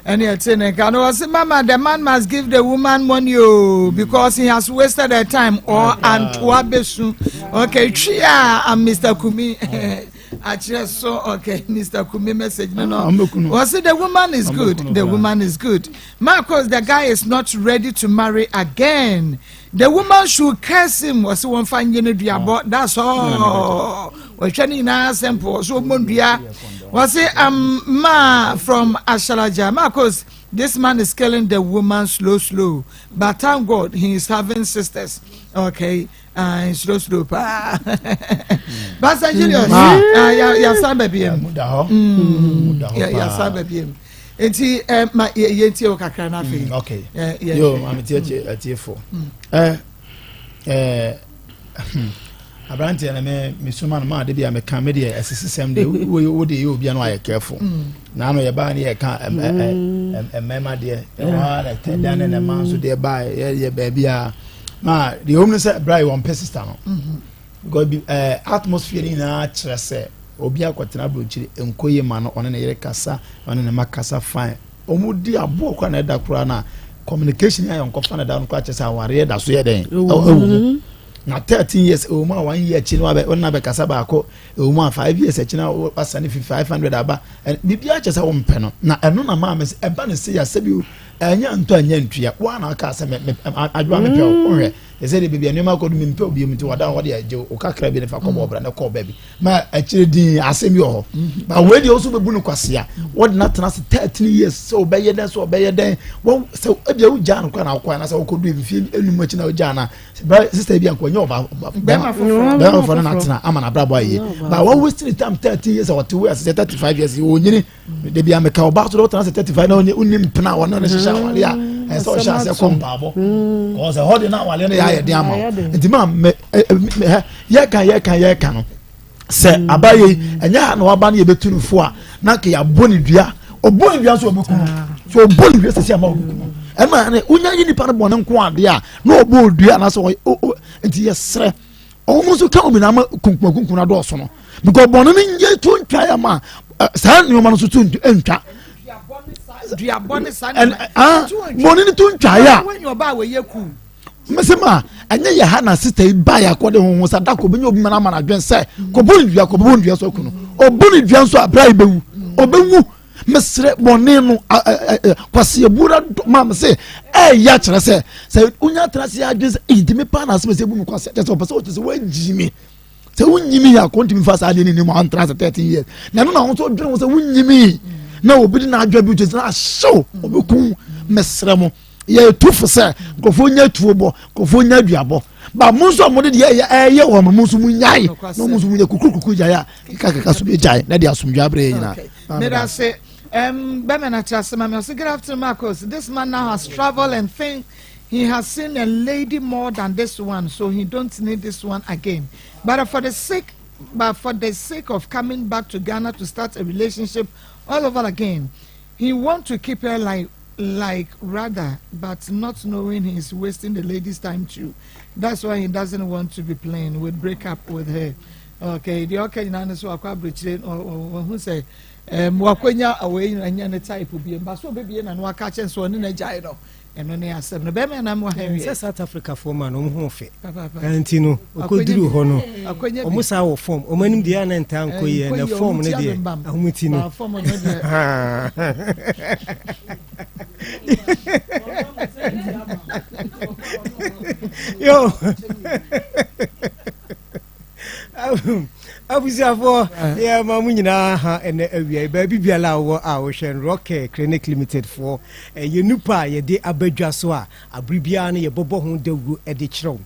ɛne ɛte ne nka no wɔse mama the man must give the woman money o oh, because he has wasted her time or antoa besu okay twi a I'm Mr. Kumi akyerɛ so okay Mr. Kumi message no no wɔse the woman is good the woman is good Marcos the guy is not ready to marry again The woman should curse him wɔsi wɔn fa nye no duabɔ ah. that's all wɔhwɛ ne nyinaa simple wɔsi wɔn dua wɔsi um ma from Ashalaja Marcos this man is killing the woman slow slow but thank God he is having sisters okay uh, slow slow paa Pastor Julius ah. uh, yasan baabi mu yasan baabi mu. nti ɛ ma yɛ yɛ ntie o kakra na afei. Mm, okay ɛ yɛ yo maame tie tie ɛtiefo ɛ ɛ aberanteɛ na me me suma no maa de bi a meka me deɛ ɛsisi sɛm deɛ wo wo de yɛ obi a no ayɛ careful mm. na ano yɛ baa ne yɛ ka ɛ ɛ ɛ mmarima deɛ ɛwɔ ha na ɛtɛ dan ne ne mmaa nso deɛ baa yɛ yɛ baabi a maa deɛ wɔn sɛ bra yi wɔn pɛ sista no mm-hmm. because bi ɛɛ atmosphere nyinaa kyerɛ sɛ. Obi akɔtena aburokyire nkɔ yie ma no ɔne ne yere kasa ɔne ne ma kasa fine wɔn di aboɔ koraa na ɛda koraa na communication yɛ ayɔnkofa na ɛda no koraa kyerɛ sɛ awareɛ da so yɛ dɛn ɛwɔ mu na 13 years ɛwɔ mu a one year akyi no wabɛ ɔne abɛkasa baako ɛwɔ mu a five years akyi na wasa ne fi 500 aba biribiara kyerɛ sɛ wɔmpɛ no na ɛno na maame sɛ ɛba ne se yɛ asɛ bi ɛnyɛ ntɔ ɛnyɛ ntua wɔn a na aka sɛ mɛ mɛ adwoa mepɛ o ɔhwɛ ɛsɛ de baabi a nneɛma akɔdu mempɛ obi mu nti wɔda hɔ de agye wo kakra bi ne fa kɔbɔ ɔbra ne kɔɔ baabi ma akyire din asɛm bi wɔ hɔ mhm. ba wei deɛ ɔso bɛbu no kwasea wɔde no atena ase 13 years sɛ ɔbɛyɛ dɛn sɛ ɔbɛyɛ dɛn wɔn sɛ ebia wogyaa no koraa na wokɔ anaasɛ wokɔdu mfie enum akyi na wogyaa no a sista bi anka ɔnyɛ ɔba bɛrima foforɔ no natena ama n'abrabɔ ayɛ ba wɔn waste ne time 13 years a ɔte wei ase sɛ 35 years ɔnyini dabi ameka ɔbaa so dɛ ɔtena ase 35 na ɔnni mpena a ɔne ne hyehyɛ awale a ɛsɛ ɔhyɛ aseɛ kɔ mpaabɔ kɔɔ sɛ hɔ de na awale no yɛ ayɛ den ama wo nti ma mɛ ɛ yɛka yɛka yɛka no sɛ mm. aba yɛ ɛnyɛ ha na waba no yɛbɛtu no fo a na nka yɛabɔ ne dua ɔbɔ ne dua nso ɔbɛku no ah. so ɔbɔ ne dua sɛsi ama ɔbɛku no ɛma ne wonya nye nipa no bɔ ne nko adeɛ a na ɔbɔ odua anaasɛ ɔyɛ nti yɛsrɛ wɔn nso ka omi na ama kunkumakunkun adɔɔso no because bɔnne no nyɛ to ntwa yɛ ma saa nneɛma no nso to ntwa bɔnne no to ntwa yɛ a mese ma ɛnyɛ yɛ ha na sista yi ba yɛ akɔde ho ho sa da kɔ bɛnyɛ obi ma no ama no adwene sɛ kɔbɔ ne dua kɔbɔ ne dua so aku no ɔbɔ ne dua nso abira yi bɛwu ɔbɛwu mesrɛ bɔne no kwaseɛbuo no ma me se ɛyɛ akyerɛ sɛ sɛ wonya tena se adwene sɛ ɛyi ntimi paa na asɛm sɛ bu me kwasea kyɛ sɛ ɔpɛ sɛ ɔkyɛ sɛ woagyi me sɛ wonyi me yɛ akɔ ntimi fa saa adeɛ no nim antena sɛ 13 years na ɛno na wo nso wodwene wo sɛ wonyi me na obi de n'adwa bi kyɛ sɛ na ahyew ɔbɛku mesrɛ mo yɛtu fo sɛ nkurɔfoɔ nya tuo bɔ nkurɔfoɔ nya aduabɔ ba mo nso a mode deɛ ɛyɛ ɛyɛ wɔn mo nso mo nyae na mo nso mo nya kukurukuku gyae a kekakeka so bi gyae na de asomdwe abrɛ yɛ nyinaa. Meda se um, Bɛmɛ na kyerɛ ase ma me ɔse good afternoon Marcos this man now has traveled and think he has seen a lady more than this one so he don't need this one again but for the sake but for the sake of coming back to Ghana to start a relationship all over again he want to keep her like. Like rather but not knowing he is wasting the lady's time too that's why he doesn't want to be playing with break up with her okay deɛ ɔka nyinaa no so wakɔ aburokyire wahu sɛ um, wakɔnya awɔ nyina nya ne type bi mba so ɔbɛbie na no waka kyɛn so ɔne n'agyae no ɛno ne asɛm no bɛrima na mo ahɛn sɛ South Africa foɔ ma no ɔmo ho fɛ nti no ɔkɔduru hɔ no ɔmo saa wɔ fam ɔmo anim deɛ ana ntaa nkɔ yie na fam no deɛ ahomo ti no yo abusuafoɔ yɛma mo nyinaa ha ɛnɛ awia baabi biara a wowɔ a wohwɛ no rock clinic limited foɔ ɛyɛ nupa a yɛde abadwa so a abere biara no yɛbɔbɔ ho dawuro de kyerɛw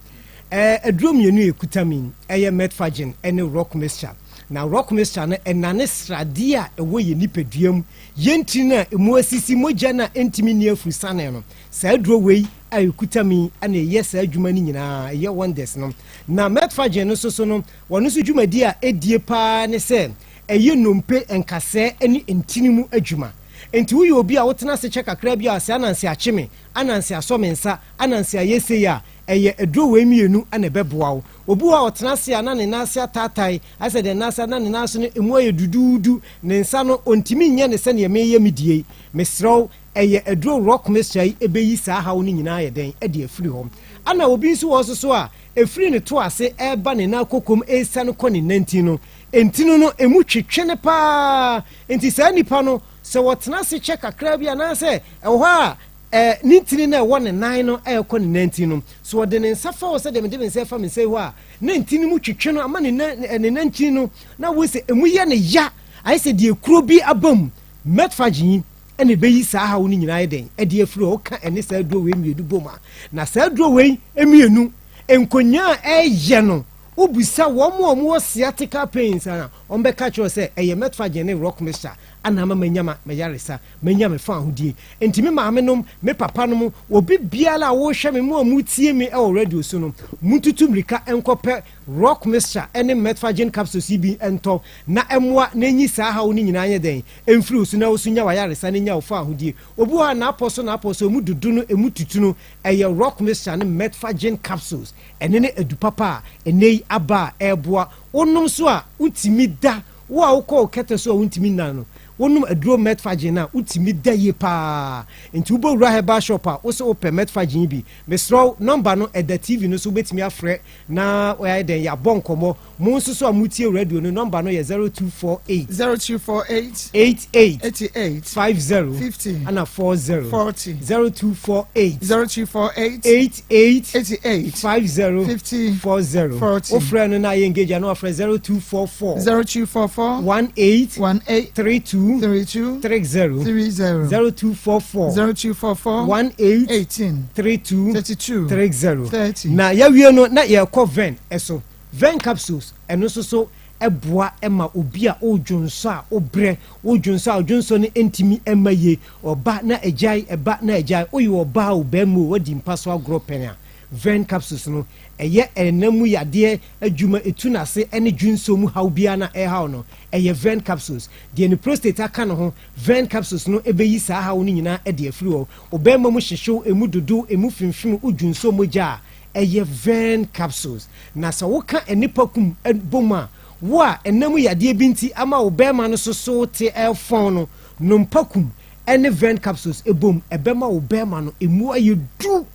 aduro mmienu ɛkuta mi ɛyɛ metfagin ɛne rock mixture na rock mixture no ɛnane sradeɛ a ɛwɔ yɛ nipadua mu yɛntiri no a ɛmu asisi mogya no a ɛntumi nni afuru sane no saa aduro wei a ɛkuta mi na ɛyɛ saa adwuma no nyinaa ɛyɛ wonders no na metformin no nso so no wɔn nso dwumadi a ɛdie paa ne sɛ ɛyɛ nnompe nkasɛɛ ne ntini mu adwuma nti woyɛ obi a wotena ase kyɛ kakra bi a sɛ ananse akye me ananse asɔ me nsa ananse ayɛ sei a ɛyɛ aduro wei mmienu na ɛbɛboa wo obi wɔ a ɔtena ase a na ne nan ase ataatae ayɛ sɛ deɛ nan ase na ne nan ase no emu ayɛ duduudu ne nsa no ɔntumi nyɛ ne sɛdeɛ meyɛ me die mesrɛ wo Ɛyɛ aduro rock mixture yi ɛbɛyi saa haw no nyinaa ayɛ dɛn de afiri hɔ. Ɛna obi nso wɔ hɔ nso so a ɛfiri ne to ase ɛreba ne nan kokom ɛresiane kɔ ne nantin no, ntini no ɛmu twetwe no paa. Nti saa nipa no sɛ wɔtena ase kyɛ kakra bi anaasɛ ɛwɔ hɔ a ɛ ne ntini no a ɛwɔ ne nan no ɛrekɔ ne nantin no, so ɔde ne nsa fa hɔ sɛdeɛ mede me nsa ɛfa me nsa yi hɔ a, na ntini mu twetwe no ama ne nan ne nantin no na wo sɛ ɛmu yɛ ne ya ayɛ sɛ deɛ kuro bi aba mu. Metformin ɛna ɛbɛyi saa haw no nyinaa ayɛ dɛn ɛde afiri hɔ woka ɛne saa aduro wei mmienu bom a na saa aduro wei mmienu nkonyaa a ɛyɛ no wobisa wɔn a wɔwɔ sciatica pains a wɔn bɛka kyerɛ sɛ ɛyɛ metformin ne rock mixture ana ama manya ma mayaresa manya me fa ahodie nti me maame nom me papa nom obi biara a wɔrehwɛ me mo a motie me ɛwɔ radio so no mututu mmirika nkɔpɛ Rock mixture ne Metforgen capsules yi bi ntɔ na ɛmmoa na enyi saa haw no nyinaa nyɛ dɛn mfiri wo so na wo nso nya w'ayaresa na nya wo fawohodie. Obi wɔ hɔ a n'apɔ so n'apɔ so emu dudu no emu tutu no ɛyɛ Rock mixture ne Metforgen capsules ɛno ne adu papa a ɛnnɛ yi aba a ɛreboa. Wonom nso a wotumi da, wo a wokɔ wo kɛtɛ so a wontumi nna no wonom aduro Metforgen no a wotumi da yie paa. Nti wobɛwura herbal shop a wose wopɛ Metforgen yi bi mesrɛ wo number no ɛda TV no so wobɛtumi afrɛ Na yɛayɛ dɛn? Yɛabɔ nkɔmmɔ. Mo nso so a motie radio no, nɔmba no yɛ 0248. 0248. 88. 88. 50. 50. Ɛna 40. 40. 0248. 0248. 88. 88. 50. 50. 40. 40. Wofrɛ no na ayɛ engage a na wafrɛ 0244. 0244. 18. 18. 32. 32. 30. 30. 0244. 0244. 18. 18. 32. 32. 30. 30. Na yɛawie no na yɛrekɔ ven so. Ven capsules ɛno nso so boa ma obi a ɔredwonsɔ a wobrɛ, wodwonsɔ a odwonsɔ no ntumi mma yie, ɔba na agyae, ɛba na agyae, woyɛ ɔbaa o barima o wadi mpa so agorɔ pɛn a, ven capsules no ɛyɛ ɛna mu yadeɛ adwuma, ɛtu n'ase ne dwonsɔ mu haw biara na ɛrehaw no, ɛyɛ ven capsules. Deɛ ne prostate aka ne ho, ven capsules no bɛyi saa haw no nyinaa de afiri hɔ. Wo barima mu hyehyew, emu dodow, emu finfin, wo dwonsɔ mogya a, ɛyɛ Vern capsules. Na sɛ woka nnipa kum bom a, wo a ɛna mu yadeɛ bi nti ama wo barima no so so te refɔn no, nom pakum ne Vern capsules bom, ɛbɛma wo barima no emu ayɛ du.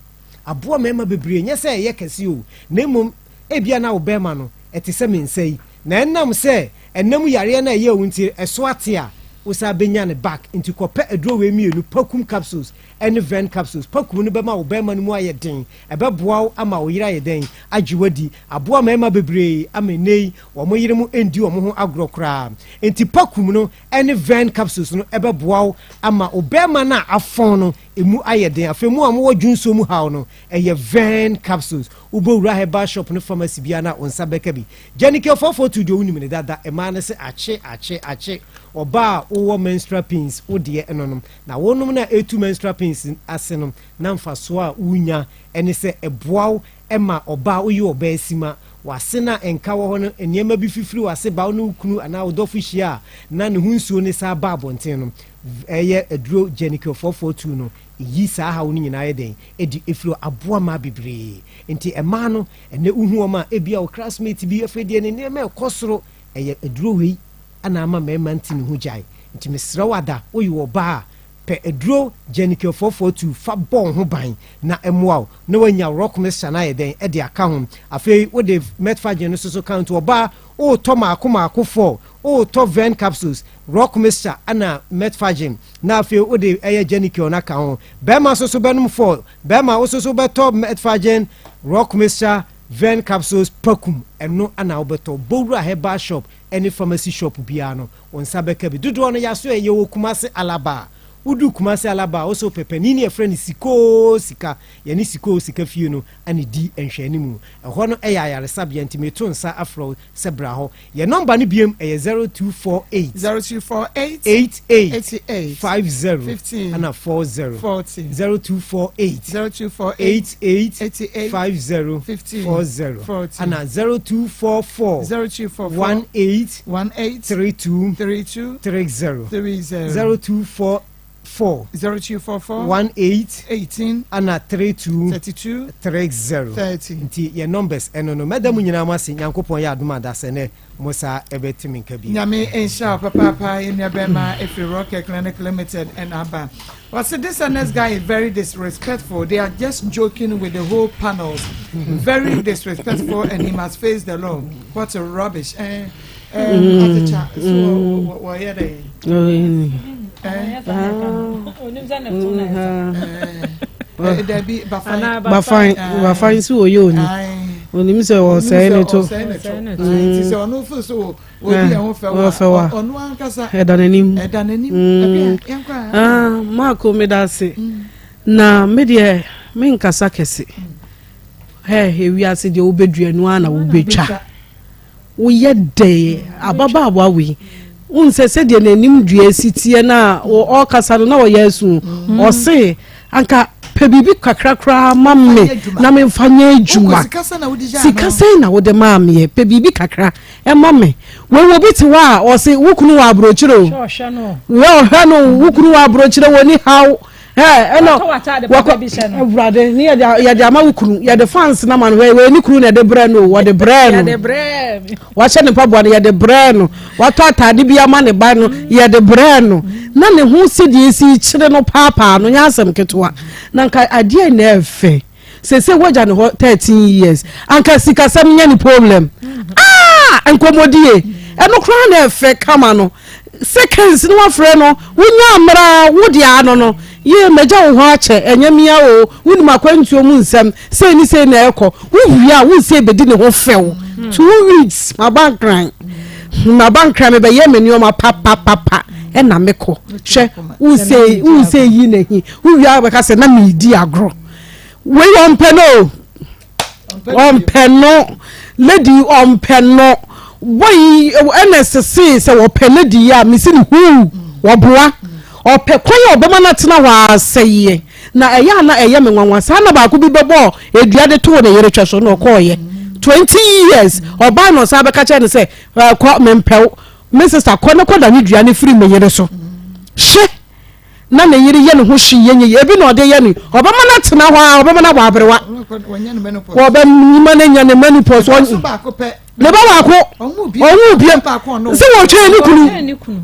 Aboa mmarima bebree, nyɛ sɛ ɛyɛ kɛse o, na mmom ebia na wo barima no ɛte sɛ me nsa yi, na ɛnam sɛ ɛna mu yareɛ no a ɛyɛɛ wo nti ɛso ate a, wo san bɛnya no back. Nti kɔpɛ aduro wei mmienu, Pakum capsules ne Ven capsules. Pakum no bɛma wo barima no mu ayɛ den, ɛbɛboa wo ama wo yere ayɛ dɛn? Agye wo adi. Aboa mmarima bebree ama nnɛ yi wɔn yere mo nndi wɔn ho agorɔ koraa. Nti Pakum no ne Ven capsules no bɛboa wo ama wo barima no a afɔn no ɛmu ayɛ den. Afei mo a mowɔ dwonsuo mu haw no, ɛyɛ Ven capsules. Wobɔwura herbal shop ne pharmacy biara no a, wo nsa bɛka bi. Janikel 442 deɛ wonim no dada, mmaa no se akye akye akye. Ɔbaa a wowɔ menstrual pains wo deɛ ɛno nom. Na wonom no a ɛtu menstrual pains ase no, na mfasoɔ a wonya ne sɛ ɛboa wo ma ɔbaa woyɛ ɔbaa sima, W'ase no a nka wɔ hɔ no, nneɛma bi fifiri w'ase ba, wo ne wo kunu anaa wo dɔfo hyia a, na ne ho nsuo no san ba abɔnten no, ɛyɛ aduro Genical 442 no, yi saa haw no nyinaa yɛ dɛn? Ɛdi firi hɔ. Aboa mmaa bebree. Nti mmaa no, ɛnnɛ wohu wɔn a, ebia wo classmate bi, afei deɛ ne nneɛma ɛkɔ soro, ɛyɛ aduro wei na ama mmarima nti ne ho gyae. Nti mesrɛ wo ada, woyɛ ɔbaa a, Pɛ aduro Genical 442 fa bɔ wo ho ban na ɛmmoa wo na woanya rock mixture no ayɛ dɛn de aka ho. Afei wode Metforgen no nso ka ho nti ɔbaa woretɔ maako maako four, woretɔ Ven capsules, rock mixture ɛna Metforgen na afei wode ɛyɛ Genical no aka ho. Bɛrima nso so bɛnom four, bɛrima wo nso so wobɛtɔ Metforgen, rock mixture, Ven capsules, Pakum ɛno na wobɛtɔ. Bowura herbal shop ɛne pharmacy shop biara no Wo nsa bɛka bi. Dodoɔ no yɛaso ɛ, yɛwɔ Kumase Alaba. Wodu Kumase Alaba a, wo sɛ wopɛ panin a yɛfrɛ no Sikoo Sika. Yɛne Sikoo Sika fie no na ɛdi nhwɛanimu. Ɛhɔ no yɛ ayaresabea nti meto nsa afrɛ wo sɛ bra hɔ. Yɛn nɔmba no biom ɛyɛ 0248 0248 88 88 50 15 ɛna 40 40 0248 0248 88 88 50 15 40 40 ɛna 0244 0244 18 18 32 32 30 30 0244 0244 18 18 ana 32 32 30 30. Nti yɛ numbers ɛno no mɛda mo nyinaa mo ase. Nyankopɔn yɛ adom adasɛ nɛ mo saa ɛbɛte me nka bio. Nyame nhyira wo papaapa yɛn nua bɛɛma ɛfiri Rocket Clinic Limited ɛna aba. Ɔse this Ernest guy is very disrespectful they are just joking with the whole panels very disrespectful and he must face the law what a rubbish eh eh atecha so wɔyɛ dɛ eh eh dabi bafan bafan bafan si wɔyɛ oni onim sɛ ɔsɛe ne to nti sɛ ɔno fo so obi ɛho fɛ wa ɔno ankasa ɛda n'anim ɛda n'anim ɛbi yɛn kɔ a. Ah, Marco meda ase na me deɛ menkasa kɛse hɛ ewiase deɛ wobɛdua no ara na wobɛtwa woyɛ dɛn ababaawa wei wohu sɛ sɛdeɛ n'anim dua si teɛ no a ɔrekasa no na ɔyɛ asu ɔse anka pɛ biribi kakra koraa ma me na memfa nyɛ adwuma sika sɛn na wode maa meɛ pɛ biribi kakra ɛma me wei wɔ bi te hɔ a ɔse wo kunu wɔ aburokyire o wei ɔhwɛ no wo kunu wɔ aburokyire wɔ ni haw ɛna wakɔ awurade ne yɛde yɛde ama wo kunu yɛde fans na ma no wei ne kunu na yɛde brɛ no wɔde brɛ no wahyɛ ne mpaboa no yɛde brɛ no watɔ ataade bi ama ne ba no yɛde brɛ no na ne ho sɛdeɛ esi kyerɛ no paapaa no nyɛ asɛm ketewa na nka adeɛ na ɛfɛ. Sese wagya ne hɔ 13 years anka sikasɛm nyɛ ne problem ah nkɔmmɔdie ɛno koraa na ɛfɛ kama no seconds ne wafrɛ no wonya mmara wo deɛ ano no yie magya wo hɔ akyɛ ɛnyɛ mia o wonim akwantuo mu nsɛm sei ne sei na ɛkɔ wowie a wo sɛ bɛdi ne ho fɛw 2 weeks maba nkran maba nkran mebɛyɛ me nneɛma papapapa ɛna mekɔ hwɛ wo sɛ yi n'ahi wowie a bɛka sɛ na medi agorɔ Wei ɔmpɛ no o. Ɔmpɛ no. Lady ɔmpɛ no. Boy yi ɛna sesee sɛ wɔpɛ lady yi a mesi no huu wɔboa. Ɔpɛ kwan a ɔbɛma no atena hɔ ara sɛeɛ. Na ɛyɛ a na ɛyɛ me nwanwa saa na baako bi bɛbɔɔ dua de too ne yere twɛ so na ɔkɔɔeɛ. 20 years ɔbaa na ɔsan bɛka kyerɛ no sɛ kɔ mempɛ wo. Me sister kɔ na kɔdane dua no firi me yere so. Hwɛ! na ne yere yɛ ne ho hwee yɛ nyɛ yie ebi na ɔde yɛ no ɔbɛma no atena hɔ a ɔbɛma no abɔ aberewa ɔbɛma no anya ne menopause ne ba baako ɔnwu biem sɛ wɔtwɛn ne kunu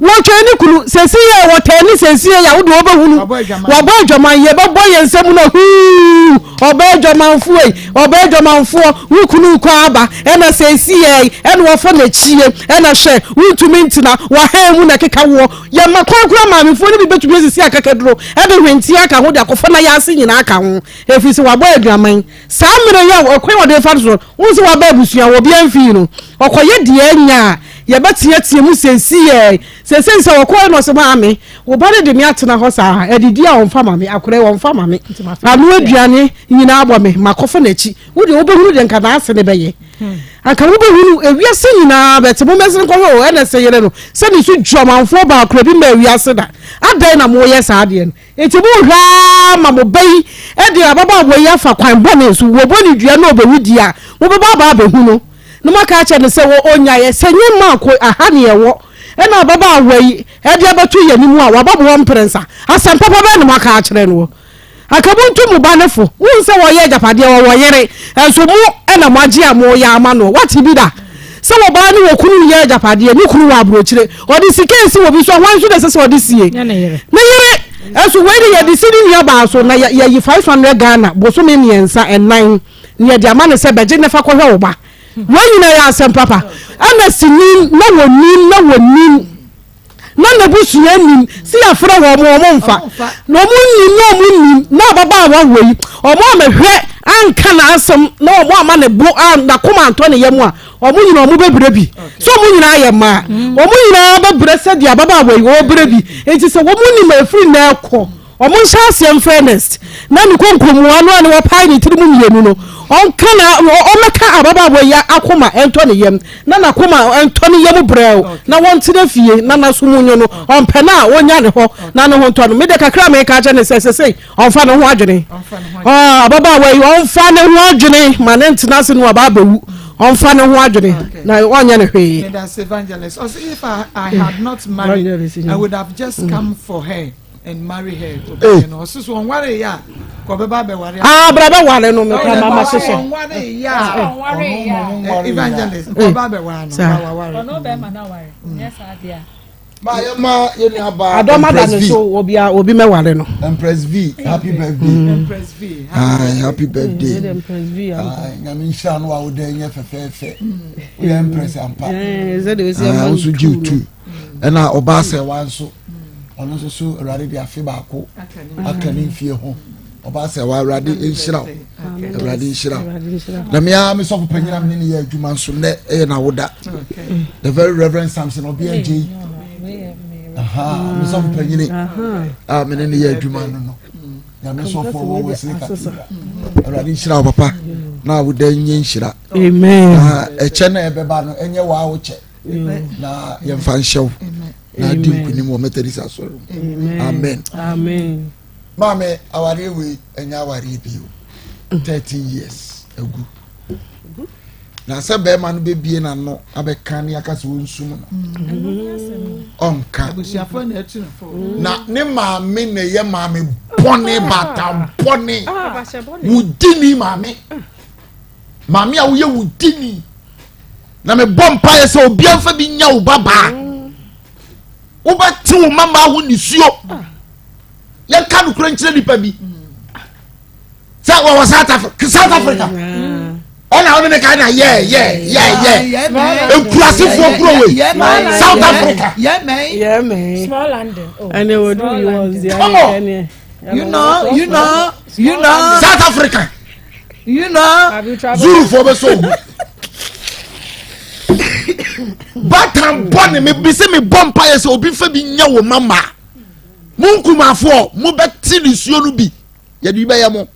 wɔtwɛn ne kunu sɛsi yɛ wɔtɛn ne sɛsi yɛ yawo de wɔbɛhunu wɔbɔ adwaman yɛbɛbɔ yɛn nsam na huu ɔbɛ adwamanfoɔ yi ɔbɛ adwamanfoɔ wo kunu kɔ aba ɛna sɛsi yɛ ɛna wɔfɔ n'akyie ɛna hwɛ wontumi ntena wɔhan mu na ɛkeka woɔ Yɛma kwan koraa maamefoɔ no bi bɛtumi asisi akakaduro de hwenteɛ aka ho de akɔfa n'ayaase nyinaa aka ho ɛfiri sɛ wabɔ adwaman. Saa mmerɛ yi a ɛkwan a ɔde refa so no, wohu sɛ waba abusua wɔ obiara mfii no, ɔkɔyɛ deɛ anya a yɛbɛteatea mu seesei. Seesei sɛ ɔkɔɛ na ɔsɛ maame, wo ba no de me atena hɔ saa, adidi a ɔmfa ma me, akwadaa yi ɔmfa ma me, ano aduane nyinaa bɔ me, makɔfa n'akyi. Wo deɛ wobɛhunu deɛ nka n'ase no bɛyɛ. Anka wobɛhunu ewiase nyinaa bɛte mo mmɛsene nkɔhwɛ o ɛna sɛ yere no sɛ ne so dwamanfoɔ baakora bi ma ewiase da adɛn na moyɛ saa adeɛ no nti mohwɛ ara ma mo ba yi de ababaawa yi afa kwan bɔne so wɔbɔ ne dua na ɔbɛwu di a mobɛba aba abɛhu no. na moaka akyerɛ no sɛ wɔ ɔnyaeɛ sɛ nyɛ mma ko aha ne yɛwɔ ɛna ababaawa yi ɛde abɛto yɛn anim a waba mo hɔ mprɛnsa asɛm papa bɛn na moaka akyerɛ no Anka montu mo ba no fo. Wohu sɛ wɔyɛ agyapadeɛ, wɔwɔ yere, nso mo na moagye a moreyɛ ama no. Woate bi da? Sɛ ɔbaa ne okunu reyɛ agyapadeɛ, ne kunu wɔ aburokyire, ɔde sika resi obi so a, hwan nso na ɛsɛ sɛ ɔde sie? Ne yere. Nso wei de yɛde si ne nuabaa so, na yɛyi 500 Ghana bosome mmiɛnsa, ɛnan, na yɛde ama no sɛ bɛgye na fa kɔhwɛ wo ba. Wei nyinaa yɛ asɛm papa. Ɛna sini na wɔnim, na wɔnim. na n'abusua nnim sɛ yɛafrɛ wɔn wɔn mfa na wɔn nnim na wɔn nnim na ababaawa wɔ yi wɔn amehwɛ anka n'asɛm na wɔn ama ne bo a n'akoma antɔ ne yam a wɔn nyinaa wɔn bɛbrɛ bi sɛ wɔn nyinaa yɛ mmaa mm. wɔn nyinaa bɛbrɛ sɛdeɛ ababaawa yi wɔbrɛ bi nti sɛ wɔn nim efiri na ɛkɔ Wɔn nhyɛ aseɛ mfrɛ Ernest na ne konkomoa no a na wapae ne tiri mu mmienu no, ɔnka na ɔmmɛka ababaawa yi akoma ntɔ ne yam na n'akoma ntɔ ne yam brɛoo na wɔntena fie na n'aso mu nwo no, ɔmpɛ no a ɔnya ne hɔ na ne ho ntɔ no. Me deɛ kakra a meka akyerɛ no sɛ sesei ɔmfa ne ho adwene. Ababaawa yi ɔmfa ne ho adwene ma ne ntena ase no aba abɛwu. Ɔmfa ne ho adwene na ɔnyɛ ne hwee. Medase evangelist. Ɔse if I, I had not married, I would have just come for her. and marry her obɛyɛ no ɔso so ɔnware yɛ a kɔbɛba abɛware ah bra bɛware no mekora ma ma hyehyɛ ɔnware yɛ a evangelist kɔba abɛware no waware ɔno bɛrima no aware nyɛ saa deɛ a ma yɛ ma yɛ nua ba adɔma da ne so obi a obi mɛware no Empress V happy birthday mm. Empress V happy, happy birthday Empress V nyame nhyira no a wodɛ nyɛ fɛfɛɛfɛ woyɛ Empress ampa wo nso gye wo tu ɛna ɔbaa sɛ wa nso ɔno nso so awurade de afe baako aka ne mfie ho ɔbaa sɛ wa awurade nhyira wo awurade nhyira wo na mea me sɔfo panyin a mene ne yɛ adwuma nso nnɛ ɛyɛ n'awoda the very reverend samson ɔbea gyei me sɔfo panyin a mene ne yɛ adwuma no no nyame sɔfo wɔ Wesley Cathedral awurade nhyira wo papa na awoda nyɛ nhyira na ɛkyɛ na ɛbɛba no ɛnyɛ waa wo kyɛ na yɛmfa nhyɛ wo na adi nkonim wɔ methodist asɔre mu amen maame awareɛ wei ɛnyɛ awareɛ bio 13 years agu na sɛ bɛrima no bɛbie n'ano abɛka ne aka sɛ ɔnsum no ɔnka na ne maame na ɛyɛ maame bɔne bata bɔne wodini maame maame a woyɛ wodini na mebɔ mpaeɛ sɛ obiara mfa bi nya wo babaa wobɛte wo mmammaa ho nisuo yɛnka nokorɛ nkyerɛ nipa bi sɛ wɔwɔ south africa south africa ɛna wɔne ne ka na yɛ yɛ yɛ yɛ nkurasefoɔ kuro wei south africa come on you know you know you know south africa you know zurufoɔ bɛ so ogu batan bɔ ne me bi sɛ me bɔ mpa yɛ sɛ obi fɛ bi nya wɔ mama mo nkumafoɔ mo bɛ ti nisuo no bi yɛde bi bɛyɛ mo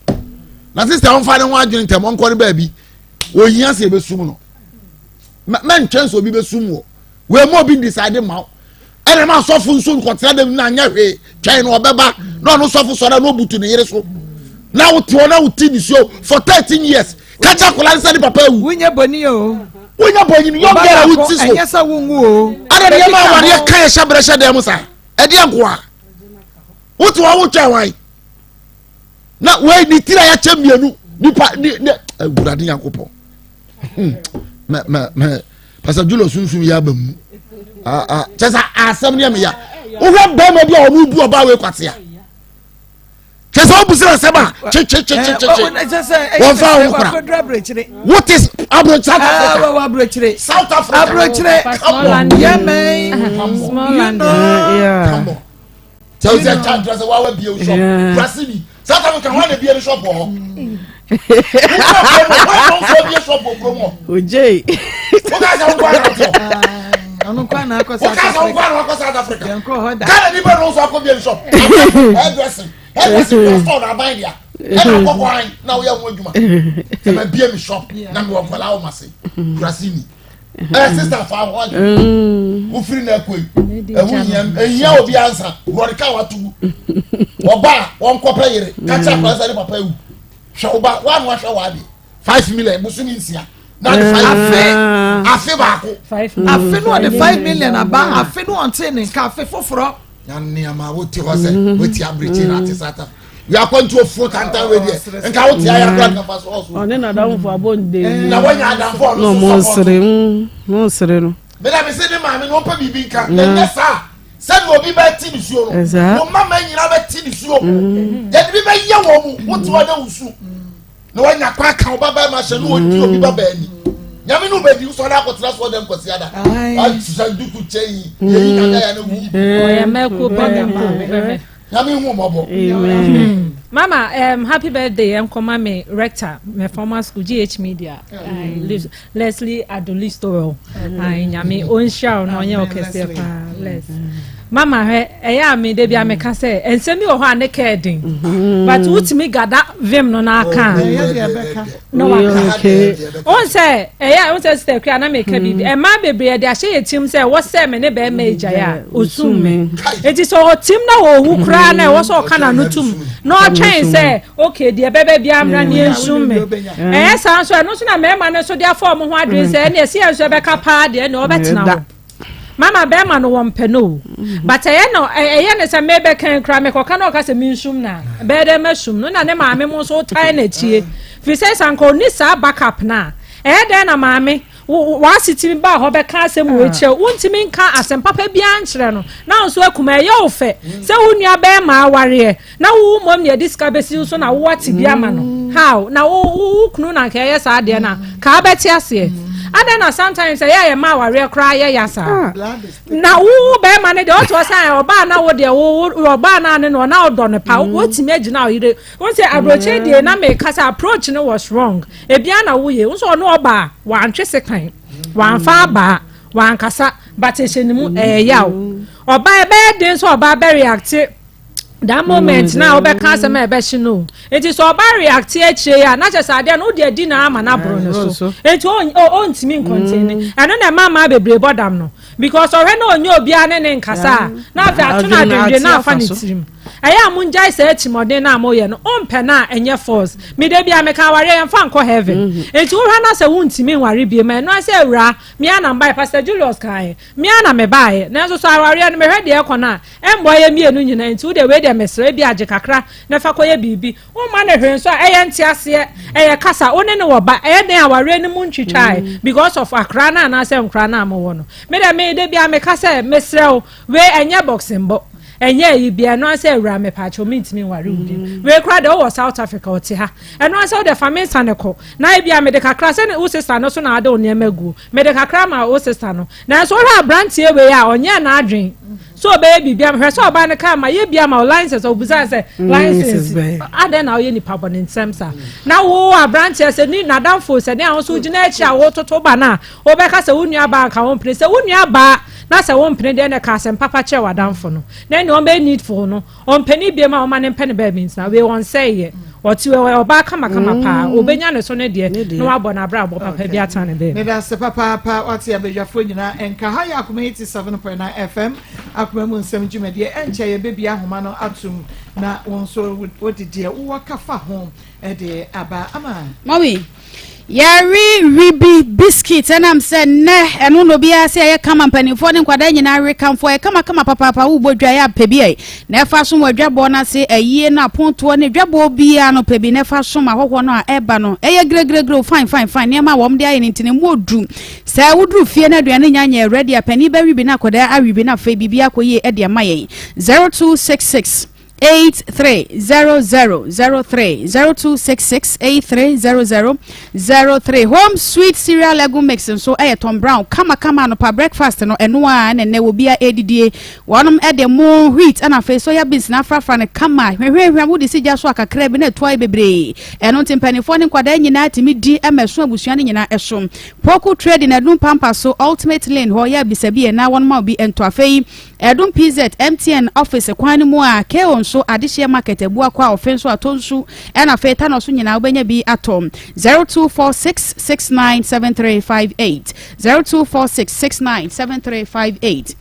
na sista wɔn fa ne ho adwene ntɛm wɔn nkɔ ne baabi ohia sɛ ebesum no mɛntwɛn sɛ obi besum wɔ wei mu obi decide ma wo ɛna ma asɔfo nso nkɔtena dɛm na anyɛ hwee twɛn na ɔbɛba na ɔno sɔfo sɔrɔ na ɔbutu ne yere so na wote hɔ na wote nisuo for 13 years kakyɛ akwadaa no sɛ ne papa awu. Wonyɛ bɔni o. Wonyɛ bɔni young girl a wote so. Ɛnyɛ sɛ wonwu o. Ada nneɛma awareɛ ka yɛ hyɛ berɛ hyɛ dɛm sa ɛdeɛ nkoa wote hɔ wotwɛn wan na wei ne tiri a yɛakyɛ mmienu nipa ne ne awurade nyankopɔn hmm. mɛ mɛ mɛ pastor julius sunsun yɛ aba mu ah, ah, kyɛ sɛ asɛm ne ɛmɛ ya wohwɛ bɛrima bi a wɔn bu ɔbaa wei kwatea kyɛ sɛ wobu sɛ asɛm a kyekyekyekyekye eh, wɔn fa ho kora wote aburokyire south africa south africa aburokyire come on yɛmɛn you know come on sɛ o sɛ kya ntura sɛ wawa bie o shop kurasi bi south africa wɔn na bie ne shop wɔ hɔ wɔn na nso bie shop wɔ kurom hɔ. Ojay. o ka sɛ nkwa na ɔtɔ. ɔno nkwa na akɔ south africa. o ka sɛ nkwa na akɔ south africa. Ghana ni bɛ na nso akɔ bie ne shop. Hairdressing hairdressing kura store na aban dia ɛna akɔkɔ ayi na oyɛ ho adwuma sɛ mɛ bie mi shop na mi wɔ nkɔla wɔ ma se kurasi ni. ɛ sista fa ho adwo wofiri na akɔ yi ɛho hia ehia obi ansa wɔde ka wato gu ɔba a wɔnkɔpɛ yere kakyɛ akora sɛ ne papa ewu hwɛ ɔba wɔn ano ahwɛ wɔ ade 5 million bosomi nsia. Na de afe afe baako. Afe no ɔde 5 million aba, afe no ɔnte ne nka, afe foforɔ. Na nneɛma wote hɔ sɛ wote abirekyi na ate sata wiakwantuo fo tantan wei deɛ, nka wote ayɛ akora nka fa so ɔso. Ɔne n'adamfo abɔ nde. Na wɔnya adamfo ɔno na so ɔmo support. nsere na ɔnsere no. Mena me se ne maame no ɔmpɛ biribi nka na nyɛ saa sɛdeɛ obi bɛte ne suo no, wo mama nyinaa bɛte ne suo, yɛde bi bɛyɛ wɔ mu. Wote hɔ ne wo su na wanya kwan ka wo ba bɛrima hyɛ ne ɔdi obi ba baani. Nyame ne wobɛdi wo sɔre akɔtena so ɔdɛm kwasi ada asusa duku kyɛ yi yɛyi nyame ayɛ ne wo yi. Ɔyɛ mɛko pɛ maame. Nyame hu mmɔbɔ. Mama, happy birthday nkɔma me rector, my former school, GH Media, Leslie Adolistowell. Nyame ɔnhyira wo na ɔnyɛ ɔkɛseɛ paa. Les. Mama, hwɛ, ɛyɛ a me de bi a meka sɛ nsɛm bi wɔ hɔ a ne kɛɛ den, but wotumi gada vim no n'aka a na waka wɔn sɛ ɛyɛ wɔn sɛ sister kura na meka biribi. Mmaa bebree yɛde ahyɛ yɛ tirim sɛ wɔsɛ me ne bɛrima agyae a, osum me. Eti sɛ ɔtim na ɔwu koraa na ɛwɔ sɛ ɔka n'ano tum na ɔtwɛn sɛ okay, deɛ bɛbɛ bi amra ne ensum me. Ɛyɛ saa nso, ɛno nso na mmarima no nso de afɔ ɔmo ho adwene sɛ ɛne ɛsi yɛn nso ɛbɛka paa deɛ ɛne ɔbɛtena hɔ. Mama, bɛrima no wɔn pɛ no o, but ɛyɛ no ɛyɛ ne sɛ mebɛkan kura mekɔka na ɔka sɛ mensum na bɛyɛ dɛ mɛsum no, na ne maame mo nso tae n'akyie firi sɛ sanka ɔni saa backup na ɛyɛ dɛn na maame w'ase timi baa hɔ bɛka asɛm wɔ akyerɛ, wontumi nka asɛm papa biara nkyerɛ no. Na nso akuma ɛyɛ wo fɛ sɛ wo nua bɛrima awareɛ na wo mmom ne yɛde sika bɛsi so na wowɔ bi ama no. How na wo wo kunu na nka ɛyɛ saa adeɛ no a kaa bɛte aseɛ adɛn? Na sometimes ɛyɛ yɛ ma awareɛ koraa yɛ ya saa na wo bɛrima no deɛ ɔte hɔ sɛ ɔbaa na wo deɛ wo ɔbaa na ne no ɔna ɔdɔ no pa, wotumi agyina ɔyere wɔn sɛ aburokye deɛ na meka sɛ approach no was wrong. Ebia na woyɛ nso ɔno ɔbaa wantwe sekan, wamfa abaa, wankasa, but ɛhyɛ ne mu ɛyɛ yaw. Ɔbaa ɛbɛyɛ den sɛ ɔbaa bɛ react that moment na wobɛka asɛm a ɛbɛhye no. Nti sɛ ɔba react akyire yi a, na kyerɛ sɛ adeɛ no wode adi na ama no aboro ne so, nti ɔntumi ncontain. Ɛno na ɛma maa bebree bɔ dam no, because ɔhwɛ na ɔnyɛ obiara ne ne nkasa a, na afei ato no adwendwen na afa ne tirim. Ɛyɛ a mongyae saa akyimmɔden no a moyɛ no. Ɔmpɛ no a, ɛnyɛ force. Mede bia meka, awareɛ yɛmfa nkɔ heaven. Nti wohwɛ na sɛ wontumi nware bie ma ɛno sɛ awura mea na mbaeɛ. Pastor Julius kaeɛ, mea na mebaeɛ, nanso so awareɛ no mehwɛ deɛ ɛkɔ no a ɛmmoa yɛ mmienu nyinaa. Nti wode wei deɛ mesrɛ bi agye kakra na fa kɔyɛ biribi. Womma no hwee nso a, ɛyɛ nteaseɛ, ɛyɛ kasa. Wo ne ne wɔ ba, ɛyɛ den awareɛ no mu ntwitwae because of akora no anaasɛ nkora no a mowɔ no. Me dɛ me de bia meka sɛ mesrɛ wo, wei ɛnyɛ boxing bɔ, ɛnyɛ ayi bia. Ɛno ansɛ awura mepaakyɛw, mentumi nware wo bi. Wei koraa deɛ wowɔ South Africa, ɔte ha. Ɛno ansɛ wode fa me nsa ne kɔ na ebi a mede kakra sɛ wo sister no so na ade wo nneɛma guo, mede kakra ma wo sister no. Nanso wohwɛ aberanteɛ wei a ɔnyɛ n'adwen so ɔbɛyɛ biribi ama. Hwɛ sɛ ɔbaa no kaa ma yɛ bi ama wo license, ɔbusa sɛ license adɛn na ɔyɛ nipa bɔ ne nsɛm saa? Na wo aberanteɛ sɛ ni n'adamfo sɛ ne ahosuo gyina akyi a wototo ba no a, wobɛka sɛ wo nua baa nka wo mpene sɛ wo nua baa na sɛ wo mpene deɛ na ka asɛm papa kyerɛ w'adamfo no na ɛne ɔmbɛyɛ needful no. Ɔmpɛni biem a ɔma ne mpɛ ne baabi ntena. Wei ɔnsɛeɛ, ɔte ɔbaa kamakama paa, obɛnya ne so ne deɛ na wabɔ n'abrabɔ papa bi atena ne baabi. Meda ase papaapa. Wate abadwafoɔ nyinaa nka ha yɛ Akoma 87.9 FM, Akoma mu nsɛm dwumadie. Ɛnkyɛ yɛbɛbi ahoma no atom na wo nso wode deɛ wowɔ ka fa ho de aba ama. Mɔmi, yɛre ribi biscuit ɛnam sɛ nnɛ ɛno na obiara sɛ ɛyɛ kama, mpanimfoɔ ne nkwadaa nyinaa we kamfo. Ɛyɛ kamakama papaapa. Wobɔ dwa yɛ apɛ bi ɛ na ɛfa so wɔ adwabɔ no ase, ayie no, apontoɔ ne dwabɔ biara no, pɛ bi na ɛfa so ma ahɔhoɔ no a ɛba no. Ɛyɛ gregregre, fine fine fine. Nneɛma a wɔn de ayɛ no nti no mu odu sɛ woduru fie no aduane nya nyɛ ready a, panin bɛwe bi na akwadaa awe bi na afei biribi akɔ yie ɛde ama yɛn. 0266 830003, 0266 830003. Home Sweet Cereal Legume Mix nso ɛyɛ Tom Brown kamakama anɔpa breakfast no. Ɛno a ɛna ɛnɛ wɔ bia ɛdidie wɔnom ɛde mo wheat ɛna afei soya beans na afrafra no kama hwehwehwɛ. Wode si gya so a, kakra bi na ɛto ayɛ bebree. Ɛno nti mpanimfoɔ ne nkwadaa nyinaa tumi di ɛma ɛso abusua no nyinaa ɛso. Poku Trading, Ɛdum Pampa so, Ultimate Lane hɔ yɛ abisa bi yɛ na wɔn ma obi ntɔ. Afei Ɛdum PZ MTN office kwan no mu a KO nso Adehyeɛ Market Abuakɔ a ɔfe nso atɔ nsu ɛna afei Tano so nyinaa wobɛnya bi atɔ. 0246 697358, 0246 697358.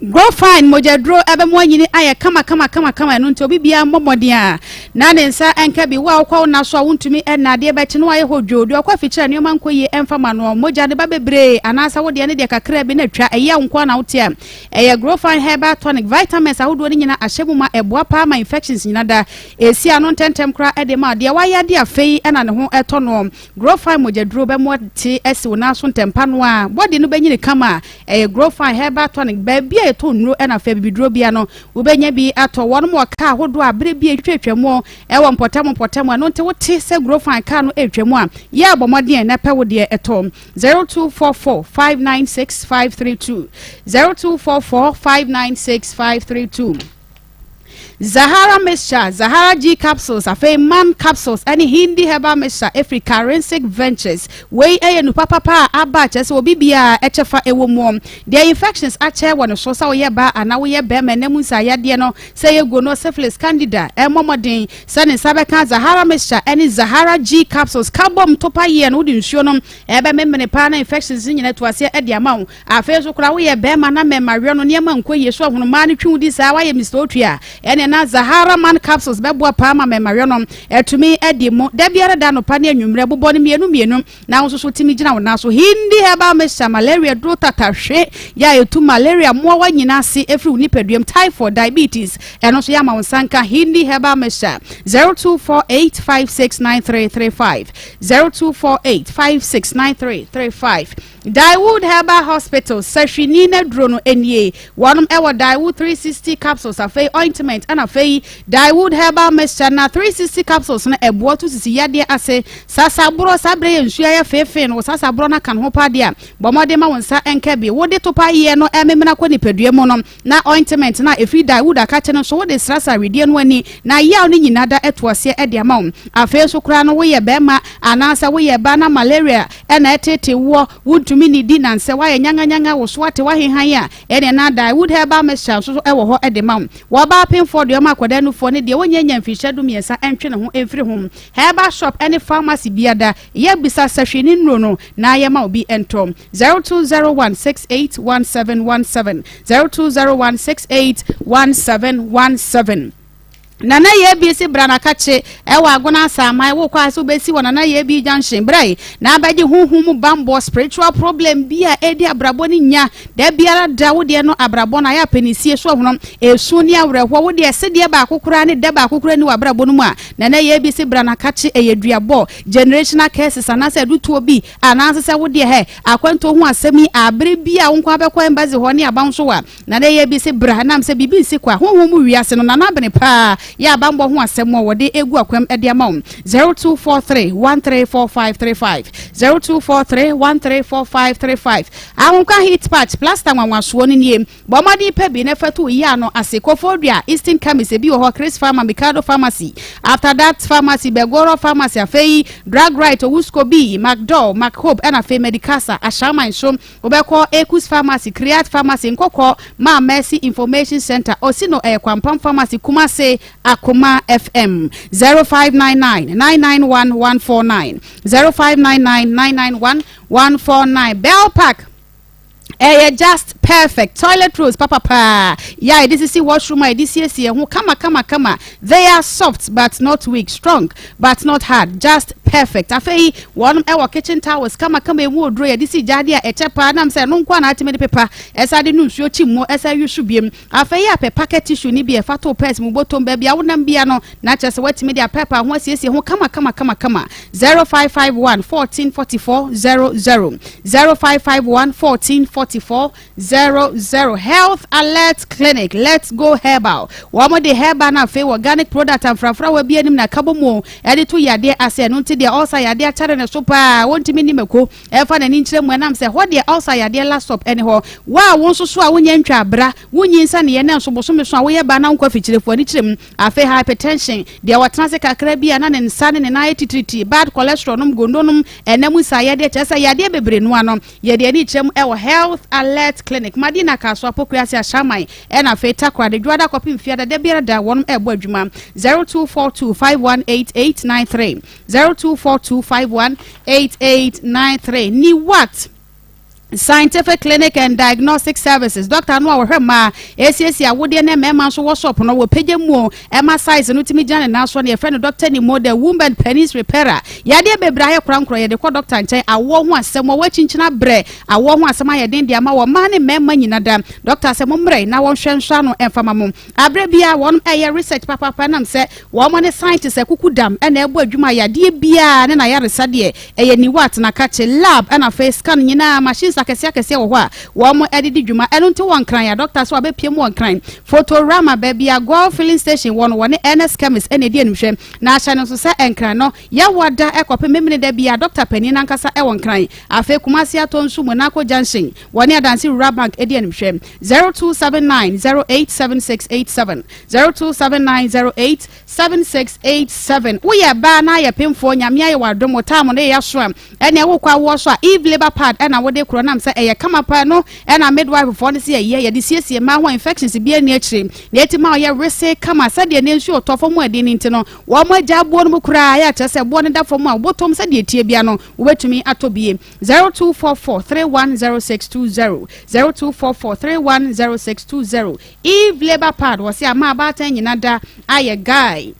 Growfine mogyaduro ɛbɛma wanyini ayɛ kama kama kama kama ɛno nti obi biara mmɔ mmɔden a na ne nsa nka bi. Wo a wokɔ wo nna so a wontumi nna adeɛ bɛkye na wayɛ hɔ dwoo, deɛ ɔkɔ afikyire a nneɛma nkɔ yie ɛmfa ma noɔ, mogya no ba bebree anaasɛ wo deɛ ne deɛ kakraa bi na atwa, ɛyɛ wo nko ara na wote a, ɛyɛ Growfine herbal tonic. Vitamins ahodoɔ no nyinaa ahyɛ mu ma ɛboa paa ma infections nyina da ɛsi ano ntɛntɛm koraa de ma deɛ wayɛ adeɛ afei na ne ho tɔ noɔ. Growfine mogyaduro bɛmoa te asi wo nan so ntɛmpa no ara, body no bɛnyini kama. Ɛyɛ Growfine Herbal Tonic. Baabi a yɛtɔn nnuro na afei abibiduro bia no, wobɛnya bi atɔ. Wɔnom wɔ kaa ahodoɔ a berɛ bi a ɛtwatwa mu wɔ mpɔtam mpɔtam. Ɛno nti wote sɛ Growfine kaa no ɛretwa mu a, yɛ a bɔ mmɔden na pɛ wo deɛ tɔ. 0244 596 532 0244 596 532. Zahara Mixture, Zahara G Capsules, afei Man Capsules ne Hindi Herbal Mixture firi Karensic Ventures. Wei yɛ nnupa papa a aba a kyerɛ sɛ obi biara kyɛfa wɔ mu. Deɛ infections akyɛ wɔ ne so, sɛ woyɛ baa anaa woyɛ barima, ɛnna mu nsaayadeɛ no, sɛ ɛyɛ gono, syphilis, candida, mmɔ mmɔden sɛ ne nsa bɛka Zahara Mixture ne Zahara G Capsules. Ka bom to pa yie no, wode nsuo no ɛbɛmemene paa na infections no nyinaa atu aseɛ de ama wo. Afei nso koraa woyɛ bɛɛma na mɛma werɛ no nneɛma nkɔ yie so ahunu mmaa no twe wo di saa woayɛ Mister Otwi a ɛneɛ na Zahara Man Capsules bɛboa paa ma mɛma werɛ no atumi adi mu da biara da anɔpa ne anwummerɛ bobɔ no mmienu mmienu na wo nso so tumi gyina wo nan so Hindi Herbal Mixture Malaria duro tata hwe yɛ a ɛtu malaria mmoawa nyina ase ɛfiri wo nipaduam typhoid diabetes ɛno nso yɛ ama wo nsa nka Hindi Herbal Mixture 0248569335 0248569335 Daewood Herbal Hospital sahwini n'aduro no nie. Wɔnom wɔ Daewood 360 capsules, afei ointment, ɛna afei Daewood Herbal Mixture. Na 360 capsules no ɛboa tu sisi yadeɛ ase. Sasaborɔ, saa berɛ yɛ nsuo ayɛ feefee no, wo sasaborɔ no aka ne ho paa deɛ a, bɔ mmɔden ma wo nsa nka bi. Wode topa yeɛ no ɛmemena kɔ nipadua mu no, Na ointment no a ɛfiri Dawood akakye no nso, wode srasra wedeɛ no ani, na yaw no nyinaa da atu aseɛ de ama wo. Afei nso koraa no, woyɛ barima anaasɛ woyɛ baa na malaria na ɛreteetee woɔ, wontumi nnidi, na nsɛ woayɛ nyanganyanga, wo so ate, woahehan a, ɛnneɛ na Dawood herbal mixture nso wɔ hɔ de ma wo. Wɔ ɔbaa apemfoɔ deɛ ɔma akwadaa nufoɔ ne deɛ ɔnnya nnya mfirihyia dumiɛnsa ntwe ne ho mfiri ho. Herbal shop ne pharmacy biada yɛ bisa sahwi ne nnuro no na yɛma obi ntɔ. 0201 681717 0201 681717 Nana Yebi si bra na kakye ɛwɔ Agona Asaman wokɔ a sɛ wobɛsi wɔ Nana Yebi junction bra yi na abɛgye honhom mu bambɔ spiritual problem bi a ɛdi abrabɔ no nya da biara da wo deɛ no abrabɔ no ayɛ apɛnisie so ahono esu ne awerɛhoɔ wo deɛ sedeɛ baako koraa ne da baako koraa ni wɔ abrabɔ no mu a Nana Yebi si bra na kakye ɛyɛ duabɔ generational curses anaasɛ adutoɔ bi Anaase sɛ wo deɛ hɛ, akwantuo ho asɛm yi a, bere bi a wo nko ara bɛkɔ embassy hɔ ne aban so a, na na ɛyɛ bi se bra, ɛnam sɛ biribi nsi kwa. Honhom mu wiase no, Nana Abene paa yɛ abanbɔ ho asɛm a wɔde egu akwam de ama wo. 0243 134535 0243 134535 Ahomka Heat Patch, Plaster nwanwasoɔ no nie. Bɔ mmɔden pɛ bi na fa tu wo yea no ase. Koforidua, Eastern Chemist, ebi wɔ hɔ, Chris Pharma, Mikado Pharmacy, After That Pharmacy, Begoro Pharmacy, afei Drug Right, Owusko B, Macdol, MacHope, ɛna afei Medicasa, Ashaiman nso wobɛkɔ Ekus Pharmacy, Creat Pharmacy, Nkɔkɔ, Maa Mercy Information Centre, Osino ɛyɛ Kwampam Pharmacy, Kumasi, Akoma FM, 0599 991 149, 0599 991 149, Bell Park. Ɛyɛ just perfect toilet rolls papapaa yɛ a yɛde sisi washroom a yɛde siesie ho kama kama kama. They are soft but not weak, strong but not hard, just perfect. Afei wɔn ɛwɔ kitchen towels kama kama emu oduro yɛde si gyaade a ɛkyɛ paa nam sɛ ɛno nko a na atumi de pepa ɛsa de no nsuo kyi mu ɛsa yusu biem. Afei apɛ packet tissue no bi a ɛfa to purse mu bɔtɔm baabi a wonam bia no na kyerɛ sɛ woatumi de apɛɛpaa ho asiesie ho kama kama kama kama. 0551 14 44 00 0551 14 44 00 Health Alert Clinic Let's Go Herbal wɔn de herbal na afei organic product amfrafrawa bi anim na kabo mu ɛde to yadeɛ ase ɛno nti deɛ ɔsa yadeɛ akyare ne so paa wɔntumi ni mako ɛfa n'ani nkyerɛ mu ɛnam sɛ hɔ deɛ ulcer yadeɛ last stop ɛne hɔ. Wo a wo nso so a wonyɛ ntwa abra, wonyi nsaneɛ na nso bosome so a woyɛ baa na wonkɔ afikyire fo ani kyerɛ mu. Afei hypertension, deɛ ɔtena ase kakra bi a na ne nsa ne ne nan ayɛ titiritii, bad cholesterol nom, gondo nom, ɛna mu nsaeyadeɛ, kyerɛ sɛ yadeɛ bebree no ano. Yɛde ani kyerɛ mu ɛwɔ Health Alert Clinic, Madina, Kasoa, Pokuase, Ashaiman, ɛna afei Takoradi, Dwoada kɔpem Fiada, da biara da wɔnom ɛrebɔ adwuma. 0242 518893. 0242518893 Ni what? Scientific Clinic and Diagnostic Services dɔkta no a wɔhwɛ mmaa, ɛsiesie awodeɛ ne mmarima nso wɔ shop no, wɔpagya mu ɛma size no tumi gyina ne nan so no, yɛfrɛ no Dɔkta Nimo, the womb and penis repairer. Yadeɛ bebree ayɛ korankorɔ, yɛde kɔ dɔkta nkyɛn, awoɔ ho asɛm, wɔwɔ akyinkyini abrɛ, awoɔ ho asɛm ayɛ den de ama wɔ mmaa ne mmarima nyina da. Dɔkta sɛ mommrɛ na wɔnhwɛ nsɔ ano ɛmfa ma mo. Aberɛ biara wɔn ɛyɛ research papaapa ɛnam sɛ wɔn ne scientists akuku dam ɛna ɛbɔ adwuma a yadeɛ biara ne n'ayaresa deɛ ɛyɛ niwa atenakakye, lab ɛna afei scan nyinaa machines akɛseɛ akɛseɛ wɔ hɔ a wɔn ɛde di dwuma. Ɛno nti wɔ Nkran a doctor sɛ wabɛpie mu wɔ Nkran Photorama baabi a Goil filling station wɔ no wɔne Ernest Chemist ɛna ɛdi animhwɛ na ahyɛ no nso sɛ Nkran no Yawada ɛkɔpem Memeneda biara doctor panin no ankasa ɛwɔ Nkran afei Kumasi Atɔ nso Monaco Junction Wɔne Adanse Rural Bank di animhwɛ. 0279 087687, 0279 087687. Woyɛ baa na ayɛ pemfoɔ, Nyame ayɛ wo adom, wo time no yɛ aso a, ɛneɛ wokɔ awoɔ so a, Eve labour pad ɛna wode korɔ nam sɛ ɛyɛ kama paa no ɛna midwife foɔ no sɛ yɛyɛ, yɛde siesie mmaa ho a infections biara nni akyire na ɛti ma ɔyɛ wesee kama sɛdeɛ ne nsuo tɔ fam a ɛden no nti no wɔn agya boɔ no mu koraa yɛ akyerɛ sɛ boɔ no da fam a wobɔtɔm sɛdeɛ ɛtie bia no wobɛtumi atɔ bie. 0244 310620 0244 310620 Eve Labour Pad wɔse ama abaatan nyina da ayɛ guy.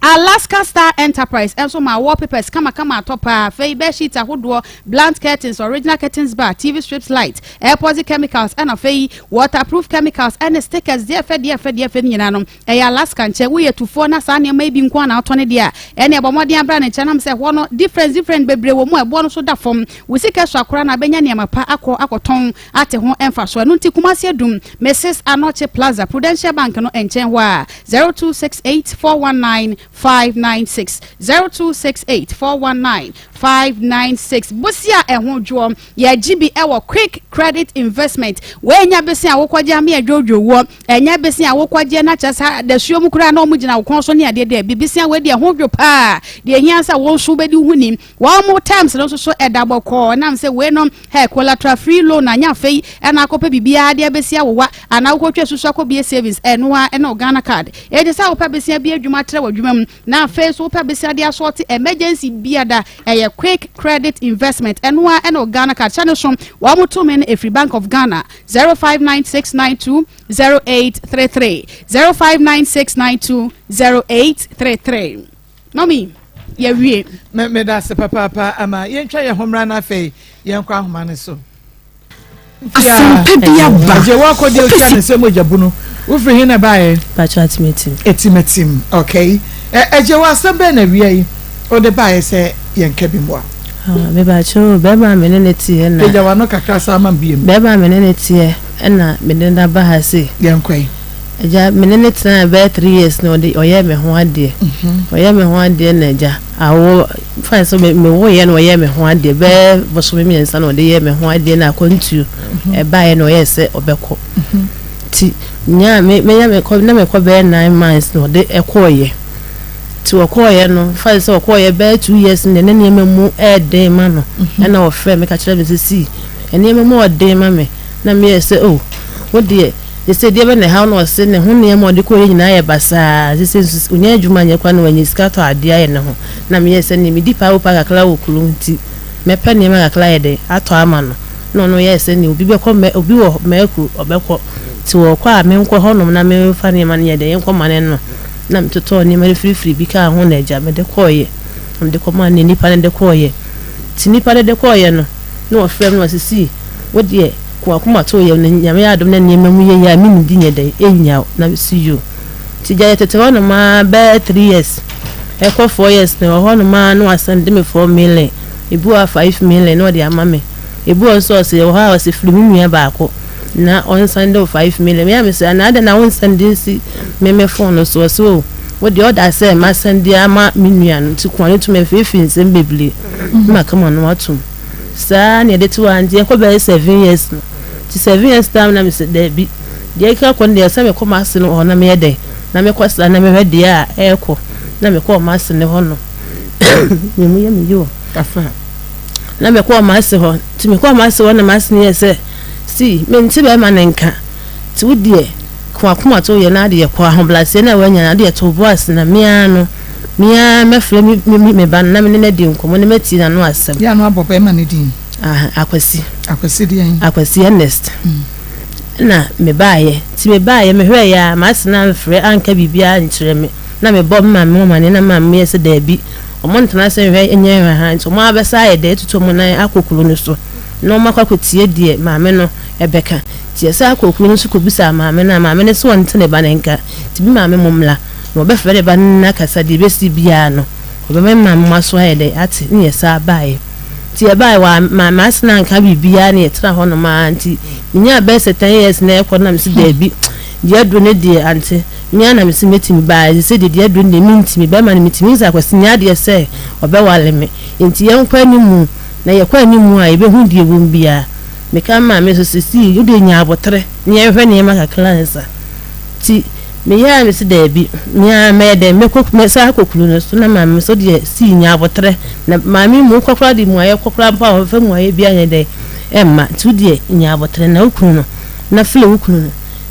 Alaska Star Enterprise nso ma wallpapers kamakama atɔ paa, afei bedsheet ahodoɔ, blunt curtains, original curtains bar, TV strips light, airposi chemicals ɛna afei waterproof chemicals ɛne stickers deɛ ɛfɛ deɛ ɛfɛ deɛ ɛfɛ no nyinaa no Ɛyɛ Alaska nkyɛn, woyɛ tufoɔ na saa nneɛma yi bi nko ara na wotɔ no deɛ a, ɛnneɛ bɔ mmɔden ara bra ne nkyɛn nam sɛ ɛhɔ no difference different bebree wɔ mu a ɛboɔ no so da fam. Wo sika sua koraa na wobɛnya nneɛma pa akɔ akɔtɔn ate ho mfasoɔ. Ɛno nti Kumasi Adum, Mrs. Anokye Plaza, Prudential Bank no nkyɛn hɔ ara, 0268 419 596, 0268 419 596. Bosea a ɛho dwoɔ. Yɛgye bi wɔ Quick Credit Investment. Wei nyɛ bese a wokɔgye ame adwodwo woɔ. Ɛnyɛ bese a wokɔgye na kyerɛ sɛ adasuo mu koraa na wɔn gyina wo kɔn so ne adeɛ daabi. Bese wei deɛ ho dwo paa. Deɛ ehia sɛ wo nso wobɛdi wo ho ni. Wɔn mo terms no nso so ɛda bɔkɔɔ. Ɛnam sɛ wei no hɛ collateral free loan anyɛ afei ɛna akɔpɛ biribiara de abɛsi awowa anaa wokɔtwa susu akɔbie savings ɛno ara ɛne wo Ghana card. Enti sɛ wopɛ besea bi adwuma trɛ w'adwuma mu Na afei nso wopɛ bosea de asɔɔte emergency biada ɛyɛ quick credit investment ɛno ara ɛna Ghana card hyɛ no so wɔn tumi no ɛfiri Bank of Ghana 059692 0833 059692 0833 Mami yɛwie. Meda ase papaapa ama yɛntwa yɛn ho mmra no afei yɛnkɔ ahoma no so. Asɛmpa bi aba. Ɛgye wakɔ deɛ otwa ne sɛ mogya bunu. Wofiri he na ɛbaeɛ? Pacho Atimatim. Atimatim, okay. Ɛgye wɔ asɛm bɛn na awia yi wode baeɛ sɛ yɛnka bi mmoa? Ah, me pacho, bɛrima a me ne ne teɛ na. Pagya w'ano kakra saa ma me bio. Bɛrima a me ne ne teɛ ɛna me de no aba ha sei. Yɛnkɔ yi. Agya, me ne no tenaa bɛyɛ three years na ɔde ɔyɛɛ me ho adeɛ. Ɔyɛɛ me ho adeɛ na agya awo fine sɛ me mewoeɛ na ɔyɛɛ me ho adeɛ bɛyɛ bosome mmiɛnsa na ɔde yɛɛ me ho adeɛ na akwantuo ɛbaeɛ na ɔyɛɛ sɛ ɔbɛkɔ. Nti nyaa me menya mekɔ na mekɔ bɛyɛ nine months na ɔde ɛkɔeɛ. Nti ɔkɔeɛ no fine sɛ ɔkɔeɛ bɛyɛ two years na ne nneɛma mu ɛɛden ma no ɛna ɔfrɛ me ka kyerɛ me sɛ sii nneɛma mu ɔden ma me na meyɛɛ sɛ oh wo deɛ Sese deɛ bɛn na ɛhaw no ɔse ne ho nneɛma a ɔde kɔeɛ nyinaa yɛ basaa sese nso ɔnya adwuma nyɛ koraa na wanya sika atɔ adeɛ ayɛ ne ho na meyɛɛ sɛ neɛ medi paa paa kakra wɔ kurom nti mɛpɛ nneɛma kakra ayɛ dɛn atɔ ama no na ɔno yɛɛ sɛ neɛ obi bɛkɔ mɛ obi wɔ mɛku ɔbɛkɔ nti ɔkɔ a menkɔ hɔnom na memfa nneɛma no nyɛ dɛn yɛnkɔ ma ne no na metotɔɔ nneɛma no firifiri bi kaa ho na agya mede kɔeɛ na mede kɔmaa ne nipa no de kɔeɛ nti nipa no de kɔeɛ no na ɔfrɛ me na ɔse sii wo deɛ Ko akoma to yam na Nyame adom na nneɛma mu yɛ yie a me nidi nyɛ dɛn ɛnnya wo na mese yoo nti gya yɛtete hɔ nom aa bɛyɛ 3 years ɛkɔ 4 years na ɛwɔ hɔ nom aa na wasɛnde me 4 million ebi wɔ hɔ a 5 million na ɔde ama me ebi wɔ nso ɔse ɛwɔ hɔ a ɔse firi me nua baako na ɔnsɛnde wo 5 million me a mese ana adɛn na wo nsɛnde nsi me me phone no so ɔse oo wo deɛ ɔda sɛ masɛnde ama me nua no nti koa no tumi mfeefee nsɛm bebree na maka m'ano atom. Saa na yɛde too ha nti ɛkɔ bɛyɛ seven years no nti seven years time na mesɛ daabi deɛ ɛka kɔ no deɛ sɛ mekɔ m'ase no hɔ na meyɛ dɛn na mekɔ sra na mehwɛ deɛ a ɛrekɔ na mekɔɔ m'ase no hɔ no me mu yɛ me yi o na mekɔɔ m'ase hɔ nti mekɔɔ m'ase hɔ na m'ase no yɛ sɛ si mente bɛrima ne nka nti wo deɛ Ko akoma to yɛ na adeɛ kɔ ahobraseɛ no a wanya no adeɛ to bo ase na me ara no me ara mɛfrɛ me me me ba no na me ne no adi nkɔmmɔ na matie n'ano asɛm. Yɛ ano abɔ bɛrima no din. Ah, Akwasi. Akwasi deɛn? Akwasi Ernest. Mm. Na mebaeɛ. Nti mebaeɛ mehwɛeɛ a m'ase no amfrɛ anka biribiara ankyerɛ me. Na mebɔ me maame amaneɛ na maame yɛ sɛ daabi. Wɔn ntena ase nhwɛ nyɛ nhwɛha nti wɔn abɛsa ayɛ dɛ atutu wɔn nan akɔ kuro no so na wɔn akɔ akɔtie deɛ maame no ɛbɛka. Nti yɛsan kɔɔ kuro no so kɔbisaa maame no a maame no se ɔnte ne ba no nka. Nti me maame mommra na wɔbɛfrɛ ne ba no na akasa deɛ ɛbɛsi biara no ɔbɛma me maame mo aso ayɛ dɛ ate ne yɛsan baeɛ. Nti yɛbaeɛ wa ma m'ase no anka biribiara na yɛtena hɔ nom ara nti menyaa bɛyɛ sɛ 10 years na ɛkɔ no na mese daabi deɛ aduro no deɛ ante me ara na mese mɛtumi baa ɛsɛ sɛ deɛ aduro no deɛ mentumi bɛrima no metumi sɛ Akwasi nyɛ adeɛ sɛ ɔbɛwale me nti yɛnkɔ animu na yɛkɔ animu a yɛbɛhu deɛ ɛwɔ mu biara meka maame nso sɛ sii wodeɛ nya aboterɛ na yɛnhwɛ nneɛma kakra ansa nti Meyɛɛ a mese daabi, me ara mɛyɛ dɛn mɛkɔ mɛsan akɔ kuro no so na maame me so deɛ sii nya aboterɛ na maame mu wokɔ koraa de mmuaeɛ kɔ koraa mpo a wɔmfa mmuaeɛ biara nyɛ dɛn ɛmma nti wo deɛ nya aboterɛ na wo kunu no na frɛ wo kunu no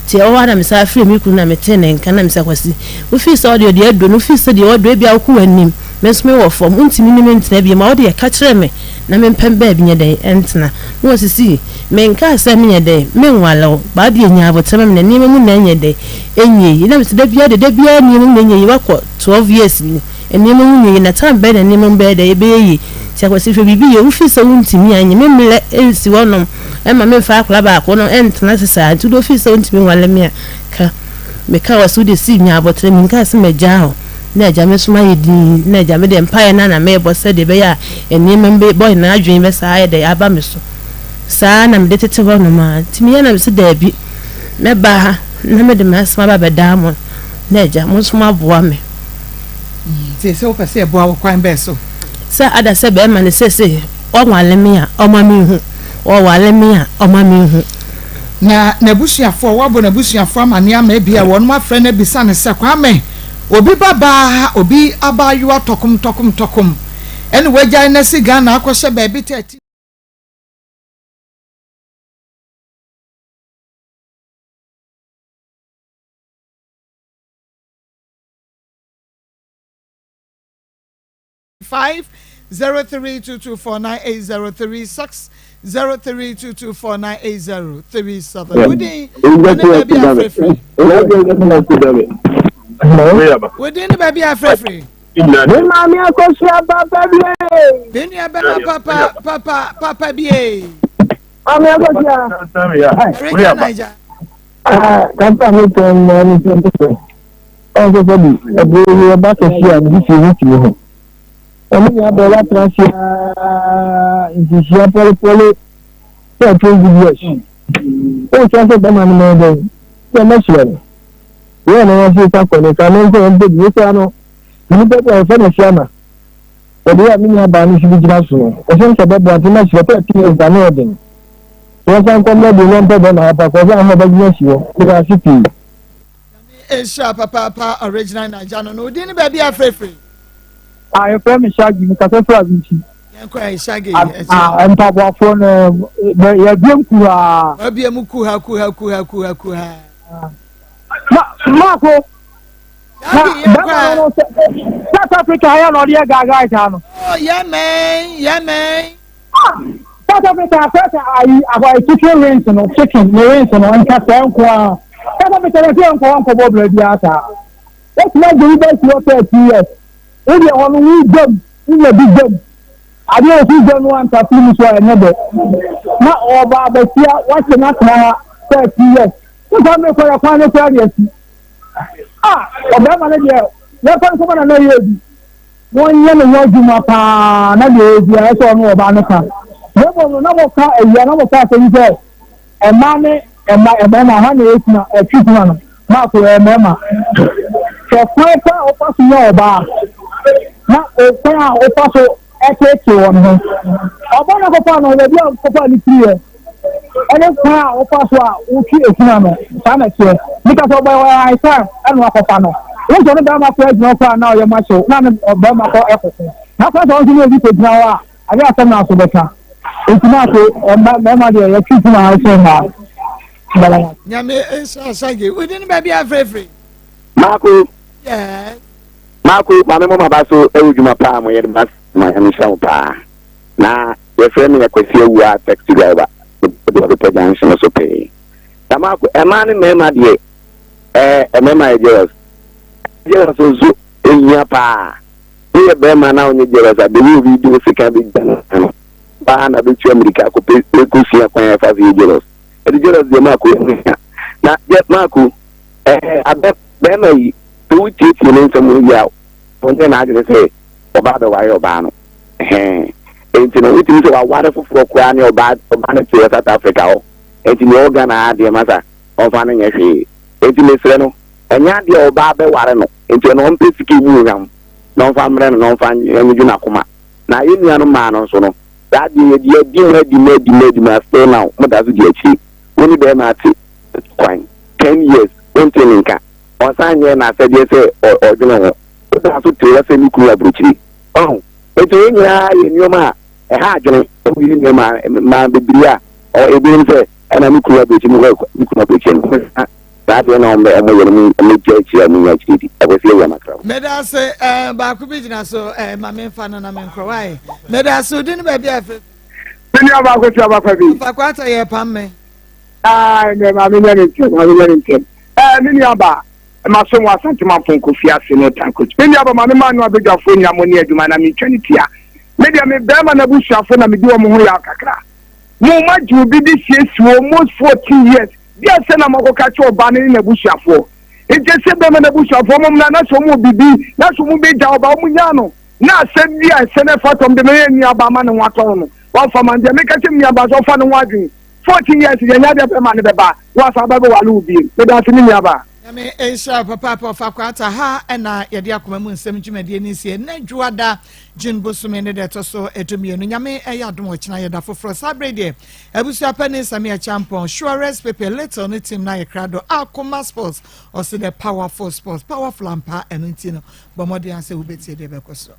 nti ɛwɔ hɔ a na mesan frɛ me kunu na metee ne nka na mese Akwasi wofii sɛ ɔdeɛ ɔdeɛ aduro no wofii sɛ deɛ ɔdɔ ebia wokɔ w'anim me nso mewɔ fam wontumi ne me ntena bio ma wo deɛ ka kyerɛ me na mempɛ baabi nyɛ dɛn ntena na wɔsisi Menkaa sɛ menyɛ dɛn, menware wo, but wo deɛ nya aboterɛ ma me na nneɛma mu na ɛnyɛ dɛn, ɛnyɛ yie. Na mese da biara deɛ, da biara nneɛma mu na ɛnyɛ yie, woakɔ 12 years ni, nneɛma mu nyɛ yie, na time bɛn na nneɛma mu bɛyɛ dɛn, ɛbɛyɛ yie. Nti Akwasi hwɛ biribi yɛ, wofeel sɛ wontumi a, nyɛ me mmerɛ nsi hɔnom mma memfa akwadaa baako no ntena ase saa, nti wodeɛ wofeel sɛ wontumi nware me a, ka. Mekaa wɔ se wodeɛ sii nya aboterɛ, menkaa sɛ magyaa wo. Na agya me nso mayɛ dinn, na agya me deɛ mpaeɛ no ara na merebɔ sɛdeɛ ɛbɛyɛ a nneɛma mu bɛbɔ n'adwene bɛsaa ayɛ dɛn aba me so. Saa ara na mede tete hɔnom ara. Nti meyɛ na mese daabi, mɛba ha na mede m'asɛm aba abɛdaa mo, na agya, mo nso moaboa me. Nti sɛ wopɛ sɛ yɛboa wo kwan bɛn so? Sɛ ada sɛ bɛrima no seesei ɔnwale me a, ɔma menhu, ɔwale me a, ɔma menhu. Na n'abusuafoɔ, wɔabɔ n'abusuafoɔ amaneɛ ama ebia wɔnom afrɛ no abisa no sɛ, Kwame, obi ba baa ha, obi abaayewa tɔkom tɔkom tɔkom, ɛne wagyae no asi Ghana akɔhyɛ baabi 13. 5 0322498036 0322498037 wodin ne baabi afrɛfiri wodin ne baabi afrɛfiri Me maame akosua papa bie. Me nua bɛma papa papa papa bie. Maame akosua. Rika Naija. Kasa mi tɛn na ɛni sɛ mpɛ. Ɔn sɛ sɛbi ɛburo yi ɛba kɛse a ne sisi ho tumi ho. Ɔmo nua bɛɛ watena ase aa nsinsia pɔlepɔle sɛ 20 years. Ɔn sɛ bɛma no mɛn dɛn sɛ mɛsrɛ no. Yɛn na yɛn nso kɔ ne nsa ne nsa yɛn bɛ bi ekura no nipa bi a yɛfɛ no asiama wɔde yɛ a me nua baa no nso bi gyina so no ɔsɛ sɛ bɛboa nti na kyerɛ pɛ ti yɛ nsa ne ɔden wɔn san kɔ mmerɛ bi ne mpɛ bɛ na apa kɔ sɛ ahɔ bɛgyina si hɔ ne ase pii. Nhyira papaapa original naija no no odin ne baabi afrɛfrɛ. A yɛfrɛ me Shaggy mekasa firi Abinkyi. Yɛnkɔ ɛ Shaggy. Mpaboafoɔ no yɛabie mu kuhaa. Wabie mu kuha kuha kuha kuha kuha. Ma Marco. Na bɛma no sɛ South Africa ayɛ na ɔde yɛ gaagae saa no. Oh yeah man, yeah man. Ah, South Africa afɛ sɛ ayi akɔ chicken wings no, chicken ne wings no nka sɛ nko a. South Africa yɛ sɛ nkɔ nkɔ bɔ bla biara saa. Wotumi agye wo bɛsi hɔ 30 years. Wo deɛ hɔ no wo dwam, wonya bi dwam. Adeɛ a ɔsi dwa no antafiri mu so a ɛnyɛ dɛ. Na ɔba abasia wakye no atena ha 30 years. Wosan mekɔ yɛ kwan no koraa de asi. Ah, ɔbarima no deɛ yɛmfa no kɔma nana yɛ bi. Wɔnyɛ ne ho adwuma paa na deɛ ɔyɛ biara ɛsɛ ɔno ɔbaa no ka. Na mmom no na moka awia na moka asɛm sɛ mmaa ne mma mmarima ha na ɛtuna ɛtwe tuna no maako yɛ mmarima. Sɛ kwan pa a wofa so nya ɔbaa na kwan a wofa so ɛteetee wɔn ho. Ɔbaa no akɔfa no baabi a ɔkɔfa ne firi yɛ. Ɛne kwan a wofa so a wotwe efunu ano, saa na ɛteɛ. Nika sɛ ɔbɛyɛ ɔyɛ aesan ɛna wakɔfa no. Wo sɛ ɔne bɛrima kɔ agyina hɔ koraa na ɔyɛ mo ahyew na ne bɛrima kɔ ɛkɔko. Na kwan sɛ ɔnso ne obi kɔgyina hɔ a, adeɛ asɛm na aso bɛka. Enti na ase mma mmarima deɛ yɛtwe funu a ɛsɛn mmaa. Bala. Nyame nhyira Shaggy. Wodi ne baabi afrɛfrɛ. Maako. Yes. Maako, maame mo maba so ɛwɔ dwuma paa mo yɛ de ba ma nyame nhyira mo paa. Na. Yɛfrɛ me Akwasi Awuah taxi driver mede Ɔdepɛ junction no so pɛɛ. Na maako ɛmaa ne mmarima deɛ ɛɛ mmarima yɛ jealous. Jealous nso ehia paa. Woyɛ barima na wonyɛ jealous a the way obi de wo sika bi gya no no paa na bɛtua mmirika akɔpɛ kɔsua kwan a ɛfa so yɛ jealous. Ɛde jealous deɛ maako ɛho hia. Na maako ɛɛ abɛ barima yi sɛ wotietie ne nsɛm yi a ɔnyɛ n'adwene sɛ ɔbaa bɛware ɔbaa no. Ɛhɛn. Enti no, wotumi sɛ waware foforɔ koraa ne ɔbaa ɔbaa no te wɔ South Africa hɔ. Enti nea ɔwɔ Ghana ha deɛ masa ɔmfa no nyɛ hwee. Enti mesrɛ no, ɛnyɛ adeɛ a ɔbaa bɛware no. Enti ɔno ɔmpɛ sika emu hwam na ɔmfa mmrɛ no na ɔmfa nnwodwo n'akoma. Na yɛn nuanom mmaa no nso no, saa adeɛ yɛde adi mu adi mu adi mu adi mu a still now moda so di akyire. Wo ne bɛrima ate kwan ten years wontee ne nka. Ɔnsan nyɛɛ n'asɛdeɛ sɛ ɔdwene ho. Woda so te hɔ sɛ ne kunu wɔ aburokyire. Ɔho? Enti wei nyinaa yɛ nneɛma a ɛha adwene wɔ yɛn nua mmaa bebree a ɔ ebinom sɛ ɛna me kunu aburokyi me kɔ me kunu aburokyi no wɔn nsa saa adeɛ na wɔn bɛ wɔn yɛ no mu wɔn gya akyire a wɔn nya akyire di akwasi awia makra. Meda ase ɛɛ eh, baako bi gyina so ɛɛ eh, ma me nfa no na me nkorɔ wae meda ase odi ne baabi a ɛfɛ. Me nua baako ti aba pa bi. Nfa kwata yɛ pam me. Aa ɛnɛ maame nyɛ ne ntɛm maame nyɛ ne ntɛm ɛɛ me nua ba. Maso mo Asante Mampong Kofi ase no tan coach. Me nua ba ma me ma no abadwafoɔ nyina mo ne adwuma na mentwa ne tia. Me deɛ me bɛɛma no abusuafoɔ na medi wɔn ho yaw kakra. Mo ma gye obi de siesie almost 14 years deɛ sɛ na moakɔka kyerɛ ɔbaa no ne n'abusuafoɔ. Nti ɛsɛ bɛɛma no abusuafoɔ mo mmra na sɛ wɔn wɔ bibi na sɛ wɔn bɛgya ɔbaa wɔn nyaa no na asɛm bi a ɛsɛ na ɛfata wɔn de bɛyɛ nua ba ama ne ho atɔ no no wɔamfa ma no deɛ meka kyerɛ me nua ba sɛ ɔfa ne ho adwene 14 years deɛ nyɛ adeɛ bɛɛma no bɛba na wasan aba bɛwale wo biem. Meda ase me nua baa. Nyame nhyira wo papaapa ɔfa kwata ha na yɛde akoma mu nsɛm dwumadie no sie nnɛ dwoada June bosome ne da ɛtɔ so 12 Nyame ɛyɛ adom ɔkyena yɛda foforɔ saa bere deɛ abusua panin Samia Champon Suarez Pepe Little ne team no ayɛ krado akoma sports ɔse dɛ powerful sports powerful ampa ɛno nti no bɔ mmɔden asɛ wobɛtie deɛ bɛkɔ so.